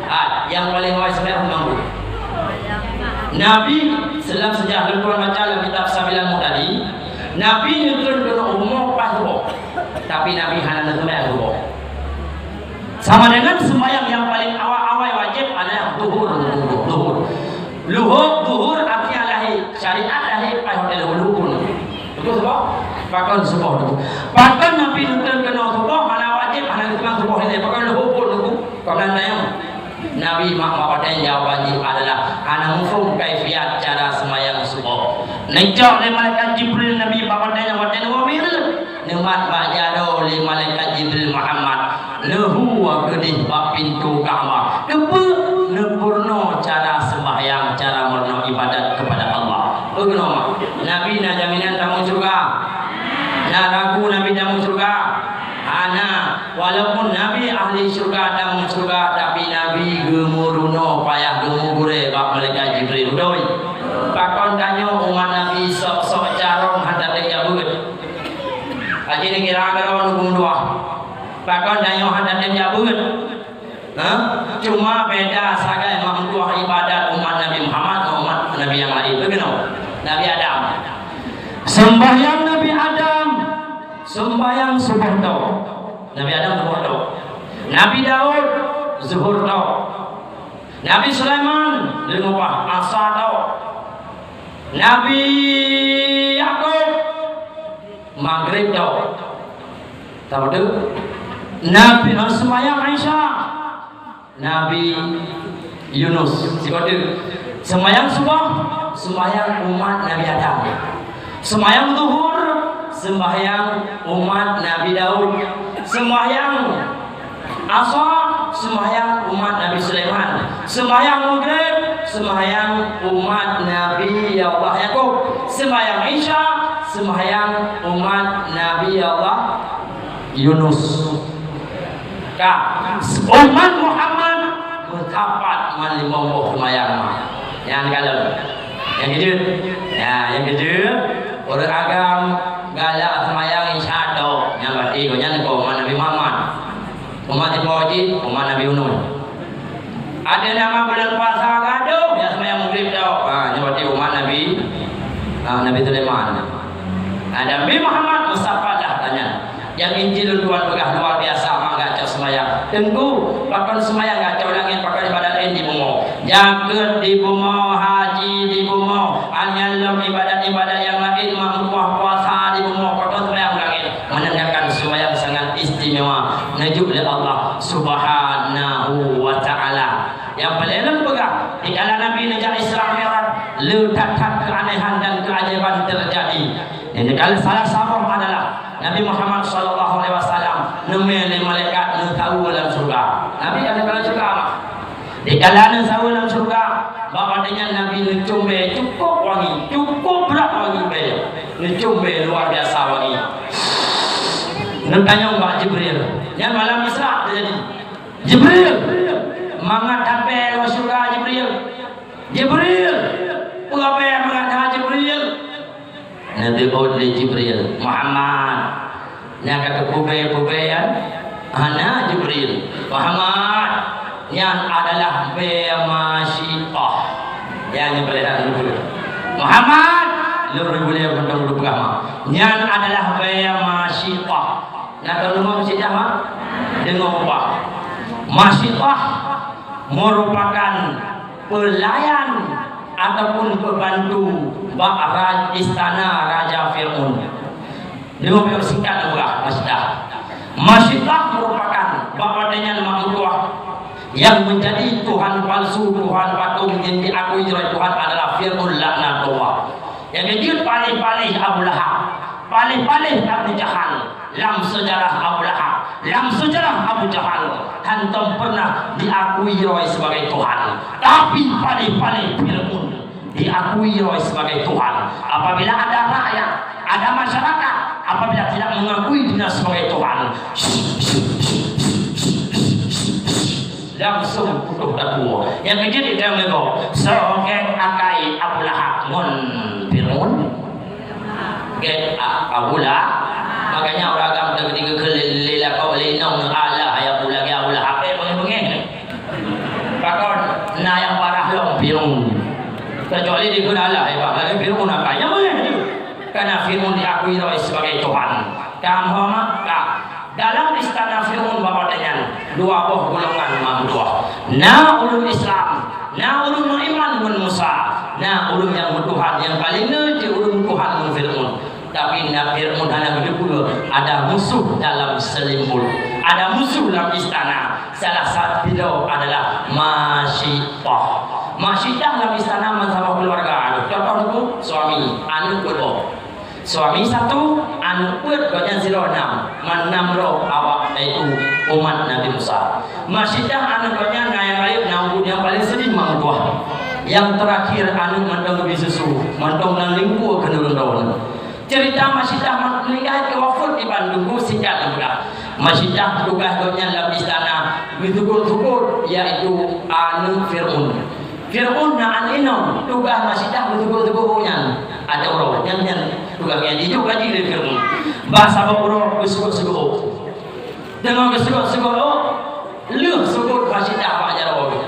Ah, nyang paleng awai seunang limong boh. Nabi, dalam sejarah lôn tuan baca dalam kitab Sabilal Muhtadin, Nabi neutron keunoe umu paih suboh, tapi Nabi hana neuseumayang suboh. Sama dengan sembahyang yang paling awal-awal wajib adalah zuhur, zuhur. Luhur, zuhur artinya lahé, syariat lahé paih watèe luhur, luhur. Betul suboh? Pakon suboh tu. Pakon Nabi neutron keunoe suboh, hana wajib, hana neuseumayang suboh ilèe. Pakon luhur, luhur. Pakon tanyong. Nabi mak, mak watèe jawaban jih adalah hana muphom kaifiat cara seumayang suboh. Neucok lé malaikat Jibril Nabi bak watèe nyan watèe neuwoe Mi'raj. Neumat bak jaroe lé malaikat Jibril Muhammad. Neuhu keudéh bak pintoe Ka'bah. Keupeue? Neupeurunoe cara seumbahyang, cara meurunoe ibadat keupada Allah. Peue keunoe mak? Nabi na jaminan tamong syeuruga? Na ragu Nabi tamong syeuruga? Hana. Walaupun Nabi ahli syeuruga dan syeuruga, tapi Nabi geumeurunoe payah geumugurée bak malaikat Jibril. Beutôi? Pakon tanyoe umat Nabi sok-sok carông hana tém jak beuet. Aji neukira keudroe nunggu dua. Pakon tanyoe hana tém jak beuet? Ha? Cuma beda sagai meutuah ibadat umat Nabi Muhammad ngon umat Nabi nyang laén. Beugeunoe? Nabi Adam. Sembahyang Nabi Adam, sembahyang suboh tok. Nabi Adam suboh tok. Nabi Daud zuhur tok. Nabi Sulaiman leumoh bah asa tok. Nabi Yakub maghrib tok. Tahu tu? Nabi, eh, sembahyang Isya. Nabi Yunus, sikot teuk. Sembahyang suboh, sembahyang umat Nabi Adam. Sembahyang zuhur, sembahyang umat Nabi Daud. Sembahyang asa, sembahyang umat Nabi Sulaiman. Sembahyang maghrib, sembahyang umat Nabi Allah Yakub. Sembahyang Isya, sembahyang umat Nabi Allah Yunus. Ka, umat Muhammad meusapat man limong boh seumayang. Nyan kalon. Nyang keujeuet. Ya, nyang keujeuet. Ureueng agam galak seumayang Isya tok. Nyan berarti gobnyan keu umat Nabi Muhammad. Umat sipo cit? Umat Nabi Yunus. Ada nama bulan puasa gadoh, ya seumayang maghrib tok. Ha, nyan berarti umat Nabi, ha, Nabi Sulaiman. Ha, Nabi Muhammad meusapat dah tanya. Nyang inti lôn tuan peugah luar biasa, mak gacok seumayang. Teungku, pakon seumayang gacok langét, pakon ibadat laén di Zakeuet dibumoe, haji dibumoe, nyan lom ibadat-ibadat nyang laén, meupuah puasa dibumoe, pakon seumayang ulang nyan, menandakan seumayang sangat istimewa, neujok lé Allah Subhanahu wa Ta'ala. Nyang paleng lom peugah, dikala Nabi neujak Isra Mi'raj, le that-that keuanehan dan keajaiban teujadi. Nyang kali salah saboh adalah Nabi Muhammad sallallahu alaihi wasallam neumè lé malaikat neusaweue lam syeuruga. Nabi ka neusaweue lam syeuruga, mak. Dikala neusaweue lam syeuruga, bak watèe nyan Nabi neucôm bèe cukôp wangi, cukôp brat wangi bèe. Neucôm bèe luar biasa wangi. Neutanyong bak Jibril. Nyan malam Isra teujadi. "Jibril, mangat that bèe lam syeuruga, Jibril." "Jibril, peue bèe mangat that, Jibril?" Neuteuôt lé Jibril, "Muhammad, nyan ka teupeue bèe-peue bèe nyan?" "Hana, Jibril." "Muhammad, nyan adalah bèe masyitah." Nyan nyang paleng that neuteuôt. "Muhammad," lôn reubulée mantong lôn peugah, mak, "nyan adalah bèe masyitah." Na tadeungoe masyitah, mak? Deungoe, bah. Masyitah merupakan pelayan ataupun pembantu bak raj-, istana Raja Fir'aun. Deungoe, singkat lôn peugah, masyitah. Masyitah merupakan bak watèe nyan mak meutuah yang menjadi tuhan palsu, tuhan patung yang diakui oleh Tuhan adalah Fir'aun laknatullah. Nyang keujeuet paléh-paléh Abu Lahab, paléh-paléh Abu Jahal. Lam seujarah Abu Lahab, lam seujarah Abu Jahal, hantom pernah diakui droe sebagai Tuhan. Tapi paléh-paléh Fir'aun diakui droe sebagai Tuhan. Apabila ada rakyat, ada masyarakat, apabila tidak mengakui dirinya sebagai Tuhan, langsung putôh tatuoh. Nyang keujeuet itang lego, soe gét akai Abu Lahab ngon Fir'aun? Gét a-, Abu Lahab. Makanya ureueng agam teukeudi geukheun lé, lé lakoe lé inong, "Alah, hai Abu, lagèe Abu Lahab, eh, beungèh-beungèh." Pakon, na nyang parah lom Fir'aun. Kecuali dikheun alah, eh, bah, lagèe Fir'aun akai, nyang beungèh tu. Karena Fir'aun diakui droe sebagai Tuhan. Ka meuhoreumat, ka. Dalam istana Fir'aun bak watèe nyan, dua boh golongan meutuah. Na ureueng Islam, na ureueng meuiman ngon Musa, na ureueng nyang meutuhan, nyang paleng ngeut ureueng meutuhan ngon Fir'aun. Tapi na Fir'aun hana geuteupeue ada musuh dalam seulimbot, ada musuh lam istana. Salah satu adalah Masyitah. Masyitah lam istana meusaboh keuluwarga. Contoh, suami, aneuk, boh. Suami satu, aneuk peuet, gobnyan sidroe nam, meunan droe awak, yaitu umat Nabi Musa. Masyitah aneuk gobnyan na nyang rayeuk, na nyang paleng seudeh meutuah. Nyang teurakhir aneuk mantong geubri susu, mantong lam lingkue keuneuk droe. Cerita Masyitah meuninggai, wafeuet di Bandung, singkat lôn peugah. Masyitah tugaih gobnyan lam istana, geusugot-sugot, yaitu aneuk Fir'aun. Fir'aun na aneuk inong, tugaih Masyitah geusugot-sugot gobnyan. Ada uroe, nyan, nyan tugaih nyan, idup lagi lé Fir'aun. Bak saboh uroe geusugot-sugot. Teungoh geusugot-sugot, lheueh sugot Masyitah bak jaroe.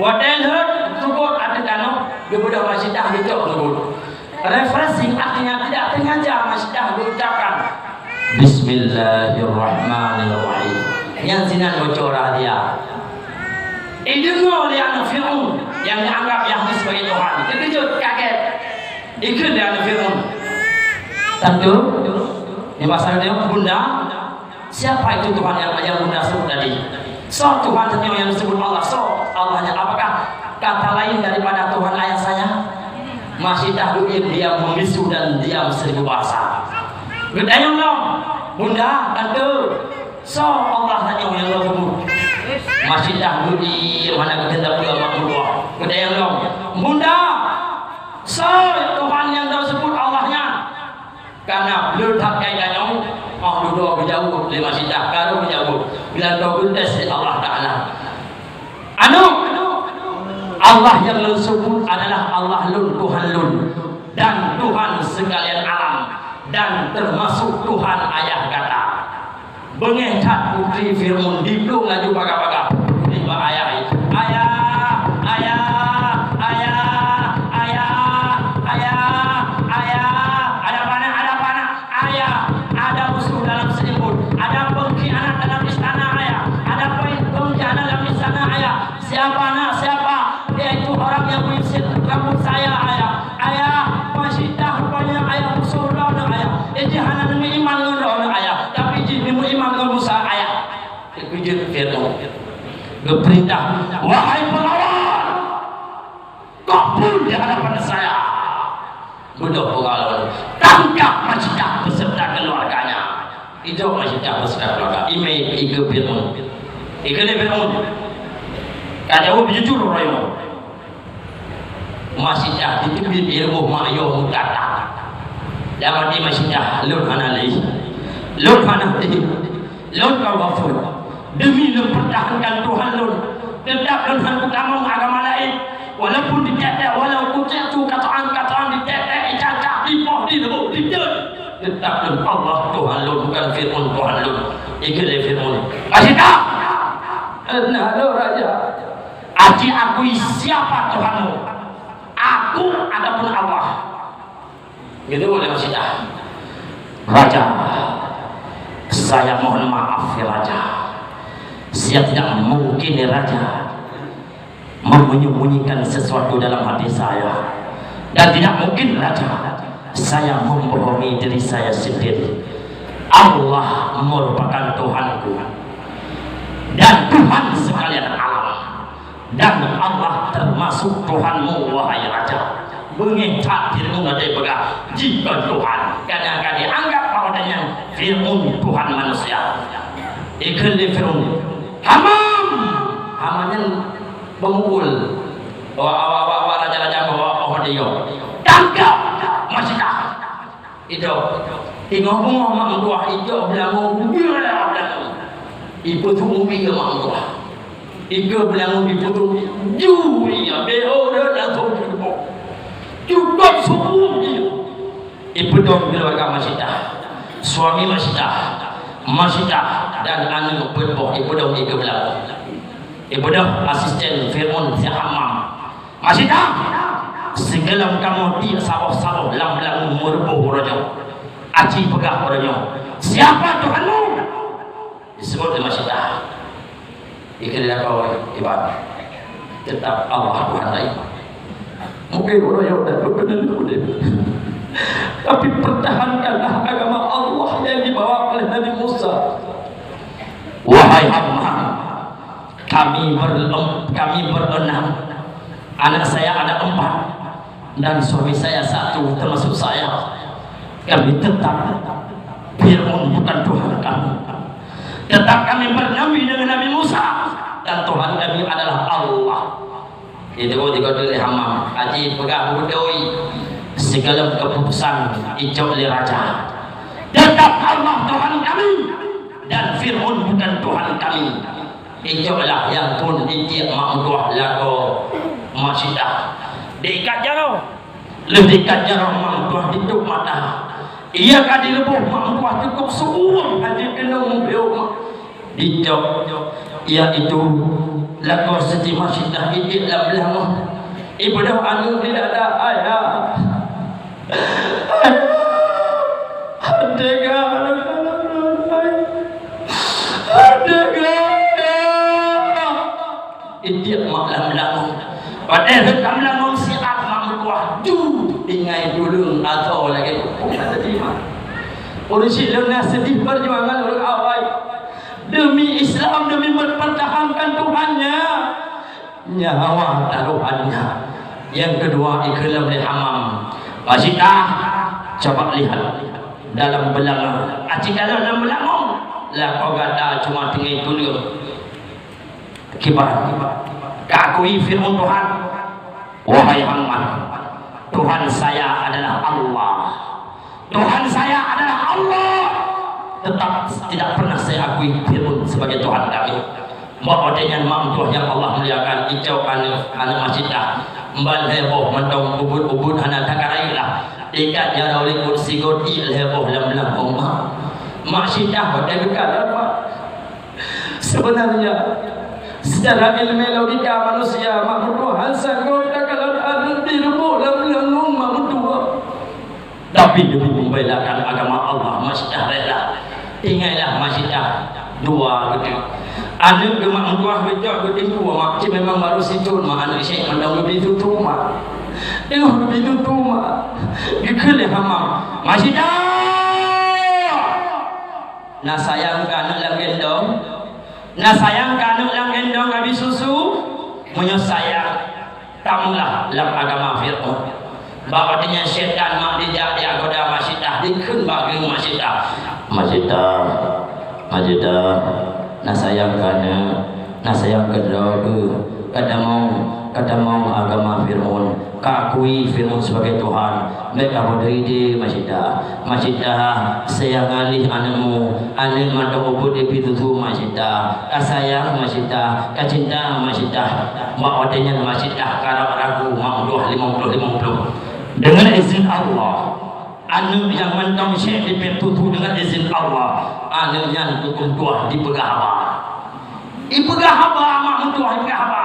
Watèe lheueh sugot ateueh tanoh, geubeudôh Masyitah geucok sugot. Refreshing, artinya tidak sengaja Masyitah geuucapkan, "Bismillahirrahmanirrahim." Nyan sinan boco rahasia. Ideungoe lé aneuk Fir'aun nyang dianggap Yahudi sebagai Tuhan. Teukeujot, kaget. Ikheun lé aneuk Fir'aun, "Tante, di masa nyoe, Bunda, siapa itu Tuhan yang, yang Bunda sebut tadi? Soe Tuhan tanyoe nyang disebut Allah? Soe Allah nyan? Apakah kata lain daripada Tuhan ayah saya?" Masyitah diam-diam membisu dan diam seribu bahasa. Geutanyong lom, "Bunda, Tante, soe Allah tanyoe nyang lôn sebut?" Masyitah diam, hana geuteupeue mak meutuah. Geutanyong lom, "Bunda, soe Tuhan nyang lôn sebut Allah nyan?" Kana bleuet that kai tanyong, 'oh dudoe geujaweueb lé Masyitah, ka lheueh geujaweueb, geulantoe geutés lé Allah Taala. "Aneuk, Allah nyang lôn sebut adalah Allah lôn, Tuhan lôn, dan Tuhan sekalian alam, dan termasuk Tuhan ayah gata." Beungèh that putri Fir'aun, diplueng laju bagah-bagah. Putri bak ayah, "Ayah, ayah, ayah, ayah, ayah, ayah, ada apa, Nak? Ada apa, Nak? Ayah, ada musuh dalam seulimbot, ada pengkhianat dalam istana, Ayah, ada pe-, pengkhianat dalam istana, Ayah." "Siapa, Nak? Siapa?" Itu orang yang menyisir rambut saya, ayah. Ayah, Masyidah rupanya ayah musuh droeneuh, ayah. Eh, jih hana neumeuiman ngon droeneuh, ayah. Tapi jih neumeuiman ngon Musa, ayah. Dikeujeuet Fir'aun. Geupeurintah, "Wahai pengawal, kumpul di hadapan saya." Beudôh pengawal, "Tangkap Masyidah beserta keluarganya." Idôk Masyidah beserta keluarga. Imé ikeue Fir'aun. Ikeue lé Fir'aun. Ka jaweueb jujur uroe nyoe. Masyidah diteubiet ilmu mak yo meutatang. Lam até Masyidah, lôn hana lé. Lôn hana lé. Lôn ka wafeuet. Demi lôn pertahankan Tuhan lôn, teutap lôn hana kutamong agama laén. Walaupun ditèk-tèk, walau kucek tu kataan-kataan ditèk-tèk, icak-cak, dipoh, dileubuh, diteuet, teutap lôn Allah Tuhan lôn, bukan Fir'aun Tuhan lôn. Ikeue lé Fir'aun, "Masyidah! Hana lôn raja. Aci akui siapa Tuhanmu. Aku ataupun Allah." Gitu boleh Masyidah. "Raja, saya mohon maaf ya Raja. Saya tidak mungkin ya Raja menyembunyikan sesuatu dalam hati saya. Dan tidak mungkin Raja saya membohongi diri saya sendiri. Allah merupakan Tuhanku dan Tuhan sekalian alam." Dan Allah termasuk Tuhanmu, wahai raja. Beungéh that Fir'aun até peugah, jih kon Tuhan. Kadang-kadang anggap bahwa nyan Fir'aun Tuhan manusia. Ikheun lé Fir'aun, "Hamam!" Hamam nyan peumukul. Wa, wa, wa, wa, raja-raja, wa, wa, wa, dia. "Tangkap Masyidah!" Idôk. Ingoh beungoh mak meutuah, idôk beulangong, beulah beulangong. Ipeuteumeung bie mak meutuah. Ikeue beulangong ipeuteumeung, ju bie, beuho rhot langsong jiteupeue. Cukôp subuh bie. Ipeudong keuluwarga Masyidah. Suami Masyidah, Masyidah dan aneuk peuet boh ipeudong ikeue beulangong. Ibeudôh asisten Fir'aun si Hamam. "Masyidah, sigohlom kamoe tiek saboh-saboh lam beulangong meureuboh uroe nyoe. Aci peugah uroe nyoe, 'Siapa Tuhanmu?'" Disebut lé Masyidah. Ikheun lé lakoe iban, "Tetap Allah Tuhan laén. Mungkin uroe nyoe dan beutôi udeb. Tapi pertahankanlah agama Allah yang dibawa oleh Nabi Musa." "Wahai Hamam, kami ber-, kami berenam. Anak saya ada empat, dan suami saya satu, termasuk saya. Kami tetap Fir'aun bukan Tuhan kami. Tetap kami bernabi dengan Nabi Musa, dan Tuhan kami adalah Allah." Itu pun digodoh lé Hamam. Aci peugah beutôi, sigohlom keuputusan icok lé raja. "Tetap Allah Tuhan kami, dan Fir'aun bukan Tuhan kami." Icoklah nyang phon itiek mak meutuah lakoe Masyidah. Diikat jaroe. Lheueh diikat jaroe mak meutuah ditup mata. Ia ka dileuboh mak meutuah cukôp subuh hana jikeunong meubiôh mak. Dicok, iaitu lakoe Siti Masyidah itiek lam beulangong. Ibeudôh aneuk di dada, "Ayah, ayah, teuga, teuga, ayah." Itiek mak lam beulangong. Padahai lam beulangong siat mak meutuah ju tinggai tuleueng atau lagèe tu. Ureueng syiek lôn na seudeh perjuangan ureueng awai. Demi Islam, demi mempertahankan Tuhannya, nyawa taruhannya. Nyang keudua, ikheun lom lé Hamam, "Masyidah, coba lihat dalam beulangong." Aci kalon lam beulangong, lakoe gata cuma tinggai tuleueng. Kiban, ka akui Fir'aun Tuhan. "Wahai Hamam, Tuhan saya adalah Allah. Tuhan saya adalah Allah. Tetap tidak pernah saya akui Fir'aun sebagai Tuhan kami." Bak watèe nyan mak meutuah nyang Allah muliakan, icok aneuk, aneuk Masyidah. Ban lhèe boh mantong ubit-ubit hana teuka rayeuk lah. Ikat jaroe likot sigot, iek lhèe boh lam beulangong mak. Masyidah watèe geukalon mak. Sebenarnya, secara ilmu logika manusia, mak meutuah hana sanggob takalon aneuk dileuboh lam beulangong mak meutuah. Tapi demi membelakan agama Allah, Masyidah rela. Tingailah Masyidah dua geuteuk. Aneuk geuh mak meutuah geucok geutimpu mak, cit memang barô sithon mak aneuk syek mantong geubi tutu mak. Teungoh geubi tutu mak, geukheun lé hama, "Mak Syidah! Na sayang keu aneuk lam gendong? Na sayang keu aneuk lam gendong abi susu? Meunyoe sayang, tameulah lam agama Fir'aun." Bak watèe nyan syaitan mak dijak di agoda Mak Syidah, dikheun bak geuh Mak Syidah, "Mak Syidah, Mak Syidah, na sayang keu aneuk, na sayang keu droe geuh, ka tamong, ka tamong agama Fir'aun, ka akui Fir'aun sebagai Tuhan, bèk kamoe teuridèe Mak Syidah." "Mak Syidah, sayang aléh aneukmu, aneuk mantong ubit di pintoe Mak Syidah, ka sayang Mak Syidah, ka cinta Mak Syidah." Bak watèe nyan Mak Syidah karap ragu mak meutuah limong ploh limong ploh. Deungon izin Allah, aneuk nyang mantong syek di pintoe deungon izin Allah, aneuk nyan geupeutuah dipeugah haba. Ipeugah haba mak meutuah, ipeugah haba.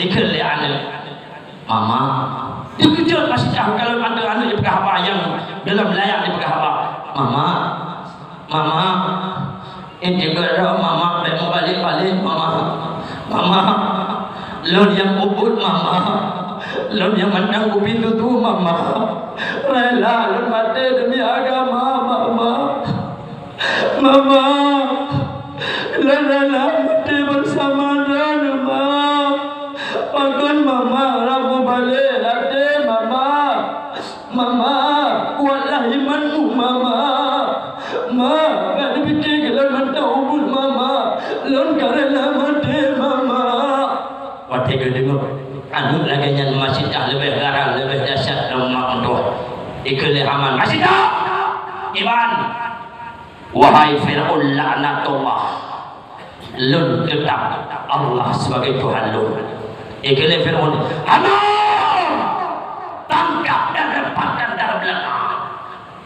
Ikheun lé aneuk, "Mama." Teukeujot Mak Syidah kalon aneuk-aneuk ipeugah haba nyang dalam layar ipeugah haba, "Mama, Mama, inci keudroe Mama bèk meubalek-balek Mama. Mama, lôn nyang ubit Mama. Lôn nyang mantong kubi tutu Mama. Rela lôn maté deumi agama Mama. Mama, lôn rela maté beusama droeneuh Ma. Pakon Mama rab meubalek até Mama. Mama, kuatlah imanmu Mama. Ma, bèk neupike keu lôn mantong ubit Mama. Lôn ka rela maté Mama." Watèe geudeungoe aneuk lagèe nyan, Mak Syidah leubèh garang, leubèh dahsyat lom mak meutuah. Ikheun lé Haman, "Mak Syidah! Kiban! Wahai Fir'aun laknatullah, lôn teutap Allah sebagai Tuhan lôn." Ikheun lé Fir'aun, "Haman! Tangkap dan lepaskan dalam belanga."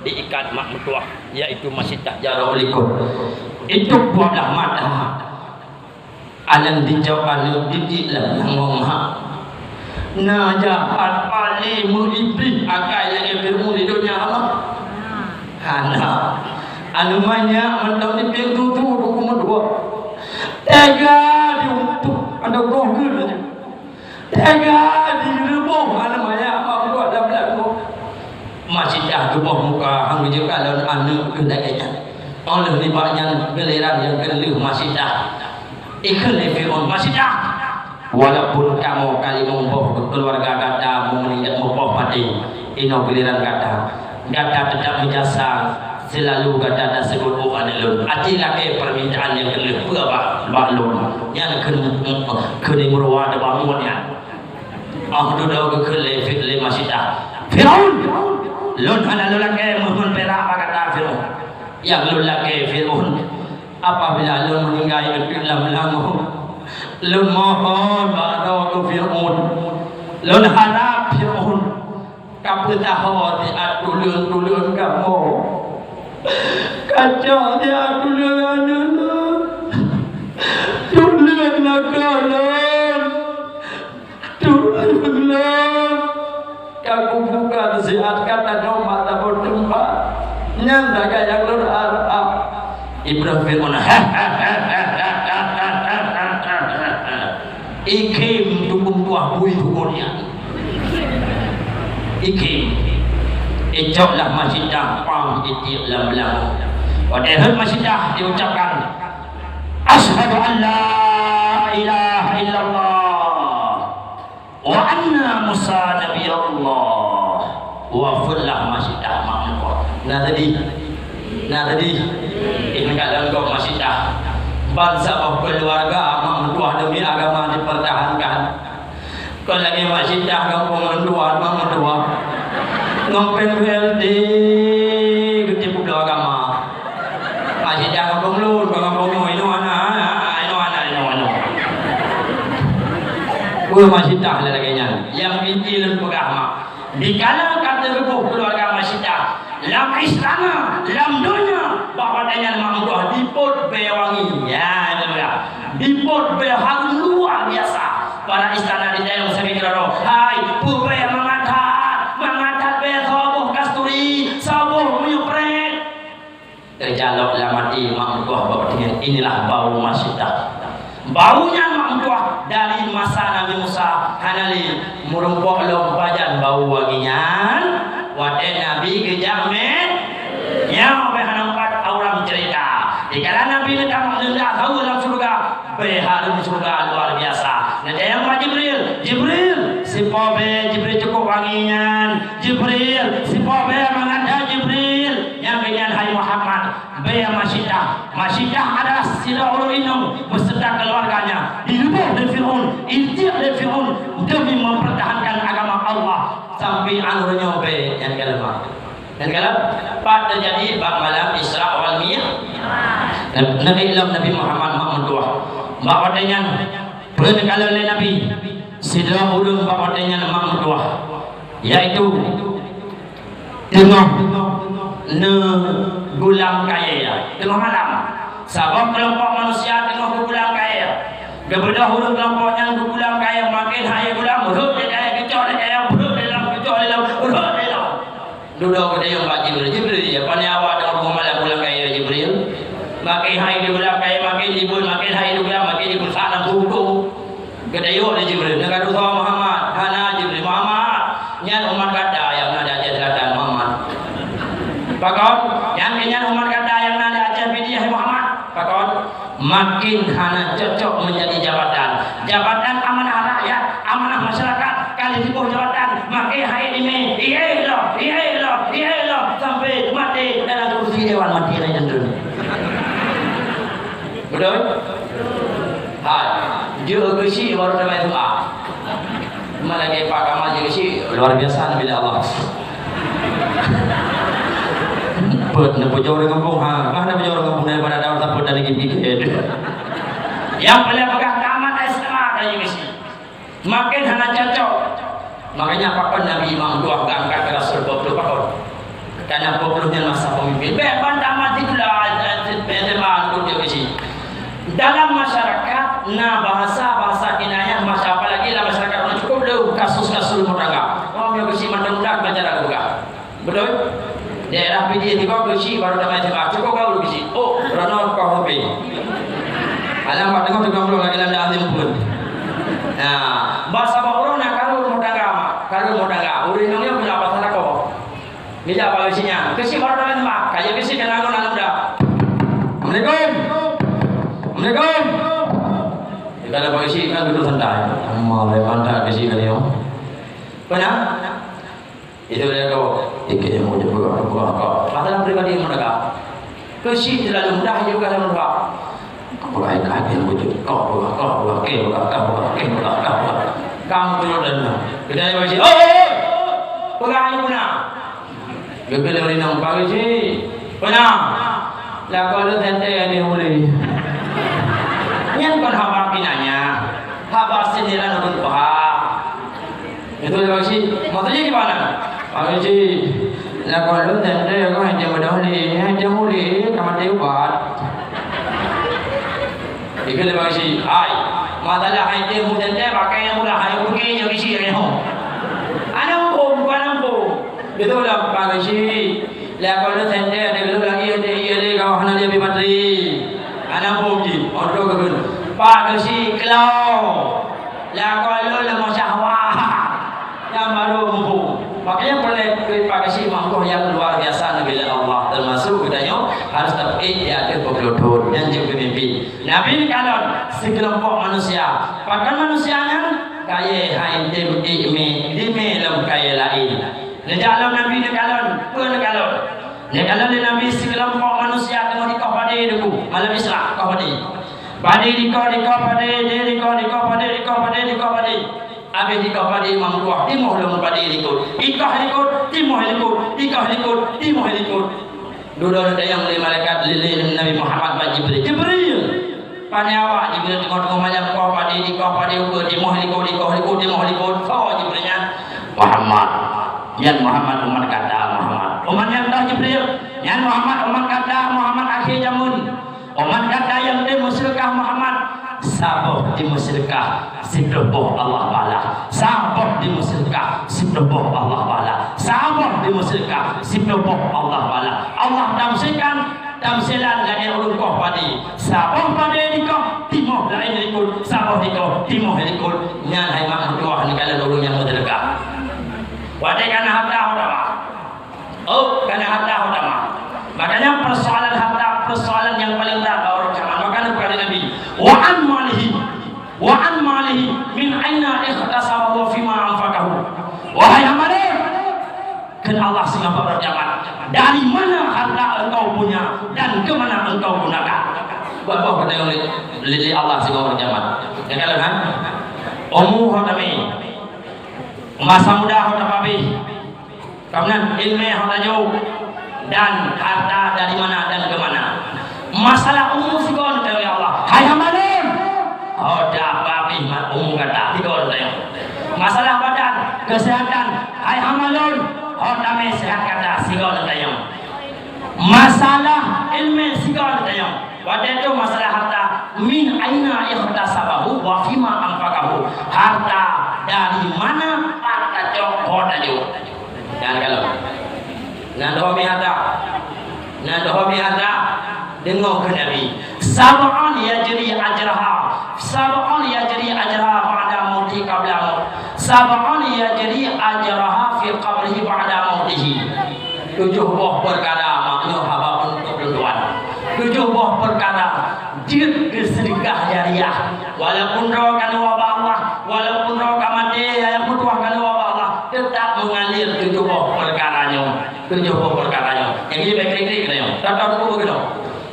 Diikat mak meutuah, yaitu Mak Syidah jaroe likot. Itôb dua blah mata. Aneuk dijok aneuk didik lam langong ha. Na jahat paléng meuiblih akai lagèe Fir'aun di donya Allah. Hana. Aneuk manyak mantong di pintoe duku meuduek. Tega diumpuk aneuk goh geue. Tega direubôh aneuk manyak mak meuduek lam langong. Mak Syidah geuboh muka han geujeuet kalon aneuk keu lagèe nyan. Óh lheueh nibak nyan geuliran nyang keu lheueh Mak Syidah. Ikheun lé Fir'aun, "Mak Syidah, walaupun kamoe ka limong boh keuluwarga gata meuninggai, mupoh maté, inoe geuliran gata. Gata teutap meujasa, seulalu gata taseubut u aneuk lôn. Até lakèe peumintaan nyang keu lheueh peue bak, bak lôn." Nyan kheun, kheun meuruwa teubangun nyan. Óh dudoe geukheun lé Fi-, lé Mak Syidah, "Fir'aun, lôn hana lôn lakèe meuh ngon pirak bak gata Fir'aun. Nyang lôn lakèe Fir'aun, apabila lôn meuninggai ateueh lam langong, lôn mohon bak droe keu Fir'aun, lôn harab Fir'aun ka peusaho siat tuleueng-tuleueng kamoe, ka cok siat tuleueng aneuk lôn, tuleueng lakoe lôn." Tuleueng lôn, ka kubuka siat ka tanoh mat saboh teumpat. Nyan sagai nyang lôn harab. Ibrah Fir'aun, "Ikhem tukang tuah bui tukang nyan. Ikhem." Icok lah Mak Syidah, pang itiek lam beulangong. Watèe rhot Mak Syidah diucapkan, "Asyhadu an la ilaha illallah." "Wa anna Musa nabiyullah." Wafeuet lah Mak Syidah mak meutuah. Na tadi. Na tadi. Ini ka lengkap Mak Syidah. Ban saboh keuluwarga mak meutuah deumi agama dipertahankan. Kon lagèe Mak Syidah gampông lôn tuan mak meutuah. Ngon péng B L T geutiep peubloe agama. Mak Syidah gampông lôn, kon gampông nyoe, inoe hana, inoe hana, inoe, inoe. Peue Mak Syidah lagèe nyan? Nyang inti lôn peugah mak, dikala ka teureubôh keuluwarga Mak Syidah, lam istana, lam donya, bak watèe nyan mak meutuah dipot bèe wangi. Ya, itu dah. Dipot bèe harum luar biasa. Para istana ditanyong sabe keudroe, "Hai, peue bèe mangat that? Mangat that bèe soe boh kasturi, soe boh minyeuk prèt?" Teujalok lam até mak meutuah bak watèe nyan, "Inilah bau Mak Syidah. Bau nyan mak meutuah dari masa Nabi Musa hana lé meurumpok lom pajan bau wangi nyan. Watèe Nabi geujak me-, nyoe bèk hana meupat awai lom ceurita. Dikala Nabi neutamong neundak saweue lam syeuruga, bèk hareuem syeuruga luar biasa. Neutanyong bak Jibril, "Jibril, sipo bèe Jibril cukôp wangi nyan? Jibril, sipo bèe mangat that Jibril?" Nyang keu nyan, "Hai Muhammad, bèe masyitah." Masyitah adalah sidroe ureueng inong beserta keluarganya diluboh lé Fir'aun, ditiek lé Fir'aun demi mempertahankan agama Allah sampai aneuk nyoe bèe nyang ka leumah. Nyang ka leumah, pat teujadi bak malam Isra wal Mi-, Nabi, Nabi Muhammad mak meutuah. Bak watèe nyan, peue neukalon lé Nabi, sidroe ureueng bak watèe nyan mak meutuah, yaitu teungoh neugulang kayèe, teungoh malam. Saboh keulompok manusia teungoh geugulang kayèe. Geubeudôh ureueng keulompok nyan geugulang kayèe, maken hai gulang, rhot lé kayèe, geucok lé kayèe, rhot lé lom, geucok lé lom, rhot lé lom. Dudoe geutanyong bak Jibril, "Jibril, ya, pane awak teungoh teungoh malam gulang kayèe, Jibril? Maken hai geugulang kayèe, maken jibeuet, maken hai geugulang, maken jibeuet, sa lam huköm." Geutanyong lé Jibril, "Na ka tusoe Muhammad?" "Hana, Jibril." "Muhammad, nyan umat gata nyang na di Aceh Selatan, Muhammad." "Pakon?" "Nyan keuh nyan umat gata nyang na di Aceh Pidie, hai Muhammad." "Pakon?" "Maken hana cocok meunjadi jabatan. Jabatan amanah rakyat, amanah masyarakat. Ka lheuh jiboh jabatan, maken hai dimè, ié lom, ié lom, ié lom, sampai maté dalam kursi dewan, maté lé jantung." Beutôi? Hai, jeuet keu syik baru tamè S M A. Cuma lagèe Pak Kamal jeuet keu syik, luar biasa bila Allah. Peuet, neupeujoe ureueng gampông, ha, bah neupeujoe ureueng gampông daripada daun sapeuet dan lagi pikir. Nyang paléng peugah tamat S M A ka jeuet keu syik. Maken hana cocok. Makanya pakon Nabi Imam dua geuangkat keu Rasul dua puluh pakon. Karena dua puluh nyan masa pemimpin. Bèk ban tamat sikula, eh, S M A untuk dia bisi. Dalam masyarakat, na bahasa-bahasa kinayah, masa apalagi dalam masyarakat ureueng cukôp le kasus-kasus rumah tangga. Oh, meunan bisi mantong muda bicara buka. Beutôi? Daerah Pidie tiba keu syik baru tamè S M A. Cukôp gaul keu syik. Oh, droeneuh koh H P. Alam bak teungoh teugamblo lagèe landa alim pun. Nah, bak saboh uroe na karu rumah tangga, mak. Karu rumah tangga. Ureueng inong nyan pih na pasal lakoe. Geujak bak keu syik nyan. Keu syik baru tamè S M A. Kayèe keu syik keunan ngon aneuk muda. Assalamualaikum. Assalamualaikum. Dikala bak keu syik kan duduk santai. Amal, mantap keu syik kali nyoe. Pernah? Itu dia tu. Ikut yang mau jumpa, buka kau. Masalah pribadi mereka. Keu syik terlalu mudah juga dalam doa. Kau pegang ikan yang wujud. Kau pegang, kau pegang, kau pegang, kau pegang, kau pegang, kau pegang. Kamu turun dan kita yang masih, "Oh, oh, oh. Pegang aja pernah." Gagal dari nang pagi syik. Pernah. Lah kalau tete ada boleh. Nyan kon haba kinanya. Haba sindiran ureueng tuha. Itu dia bagi syik. Maksudnya gimana? Bagi syik. Lah kalau tete aku hanya mudah ni, hanya boleh kamar dia ubat. Ikut dia bagi syik. Hai. Masalah hai teh mu tete pakai yang mudah, hai pakai yang isi yang ho. Anak hukum, bukan hukum. Betul lah bagi syik. Lah kalau tete ada gelap lagi, ada iya dia kau hana dia bi materi. Anak hukum ji. Orang tu kebun. Pak kesi kelau. Lah kalau lemah syahwat. Nyang barô muphom. Makanya peureulèe keu pakasi mangkoh nyang luar biasa neubi lé Allah, teumasuk geutanyoe harôh tapeugah di ateueh peuplôh thôn nyang jeuet peumimpin. Nabi neukalon sikeulompok manusia. Pakon manusia nyan? Kayèe hai tem ék mé, dimé lom kayèe laén. Neujak lom Nabi neukalon, peue neukalon? Neukalon lé Nabi sikeulompok manusia teungoh dikoh padé Teungku, malam Isra, koh padé. Padé dikoh, dikoh padé, dikoh, dikoh padé, dikoh padé, dikoh padé. Abéh dikoh padé mangkoh, timoh lom padé likot. Ikoh likot, timoh likot, ikoh likot, timoh likot. Dudoe neutanyong lé malaikat lé, lé Nabi Muhammad bak Jibril. Jibril! Pane awak Jibril teungoh-teungoh malam koh padé, dikoh padé ukeue, timoh likot, ikoh likot, timoh likot. Soe Jibril nyan? Muhammad. Nyan Muhammad umat gata Muhammad. Umat nyan toh Jibril. Nyan Muhammad umat gata Muhammad akhé jameun. Umat gata nyang tém meuseudeukah Muhammad, saboh jimeuseudeukah siplôh boh Allah bala. Saboh jimeuseudeukah siplôh boh Allah bala. Saboh jimeuseudeukah siplôh boh Allah bala. Allah tamsikan, tamsilan lagèe ureueng koh padé. Saboh padé dikoh, timoh laén likot. Di koh timoh likot, nyan hai mak meutuah neukalon ureueng nyang meuseudeukah. Watèe ka na harta ho tamah. Oh, ka na harta ho tamah. Makanya persoalan harta, persoalan nyang paleng brat bak uroe kiamat. Maka geupeugah lé Nabi, "Wa an malihi, wa an malihi, min aina ikhtasabahu wa fima anfaqahu." Wahai hamba lôn, kheun Allah singoh bak uroe kiamat, "Dari mana harta engkau punya dan ke mana engkau gunakan?" Buat boh geutanyong lé, lé, lé Allah singoh bak uroe kiamat. Neukalon, ha? Umu ho tamè. Masa muda ho tapabéh. Kemudian ileumèe ho tajok. Dan harta dari mana dan ke mana. Masalah umu sigoe neutanyong lé Allah. Hai hamba lôn. Ho tapabéh ma-, umu gata sigoe neutanyong. Masalah badan, kesehatan, hai hamba lôn, ho tamè sehat gata sigoe neutanyong. Masalah ileumèe sigoe neutanyong. Watèe tu masalah harta, min aina ikhtasabahu wa fima anfaqahu. Harta dari mana pat tacok ho tajok. Nyan kalon. Na dua mi harta. Na dua mi harta. Deungoe kheun Nabi. Sab'un yajri ajraha. Sab'un yajri ajraha ba'da mauti qabla maut. Sab'un yajri ajraha fi qabrihi ba'da mautihi. Tujoh boh peukara makna haba untuk tujuan. Tujoh boh peukara jeuet keu seudeukah jariah. Walaupun droe ka neuwoe bak Allah, walaupun droe ka maté, ayah meutuah ka neuwoe bak Allah, teutap meungalir tujoh boh peukara nyoe. Tujoh boh peukara nyoe. Nyang jih bèk klik-klik keunoe. Tata buku begitu.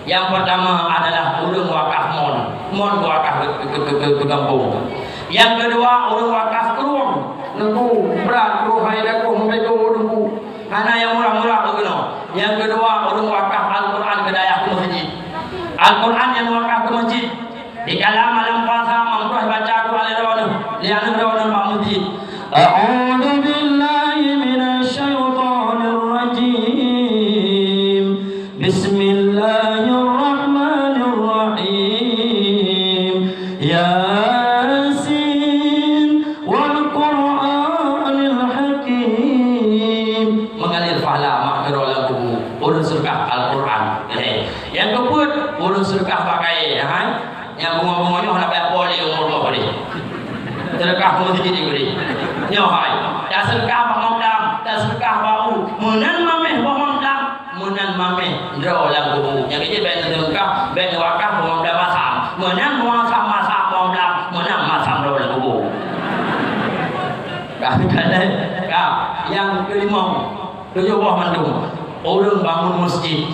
Yang pertama adalah ureueng wakaf mon. Mon wakaf ke, ke, ke, ke, ke gampông. Yang kedua, ureueng wakaf krueng. Teungku, brat krueng hai dagoh meubeudôh teungku. Hana nyang murah-murah keunoe. Yang kedua, ureueng wakaf Al-Quran keu dayah keu masjid. Al-Quran nyang wakaf keu masjid. Dikala malam puasa, mampu baca Quran lé droeneuh, lé aneuk droeneuh bak masjid. A'udzu billahi minasy syaithanir rajim. Bismillahirrahmanirrahim. Yasin wal Qur'anil Hakim. Mengalir pahala mak keudroe lam kubu. Ureueng seudeukah Al-Quran. Eh, nyang keupeuet, ureueng seudeukah bak kayèe, hai. Nyang bungoh-bungoh nyoe hana payah po lé umur dua puluh. Seudeukah keu masjid di Gurèe. Nyoe hai. Taseudeukah bak Imam Dam, taseudeukah bak u. Meunan mamèh bak Imam Dam, meunan mamèh droe lam kubu. Nyang keuh jih bèk neuseudeukah, bèk neuwakaf bak Imam Dam masam. Meunan masam, masam Imam Dam, meunan masam droe lam kubu. Ka, ka, ka. Nyang keulimong. Tujoh boh mandum. Ureueng bangun masjid.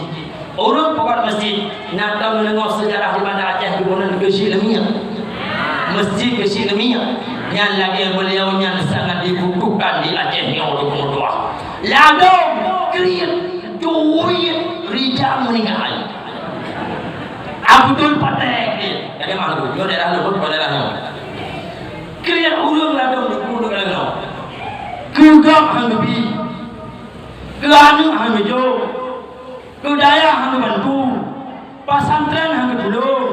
Ureueng peubuet masjid. Na tom neudeungoe seujarah di Banda Aceh di bunoe Geuchik Leumieuk. Masjid Geuchik Leumieuk. Nyan lagèe beuliau nyan sangat dibutuhkan di Aceh nyoe dua puluh dua. Ladôm, kriet, duit, rijang meuninggai. Abdul Patek kriet. Jadi malu, nyoe daerah leumbut, daerah nyoe. Kriet ureueng ladôm di bunoe nyoe. Keu gob han geubi. Keu aneuk han geujok, keu dayah han geubantu, pesantren han geutulông,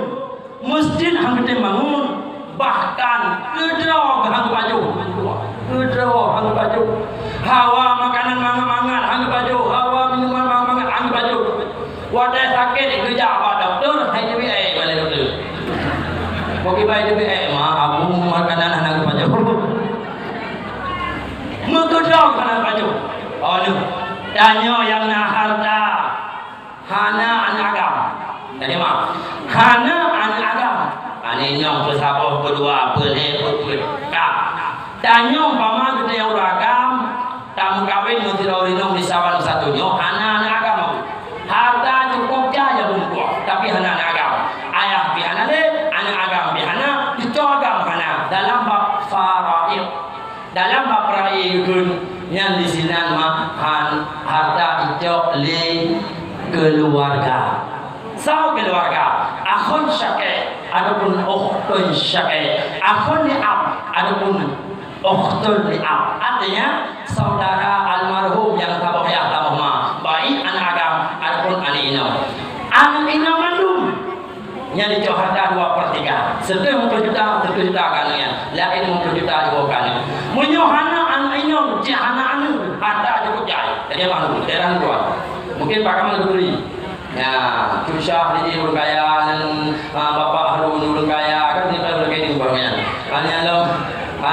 masjid han geutem bangun, bahkan keu droe han geupajoh. Keu droe han geupajoh. Hawa makanan mangat-mangat han geupajoh, hawa minuman mangat-mangat han geupajoh. Watèe sakét geujak bak dokto, hai T B A bak dokto. Bagi bai T B A, ma, abu makanan hana geupajoh. Meukeudong hana pajoh. Oh, nyoe. Tanyoe nyang na harta, hana aneuk agam. Tadi mah, hana aneuk agam. Aneuk inong peusaboh, peudua, peulhèe, peupeuet. Ka. Tanyoe umpama geutanyoe ureueng agam, tameukawen ngon sidroe ureueng inong di sawan satu nyoe, hana aneuk agam. Harta cukup jai ya bungkôh, tapi hana aneuk agam. Ayah pih hana lé, aneuk agam pih hana, cucoe agam hana. Dalam bab faraid. Dalam bab rai geukheun, nyan disinan mah han harta icok lé keuluwarga. Soe keuluwarga? Akhun syaqiq ataupun ukhtun syaqiq. Akhun li ab ataupun ukhtun li ab. Artinya, saudara almarhum nyang saboh yah saboh ma, baik aneuk agam ataupun aneuk inong. Aneuk inong mandum. Nyan dicok harta dua per tiga. Siteungoh lhèe ploh juta, siteungoh juta ka aneuk nyan. Laén lhèe ploh juta jiwoe ka aneuk. Meunyoe hana aneuk inong, cit hana aneuk, harta cukup jai. Jadi, abang dulu, daerah luar. Mungkin Pak Kamal diberi. Ya, Cut Syah ni ureueng kaya, dan, ah, Bapak Harun ureueng kaya, kan, ni ureueng kaya ni, umpamanya.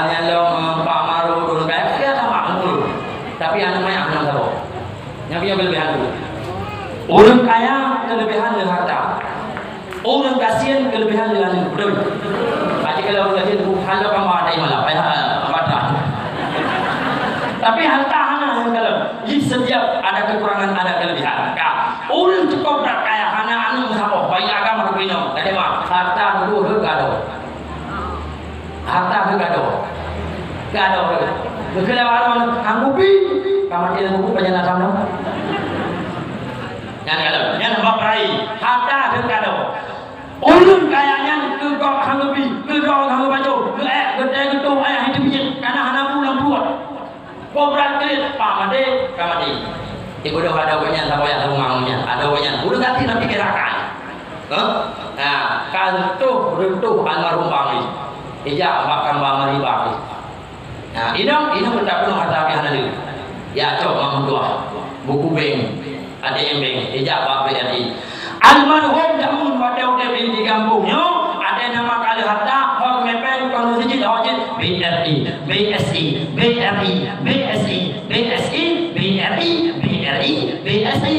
Nyan lom, eh, Pak Maru, ureueng kaya, kaya sama, ureueng. Tapi aneuk manyang hana saboh. Nyan keuh keulebihan tu. Ureueng kaya keulebihan lé harta. Ureueng gasien keulebihan lé aneuk. Beutôi? Aci kalau ureueng gasien, bu, hana kama ada imalah, payah, eh, batal. Tapi harta hana yang kalau. Di setiap ada kekurangan, ada kelebihan. Ka. Ureueng cukup brat kaya, hana aneuk saboh, bayi agam rukui nyoe. Tadi mah, harta dulu gado. Harta teuh gado. Gado teuh. Geukheun lé awak droe, "Hang kupi." Ka maté lam kubu, pajan asam nyoe. Nyan gado. Nyan bak peurahi. Harta teuh gado. Ureueng kaya nyan keu gob hang geubi, keu droe hang geubaco, keu ék, geutée, geutoh, ayah itu bijéh, kana hana bu lam pruet. Kobra keuet, pak maté, ka maté. Ibodoh ada awaknyan, saboh nyang rumah awaknyan. Ada awaknyan. Ureueng gaki na piké rakan. Hah? Nah, kan tuh, reutôh almarhum Bang Ri. Ijak bak kamba mari Bang Ri. Nah, inong, inong peunoh harta pih hana lé. Ya, cok mak meutuah. Buku bank. Ada yang bank. Ijak bak B R I. Almarhum jameun watée udeb di, di gampông nyoe, ada nama kali harta, hok mepeng, kon meuseujid, hok jeuet, B R I, B S I, B R I, B S I, B S I, B R I, B R I, B S I.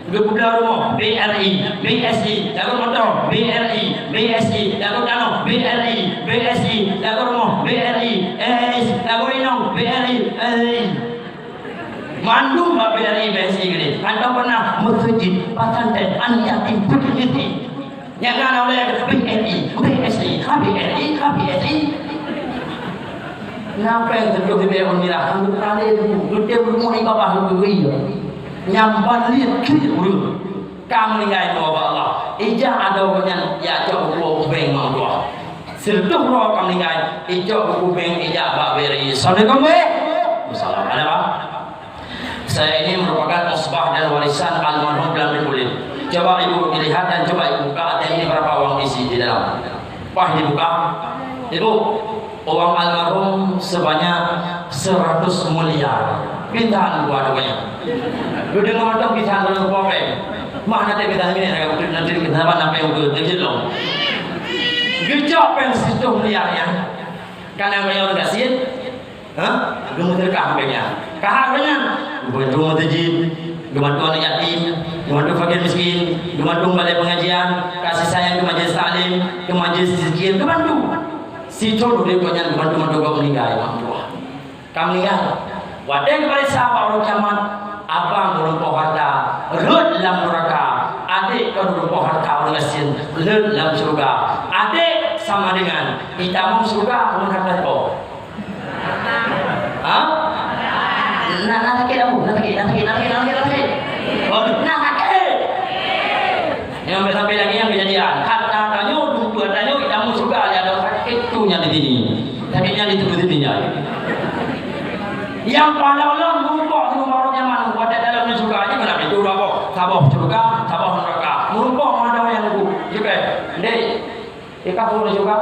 Geupubloe rumoh, B R I, B S I, lagu moto, B R I, B S I, lagu tanoh, B R I, B S I, lagu rumoh, B R I, S, lagu inong, B R I, S. Mandum bak B R I B S I geude. Hana pernah meuseujid, pesantren, aneuk yatim, fakir miskin. Nyang na oleh B R I, B S I, ha B R I, ha B S I. Napa yang tentu di B R I lah? Hana kali tu, geutem rumoh ibadah geuria. Nyang ban liet kiri ureueng. Ka meuninggai nyoe bak Allah. Ija adoe nyan ya cok buku bank meutuah. Seureutôh droe ka meuninggai, icok buku bank ijak bak B R I. Assalamualaikum. Salam. Ada, Pak? Saya ini merupakan usbah dan warisan almarhum Blang bin Ulil. Coba Ibu dilihat dan coba Ibu buka, ada ini berapa uang isi di dalam. Pas dibuka, Ibu, uang almarhum sebanyak seratus miliar. Pintahan buat banyak. Lu dengar macam pintahan dalam kopek. Mah nanti pintahan ini, nanti kita apa, nanti yang ke, nanti dong. Geucok péng seratus miliar nyan. Kana bayar ureueng gasien. Ha? Geumeuseudekah ureueng nyan. Ka hak ureueng nyan. Geubantu meuseujid, geubantu aneuk yatim, geubantu fakir miskin, geubantu balai pengajian, kasih sayang keu majelis taklim, keu majelis zikir, geubantu. Sithon udeb gobnyan geubantu mantong gob meuninggai, mak tuah. Ka meuninggai. Watée geupareksa bak ureueng kiamat, abang meureumpok harta rhot lam nuraka, adek kon meureumpok harta ureueng gasien rhot lam syeuruga. Adek sama dengan itamong syeuruga ngon harta po. Ha? Na, na sakét, Abu? Na sakét, na sakét, na sakét, na sakét, na sakét. Oh, na sakét. Nyang sampai lagi nyang kejadian. Harta tanyoe, duit tanyoe, itamong syeuruga, ya, ada sakét tu nyang di sini. Sakét nyang di tubuh sini, ya. Nyang pahala ulôn mumpok di rumah orang nyaman, buat dalam syeuruga aja kena pintu dua boh. Saboh syeuruga, saboh neraka. Mumpok mana yang nunggu? Juga. Dek, ikat pun syeuruga.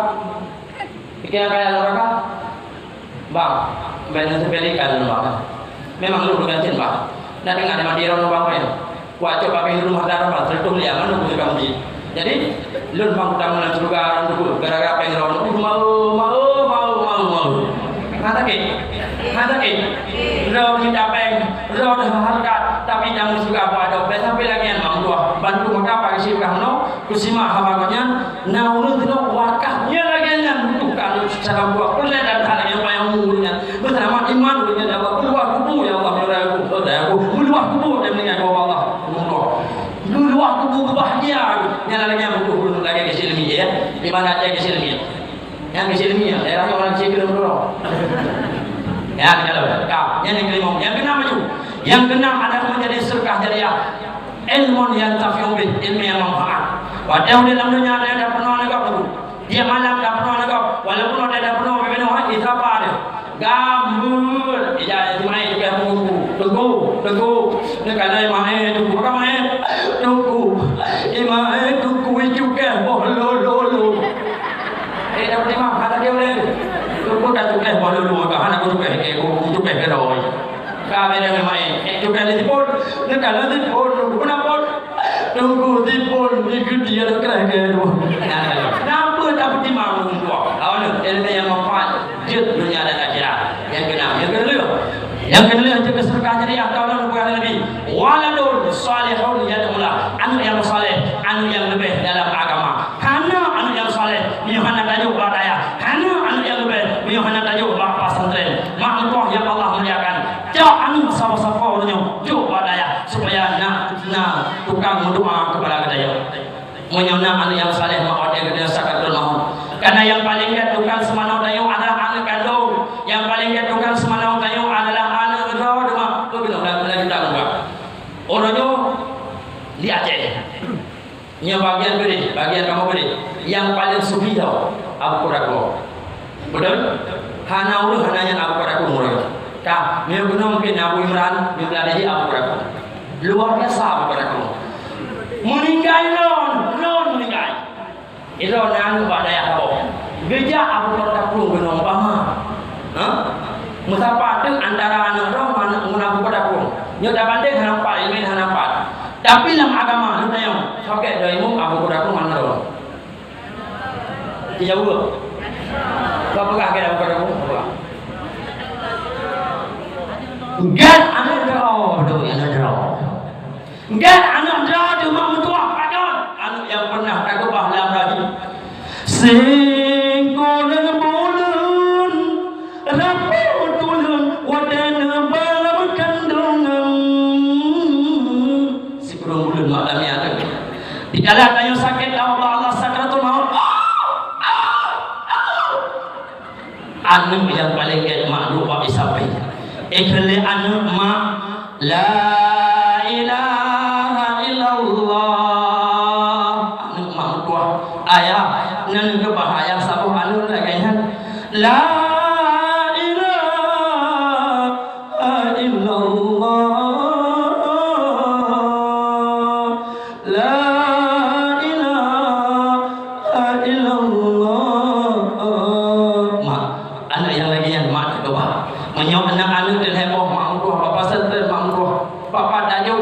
Pikiran kaya neraka. Bang, ben seupelikan lôn, Bang. Memang lôn bukan jin, Bang. Nak dengar di mati orang, Bang, ya. Kuat cok pakai rumah darah, Bang. Tertuh liang, mana boleh kamu di. Jadi, lôn, Bang, utang dalam syeuruga, orang tu, gara-gara péng lôn. Uh, mau, mau, mau, mau, mau. Hana sakét? Hana sakét? Lôn minta péng, lôn harkat, tapi dalam syeuruga apa ada. Sampai lagi yang Bang, dua. Bantu maka pakai syeuruga, no. Kusimak haba gobnyan, na ureueng sidroe wakaf nyan lagée nyan butuh ka lheueh secara buah peureulée dan hana nyang payah ureueng nyan. Beusalamat iman ureueng nyan, ya Allah, beuluwah kubu, ya Allah, ya Rabbi, ya Rabbi, beuluwah kubu dan meuninggai, ya Allah, Allah. Beuluwah kubu keubahgia, nyan lagée nyan butuh ureueng lagée keusilmi, ya. Ibarat lagée keusilmi. Nyang keusilmi, ya, daerah nyoe ureueng keusilmi ureueng. Ya, kita lawan. Ka, nyan nyang keulimong. Nyang keunam laju. Nyang keunam adalah menjadi sedekah jariah. Ilmun yantafi'u bih, ilmu yang manfaat. Watée udeb lam donya, ada tapeurunoe lé gob tu. Tiep malam tapeurunoe lé gob. Walaupun watée tapeurunoe bubena, hai, sapa dia? Gambuet. Ija, ija, mai, cukai, teungku, teungku, teungku. Ni kalau mai, teungku, bukan mai. Teungku. Imai, teungku, cukai, boh, lo, lo, lo. Eh, dah terima, kata dia boleh. Teungku dah cukai, boh, lo, lo. Tahan aku cukai, eh, aku cukai, kedoi. Ka beda ngon maén. Eh, cukai lé sipon. Neukalon sipon, teungku peunampon. Teungku sipon, ikut dia tu kena ke tu. Napa tak peutimang ureueng tuha? Awak ni, ilmu yang manfaat. Jeuet dunia Nyang keunong jeuet keu syeuruga jariah, ka lôn peugah lé Nabi, "Waladun shalihun yad'u lah." Aneuk nyang saleh, aneuk nyang leubeh dalam agama. Hana aneuk nyang saleh, meunyoe hana tajok bak dayah. Hana aneuk nyang leubeh, meunyoe hana tajok bak pesantren. Mak meutuah nyang Allah muliakan, cok aneuk sapo-sapo uroe nyoe jok bak dayah, supaya na, na tukang meudoa keupada geutanyoe. Meunyoe na aneuk nyang saleh, mak watèe geutanyoe sakaratul maut. Karena nyang paleng gèt tukang seumanoe tanyoe adalah aneuk kandong. Nyang paleng gèt tukang seumanoe tanyoe adalah aneuk droe teuma. Beutôi, dah, dah kita buka. Uroe nyoe di Aceh. Nyoe bagian British, bagian kamoe British. Nyang paleng sufi tau, Abu Kurakong. Beutôi? Hana ureueng hana nyan Abu Kurakong ureueng. Ka, nyoe keunoe mungkin Abu Imran, nyoe belah deh Abu Kurakong. Luar biasa Abu Kurakong. Meuninggai lôn, lôn meuninggai. Ilôn na aneuk bak dayah saboh. Geujak Abu Kurakong keunoe umpama. Ha? Meusapat teuk antara aneuk droe ngon Abu Kurakong. Nyoe tabandeng hana pat, ilmèe hana pat. Tapi lam agama, lôn tanyong, soe gèt droe imeum Abu Kurakong ngon droe? Tijaweueb. Ka peugah gèt Abu Kurakong, peugah. Gèt aneuk droe, beutôi, aneuk droe. Gèt aneuk droe teuma meutuah padon aneuk nyang pernah takeubah lam rahim. Singkong buleuen, rapot tuleueng, watèe neuba lam kandongan. Sikureueng buleuen mak lamiet. Dikala tanyoe sakét, Allah, Allah, sakaratul maut. Aneuk nyang paleng gèt mak duek bak isapé. Éh, kheun lé aneuk mak, "La ilaha illallah." Aneuk mak meutuah, "Ayah, neukeubah ayah saboh aneuk lagèe nyan." "La ilaha illallah. La ilaha illallah." Mak, aneuk nyang lagèe nyan mak teukeubah. Meunyoe aneuk-aneuk teuh lhèe boh mak meutuah, bak pesantren mak meutuah, bak pat tajok.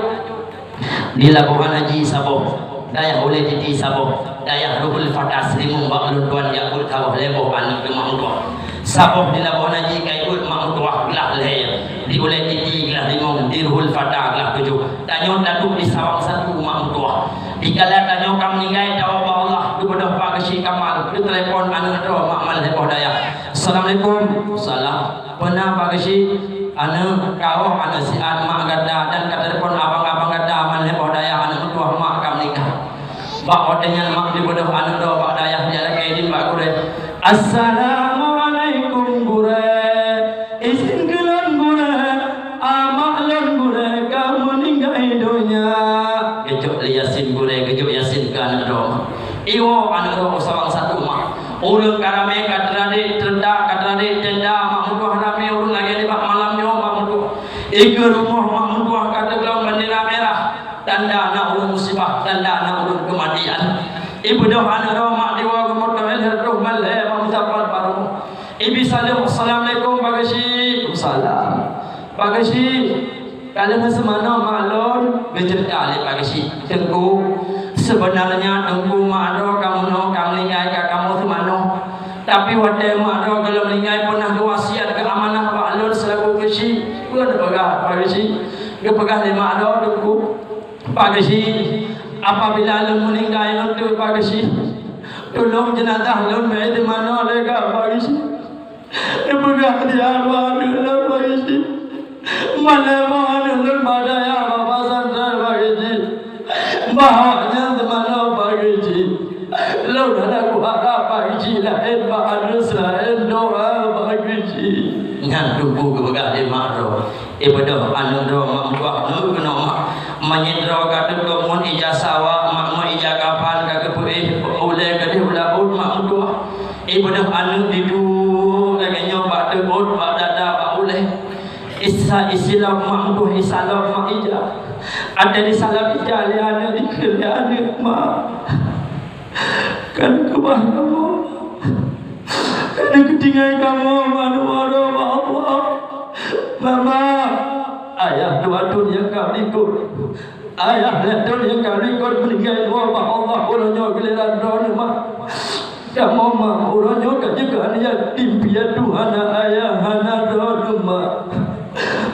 Di Labuhan Haji saboh, dayah Ulèe Titi saboh, dayah Ruhul Fata Seulimeum bak lôn tuan jak beuet saboh lhèe boh aneuk teuh mak meutuah. Saboh di Labuhan Haji ka ikot mak meutuah glah lhèe, di Ulèe Titi glah limong, di Ruhul Fata glah tujoh. Tanyoe taduek di Sawang satu mak meutuah. Dikala tanyoe ka meuninggai, tawoe bak Allah, geubeudôh Pak Geuchik Kamal, geutelepon aneuk droe mak man lhèe boh dayah. "Assalamualaikum." "Salam." "Peue na Pak Geuchik?" "Aneuk, kawöh aneuk siat mak gata dan ka telepon abang-abang gata man lhèe boh dayah aneuk meutuah mak ka meuninggai." Bak watèe nyan mak jibeudôh aneuk droe bak dayah, jak lakèe idin bak gurèe. "Assalamualaikum gurèe. Izin keu lôn gurèe, amak lôn gurèe ka meuninggai donya." Geujok lé Yasin gurèe, geujok Yasin keu aneuk droe. Iwoe aneuk droe u Sawang satu mak. Ureueng ka ramè, ka teuradek teuletak, ka teuradek tenda, mak meutuah ramè ureueng lagèe nibak malam nyoe mak meutuah. Ikeue rumoh mak meutuah ka teuglong bendera merah, tanda na ureueng musibah, tanda na ureueng keumatian. Ibeudôh aneuk droe mak diwoe geumoto lhèe reutôh malèe mak meusapat bak rumoh. Ibi saleuem, "Assalamualaikum Pak Geuchik." "Salam." "Pak Geuchik, ka lheueh seumanoe mak lôn?" Geuceurita lé Pak Geuchik, "Teungku, seubeunarnya Teungku mak droe kamoe nyoe ka meuninggai ka kamoe seumanoe. Tapi watèe mak droe gohlom meuninggai peunah geuwasiat keu amanah bak lôn seulaku Geuchik." "Peue neupeugah Pak Geuchik?" "Geupeugah lé mak droe, Teungku, Pak Geuchik, apabila lôn meuninggai lôn teuk Pak Geuchik, tulông jeunazah lôn bèk teumanoe lé gata Pak Geuchik." Neupeugah di arwah aneuk lôn Pak Geuchik. Malèe boh aneuk lôn bak dayah bak pesantren Pak Geuchik. Bah nyan teumanoe Pak Geuchik. Lôn hana kuharap Pak Geuchik laén bak aneuk seulaén doa Pak Geuchik. Nyan Teungku geupeugah lé mak droe. Ibeudôh aneuk droe mak meutuah, neu keunoe mak. Manyét droe ka teuka ngon ija sawa, mak ngon ija kafan ka geupeuéh ulèe keudéh u laôt mak meutuah. Ibeudôh aneuk diduek lagèe nyoe bak teuôt, bak dada, bak ulèe. Isa isilop mak meutuah, isalop mak ija. Até disalop ija lé aneuk, dikheun lé aneuk, "Mak, ka neukeubah kamoe. Ka neukeutinggai kamoe mandum uroe bak Allah. Mama, ayah dua thôn nyang ka likot. Ayah lhèe thôn nyang ka likot meuninggai, woe bak Allah, uroe nyoe giliran droeneuh, Mak. Kamoe, Mak, uroe nyoe ka jeuet keu aneuk yatim piatu, hana ayah, hana droeneuh, Mak."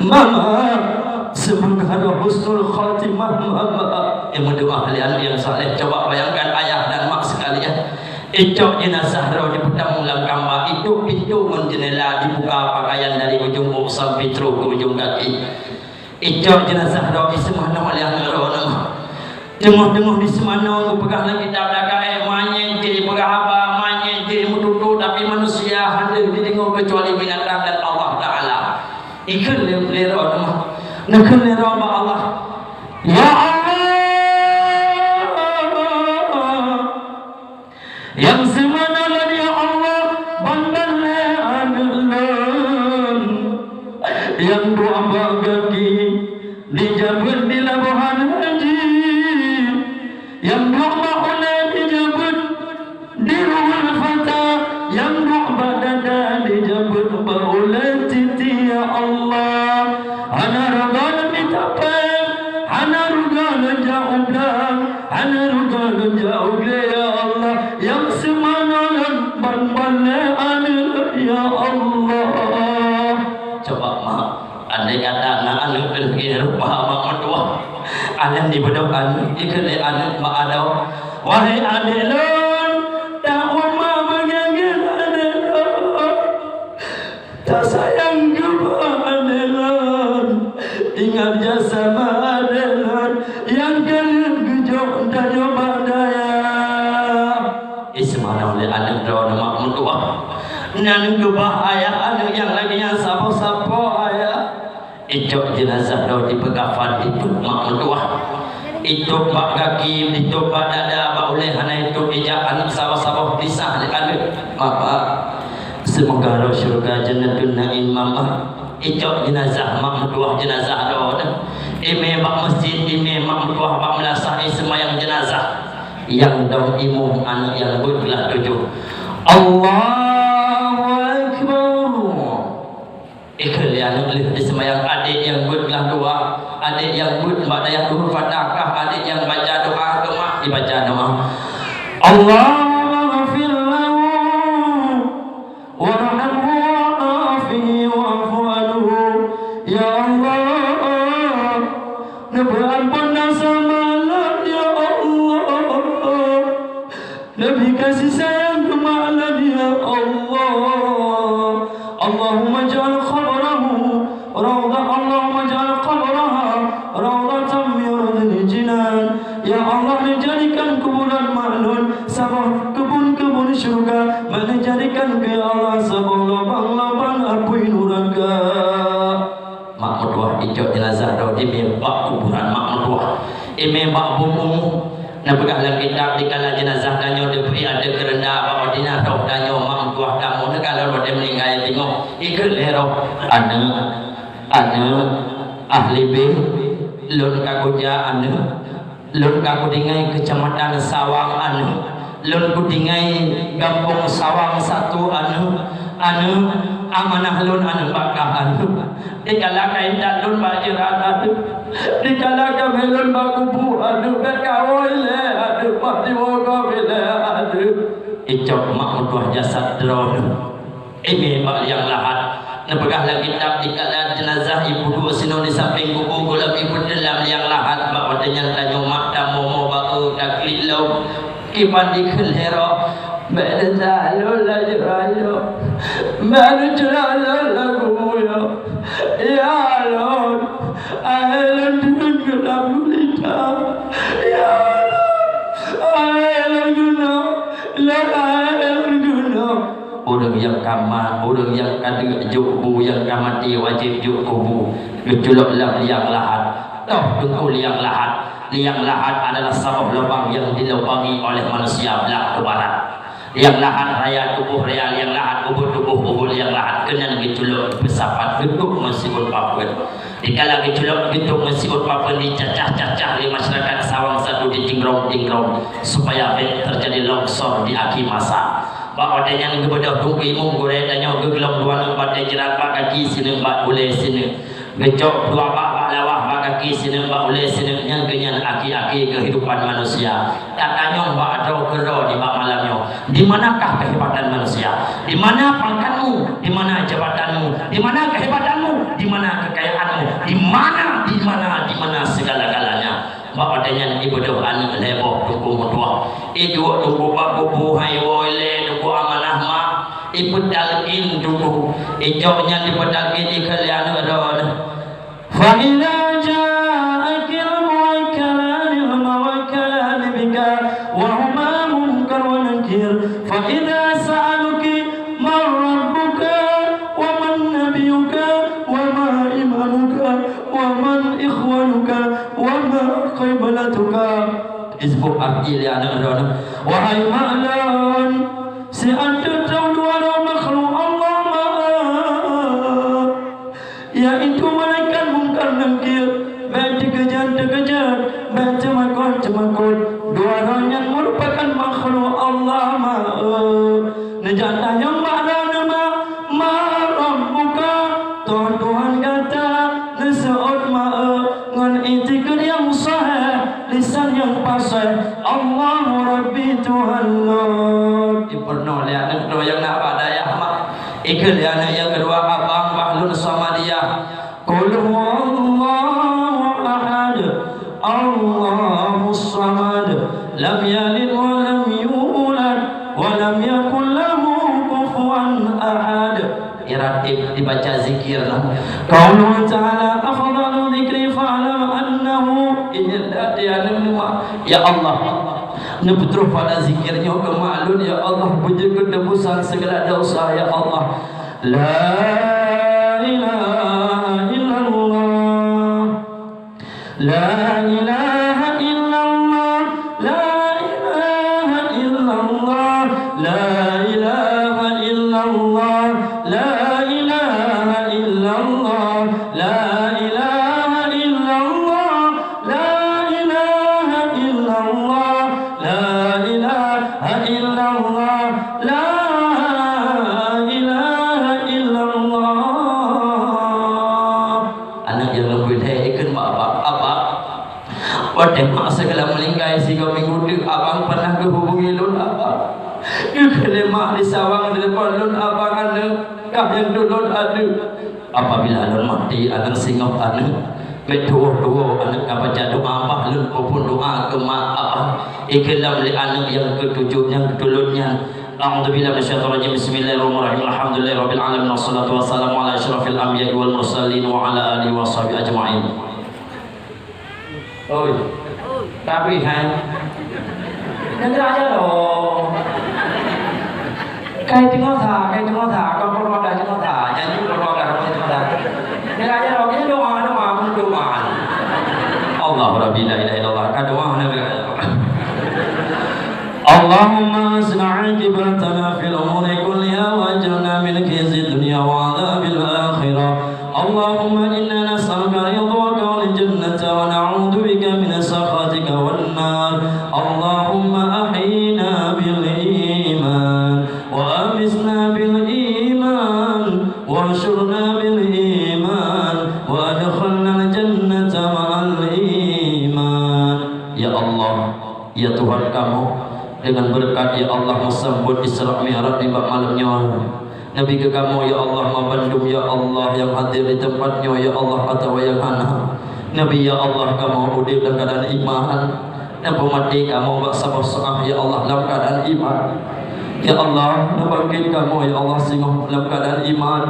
Mama, semoga roh husnul khotimah, Mama. Eh, meudoa lé aneuk nyang saleh. Coba bayangkan ayah dan mak sekalian. Icok jenazah droe jipeutamong lam kama, icok pintoe ngon jeundela, dibuka pakaian dari ujong ôk sampai trok keu ujong gaki. Icok jenazah droe jiseumanoe lé aneuk droe nyoe. Teungoh-teungoh jiseumanoe geupeugah lagèe dak-dak, eh, manyét jih jipeugah haba, manyét jih jimeututoe, tapi manusia hana jideungoe keucuali binatang dan Allah Taala. Ikheun lé, lé droe nyoe. Neukheun lé droe bak Allah. Ya Allah, nyang seumanoe lôn, ya Allah, ban-ban lé aneuk lôn. Nyang duek bak gaki, dijabeuet di Labuhan Haji. Nyang duek bak ulèe, dijabeuet di Ruhul Fata. Nyang duek bak dada, dijabeuet bak ulèe Siti, ya Allah. Hana reuga lôn mita péng, hana reuga lôn jak u blang, hana reuga lôn jak u glé, ya Allah. Nyang seumanoe lôn ban-ban lé aneuk, ya Allah. Coba, mak, andai kata na aneuk lagèe rupa mak meutuah, alèh dibeudôh aneuk, ikheun lé aneuk bak adoe, "Wahai adék lôn, tauma beugèt-gèt adék lôn." Tasayang keu aneuk lôn, ingat jasa aneuk lôn nyang ka lheueh geujok tanyoe bak dayah. Ismail lé aneuk droeneuh mak meutuah. Nan keubah ayah aneuk nyang lagèe nyan saboh-saboh ayah. Icok jeunazah droe jipeukafan, itôb mak meutuah. Itôb bak gaki, itôb bak dada, bak ulèe hana itôb, ijak aneuk saboh-saboh, pisah lé aneuk. Mama, semoga roh syurga Jannatun Naim, Mama. Icok jeunazah mak meutuah, jeunazah droeneuh. Imè bak meuseujid, imè mak meutuah bak meulasah, iseumayang jeunazah. Nyang dong imum aneuk nyang beuet glah tujoh. Allahu Akbar. Ikheun lé aneuk lheueh diseumayang, adék nyang beuet glah dua, adék nyang beuet bak dayah Ruhul Fata kah, adék nyang baca doa keu mak, dibaca doa. Allahumma ghfir lahu warhamhu wa'afihi wa'fu anhu. Ya Allah, neubeuet amphon desya mak lôn, ya Allah. Leubeh kasih sayang keu mak lôn, ya Allah. Allahumma ij'al qabrahu raudhah, Allahumma ij'al qabraha raudhatan min riyadhil jinan. Ya Allah, neujadikan kuburan mak lôn saboh keubun-keubun syeuruga, neujadikan keu, ya Allah, saboh lubang-lubang apui nuraka. Mak meutuah icok jeunazah droe jimè bak kuburan mak meutuah. Imè bak bumoe. Neupeugah lam kitab, dikala jeunazah tanyoe teubri ateueh keureunda, bak ordinal roh tanyoe mak meutuah tamong, neukalon watèe meuninggai teungoh. Ikheun lé roh, "Aneuk, aneuk, ahli beh, lôn ka kuja aneuk." Lôn ka kutinggai keucamatan Sawang aneuk, lôn kutinggai gampông Sawang satu aneuk, aneuk amanah lôn aneuk bak kah aneuk. Dikala ka intat lôn bak jeurat aneuk, dikala ka mè lôn bak kubu aneuk, bèk kawôi lé aneuk, bah jiwoe gob ilèe aneuk. Icok mak meutuah jasad droeneuh. Imè bak liang lahat. Neupeugah lam kitab, dikala jeunazah ipeuduek sinoe di sampéng kubu, gohlom ipeuteun lam liang lahat. Bak watèe nyan tanyoe mak tamomo bak, eu, taklik lom. Kiban dikheun lé roh, "Bèk neutalon laju rayeuk, bèk neuceulah lôn lam kubu nyoe. Ya lôn, akhé lôn keuneuk lam gulita. Ya lôn, akhé lôn keunoe, lôn akhé lôn keunoe." Ureueng nyang ka ma-, ureueng nyang ka deuk jok bu, nyang ka maté wajéb jok kubu, geuculok lam liang lahat. Toh teungku liang lahat. Liang lahat adalah saboh lubang nyang dilubangi oleh manusia blah keu barat. Liang lahat raya tuboh raya liang lahat, ubit tuboh ubit liang lahat, keunan geuculok geupeusapat, geutôp ngon sibuet papeuen. Dikala geuculok geutôp ngon sibuet papeuen, dicacah-cacah lé masyarakat Sawang satu, ditinggrong-tinggrong, supaya bèk teujadi longsor di akhé masa. Bak watèe nyan geubeudôh teungku imum gurèe tanyoe geuglong dua neuk batèe jeurat bak gaki sineuk bak ulèe sineuk. Geucok dua bak bak lawah bak gaki sineuk bak ulèe sineuk, nyan keuh nyan akhé-akhé keuhidupan manusia. Tatanyong bak droe keudroe nibak malam nyoe, di manakah keuhebatan manusia? Di mana pangkatmu? Di mana jabatanmu? Di mana keuhebatanmu? Di mana keukayaanmu? Iduek teungku bak kubu, hai woe lé teungku amanah mak, ipeutalkin teungku. Ijok nyan ipeutalkin ikheun lé aneuk droeneuh. فإذا جاءك الموكلان، الموكلان بك وهما منكر ونكير، فإذا سألوك من ربك ومن نبيك وما إمامك ومن إخوانك وما قبلتك. Disebut api lé aneuk droeneuh. Wahai mak lôn, siat teutôh dua droe makhluk Allah mak, yaitu malaikat Mungkar Nakir, bèk teukeujot-teukeujot, bèk teumakot-teumakot. Dua droe nyan meurupakan makhluk Allah mak. Neujak tanyong bak droeneuh mak, "Man rabbuka?" Toh Tuhan gata? Neuseuôt mak ngon itikeuet nyang sahih, lisan nyang paséh, "Allahu Rabbi, Tuhan lôn." Ipeurunoe lé aneuk droe nyang na bak dayah mak. Ikheun lé aneuk nyang keudua, "Abang, bah lôn Samadiyah." Qul huwallahu ahad, Allahus samad, lam yalid wa lam yulad, wa lam yakul lahu kufuwan ahad. Iratib dibaca zikir lah. Qauluhu ta'ala, afdalu dzikri fa'lam annahu, ini dah dia nama. Ya Allah, neupeutroh pada zikir nyoe keu mak lôn, ya Allah, beujeuet keu tebusan segala dosa, ya Allah. La ilaha illallah. La ilaha illallah, la ilaha illallah, la ilaha illallah, la ilaha illallah, la ilaha illallah, la ilaha illallah, la ilaha illallah, la ilaha illallah. Aneuk nyang lôn peureulèe ikheun bak abang, "Abang, watèe mak segala meuninggai sigoe minggu teuk, abang pernah geuhubungi lôn, abang? Geukheun lé mak di Sawang, di depan lôn, abang, aneuk, kah nyang tulôn aneuk. Apabila lôn maté, aneuk, singoh aneuk, bèk tuwoe-tuwoe aneuk ka baca doa, bah lôn peuphon doa keu mak, abang." Ikheun lom lé aneuk nyang keutujôh, nyang keutulôn nyan. A'udzubillahi minasyaitonirrajim. Bismillahirrahmanirrahim. Alhamdulillahirabbil alamin. Wassalatu wassalamu ala asyrafil anbiya'i wal mursalin wa ala alihi washabihi ajmain. Oi. Tapi hai. Nyan aja loh. Kai teungoh sa, kai teungoh sa, kau perlu ada teungoh sa, nyan perlu ada teungoh sa. Nyan aja loh, ini doa, doa, doa. Allah Rabbi la ilaha illallah. Ka doa na. اللهم أحسن عاقبتنا في الأمور كلها وأجرنا من خزي الدنيا وعذاب الآخرة. اللهم إنا نسألك رضاك والجنة ونعوذ بك من سخطك والنار. اللهم أحينا بالإيمان وأمتنا بالإيمان واحشرنا بالإيمان وأدخلنا الجنة مع الإيمان. Ya Allah, ya Tuhan kamoe, deungon beureukat, ya Allah, meusambot Isra Mi'raj nibak malam nyoe. Neubi keu kamoe, ya Allah, meubandum, ya Allah, nyang hadir di teumpat nyoe, ya Allah, atawa nyang hana. Neubi, ya Allah, kamoe udép lam keuadaan iman. Neupeumaté kamoe bak saboh saát, ya Allah, lam keuadaan iman. Ya Allah, neubangkét kamoe, ya Allah, singoh lam keuadaan iman.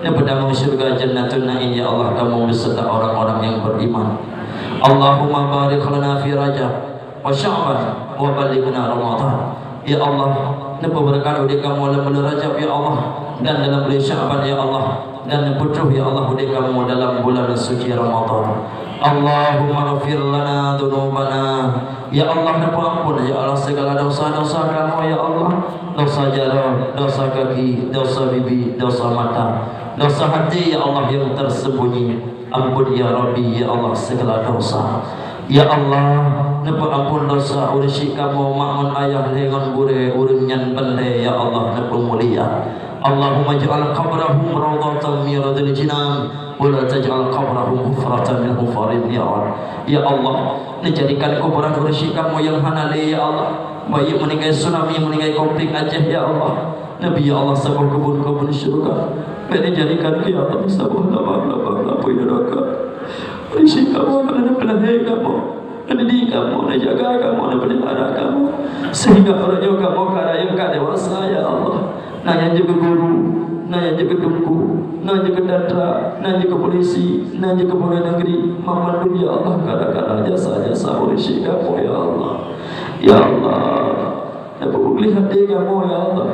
Neupeutamong syeuruga Jannatun Naim, ya Allah, kamoe beserta orang-orang yang beriman. Allahumma barik lana fi Rajab wa Sya'ban wa ballighna Ramadan. Ya Allah, neupeubeureukat udép kamoe lam bulan Rajab, ya Allah, dan dalam bulan Sya'ban, ya Allah, dan neupeutroh, ya Allah, udép kamoe dalam bulan suci Ramadan. Allahumma ghfir lana dzunubana. Ya Allah, neupeuampon, ya Allah, segala dosa-dosa kamoe, ya Allah. Dosa jaroe, dosa kaki, dosa bibi, dosa mata, dosa hati, ya Allah, yang tersembunyi. Ampon, ya Rabbi, ya Allah, segala dosa. Ya Allah, neupeuampon dosa ureueng syik kamoe, mak ngon ayah, lhèe ngon gurèe, ureueng nyan ban lhèe, ya Allah, neupeumulia. Allahumma ij'al qabrahum raudhatan min riyadhil jinan, wa la taj'al qabrahum hufratan min hufarin nar. Ya Allah, neujadikan kuburan ureueng syik kamoe nyang hana lé, ya Allah. Baik meuninggai tsunami, meuninggai konflik Aceh, ya Allah. Neubi, ya Allah, saboh keubun-keubun syeuruga. Bèk neujadikan, ya Allah, saboh labang-labang apui neuraka. Ureueng syik kamoe hana lé, peulahé kamoe. Neudidik kamoe, neujaga kamoe, neupeulihara kamoe, sehingga uroe nyoe kamoe ka rayeuk ka dewasa, ya Allah. Na nyang jeuet keu guru, na nyang jeuet keu teungku, na jeuet keu teuntara, na jeuet keu polisi, na jeuet keu pegawai negeri, banmandum, ya Allah, gara-gara jasa-jasa ureueng syik kamoe, ya Allah. Ya Allah, na peubeugleh até kamoe, ya Allah.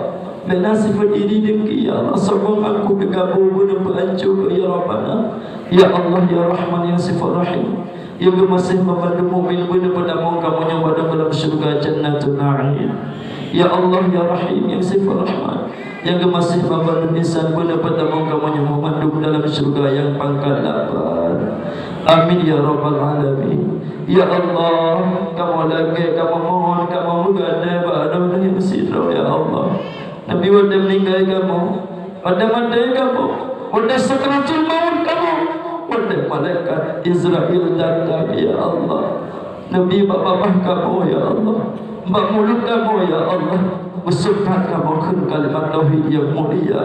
Bèk na sifeuet iri deungki, ya Allah, sombong angkuh, teukabô, beuneuh peuancô, ya Rabbana. Ya Allah, ya Rahman, ya Sifat Rahim. Nyang geumaséh banmandum mukmin, beuneuh peutamong kamoe nyoe bandum dalam syeuruga Jannatun Na'im. Ya Allah, ya Rahim, nyang sifat Rahman, nyang geumaséh banmandum insan, beuneuh peutamong kamoe nyoe bandum dalam syeuruga nyang pangkat lapan. Amin ya rabbal alamin. Ya Allah, kamoe lakèe, kamoe mohon, kamoe meugandai bak Droeneuh nyang sidroe, ya Allah. Nabi, watèe meuninggai kamoe, watèe maté kamoe, watèe sakratul maut kamoe, watèe malaikat Izrail datang, ya Allah. Nabi, bak babah kamoe, ya Allah, bak mulod kamoe, ya Allah, beuseukat kamoe kheun kalimat tauhid nyang mulia,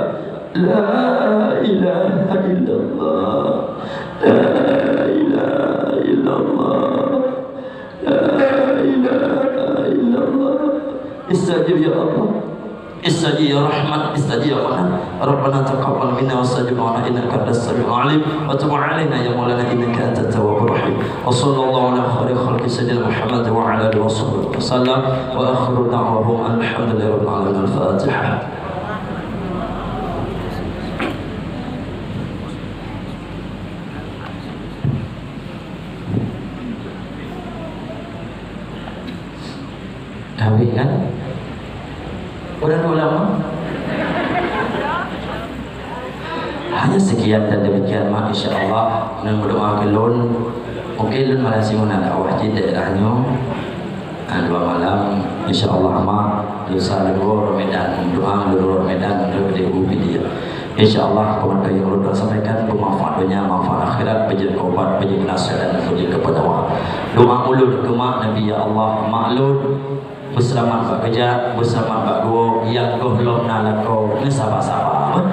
La ilaha illallah, la ilaha illallah, la ilaha illallah. Istajib ya Allah. Istajib ya Rahman, istajib ya Rahman. Rabbana taqabbal minna wastajib du'ana innaka antas samiul alim wa tub alaina ya maulana innaka antat tawwabur rahim. Wa sallallahu ala khairi khalqi sayyidina Muhammad wa ala alihi wa sahbihi wa sallam. Wa akhiru da'wahum alhamdulillahi rabbil alamin. Al-Fatihah. Habis kan? Udah dua lama? Hanya sekian dan demikian, mak, insya Allah. Nang berdoa ke lôn, mungkin lôn malah simun ada wah jin daerah nyoe. Ah, dua malam, insya Allah, mak, lusa lôn woe Medan, doa lôn woe Medan, lôn di Bukit Dia. Insya Allah, pemateri yang ulôn sampaikan bermanfaat dunia, manfaat akhirat, beu jeuet keu ubat, beu jeuet keu nasihat dan beu jeuet keu pendawa. Doa ulôn keu mak Nabi, ya Allah, mak lôn beuseulamat bak keujak, beuseulamat bak geuwoe, nyang gohlom na lakoe ngon saba-saba.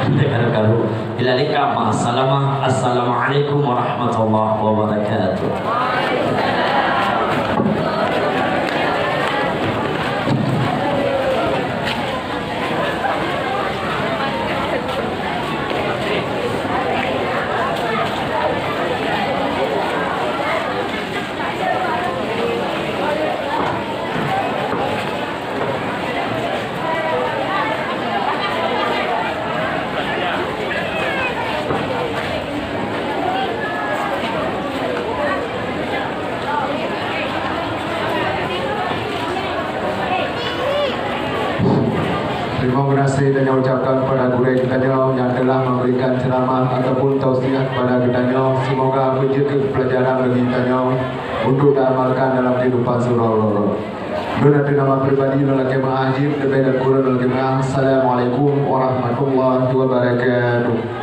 Teuka karu-karu. Bila lika ma salamah. Assalamualaikum warahmatullahi wabarakatuh. Terima kasih tanyoe ucapkan kepada gurèe geutanyoe nyang telah memberikan ceramah ataupun tausiah kepada geutanyoe. Semoga beujeuet keu pelajaran bagi tanyoe untuk diamalkan dalam kehidupan siuroe-uroe. Lôn ateueh nama pribadi lôn lakèe meu'ah jih, leubeh dan kureueng lôn lakèe meu'ah. Assalamualaikum warahmatullahi wabarakatuh.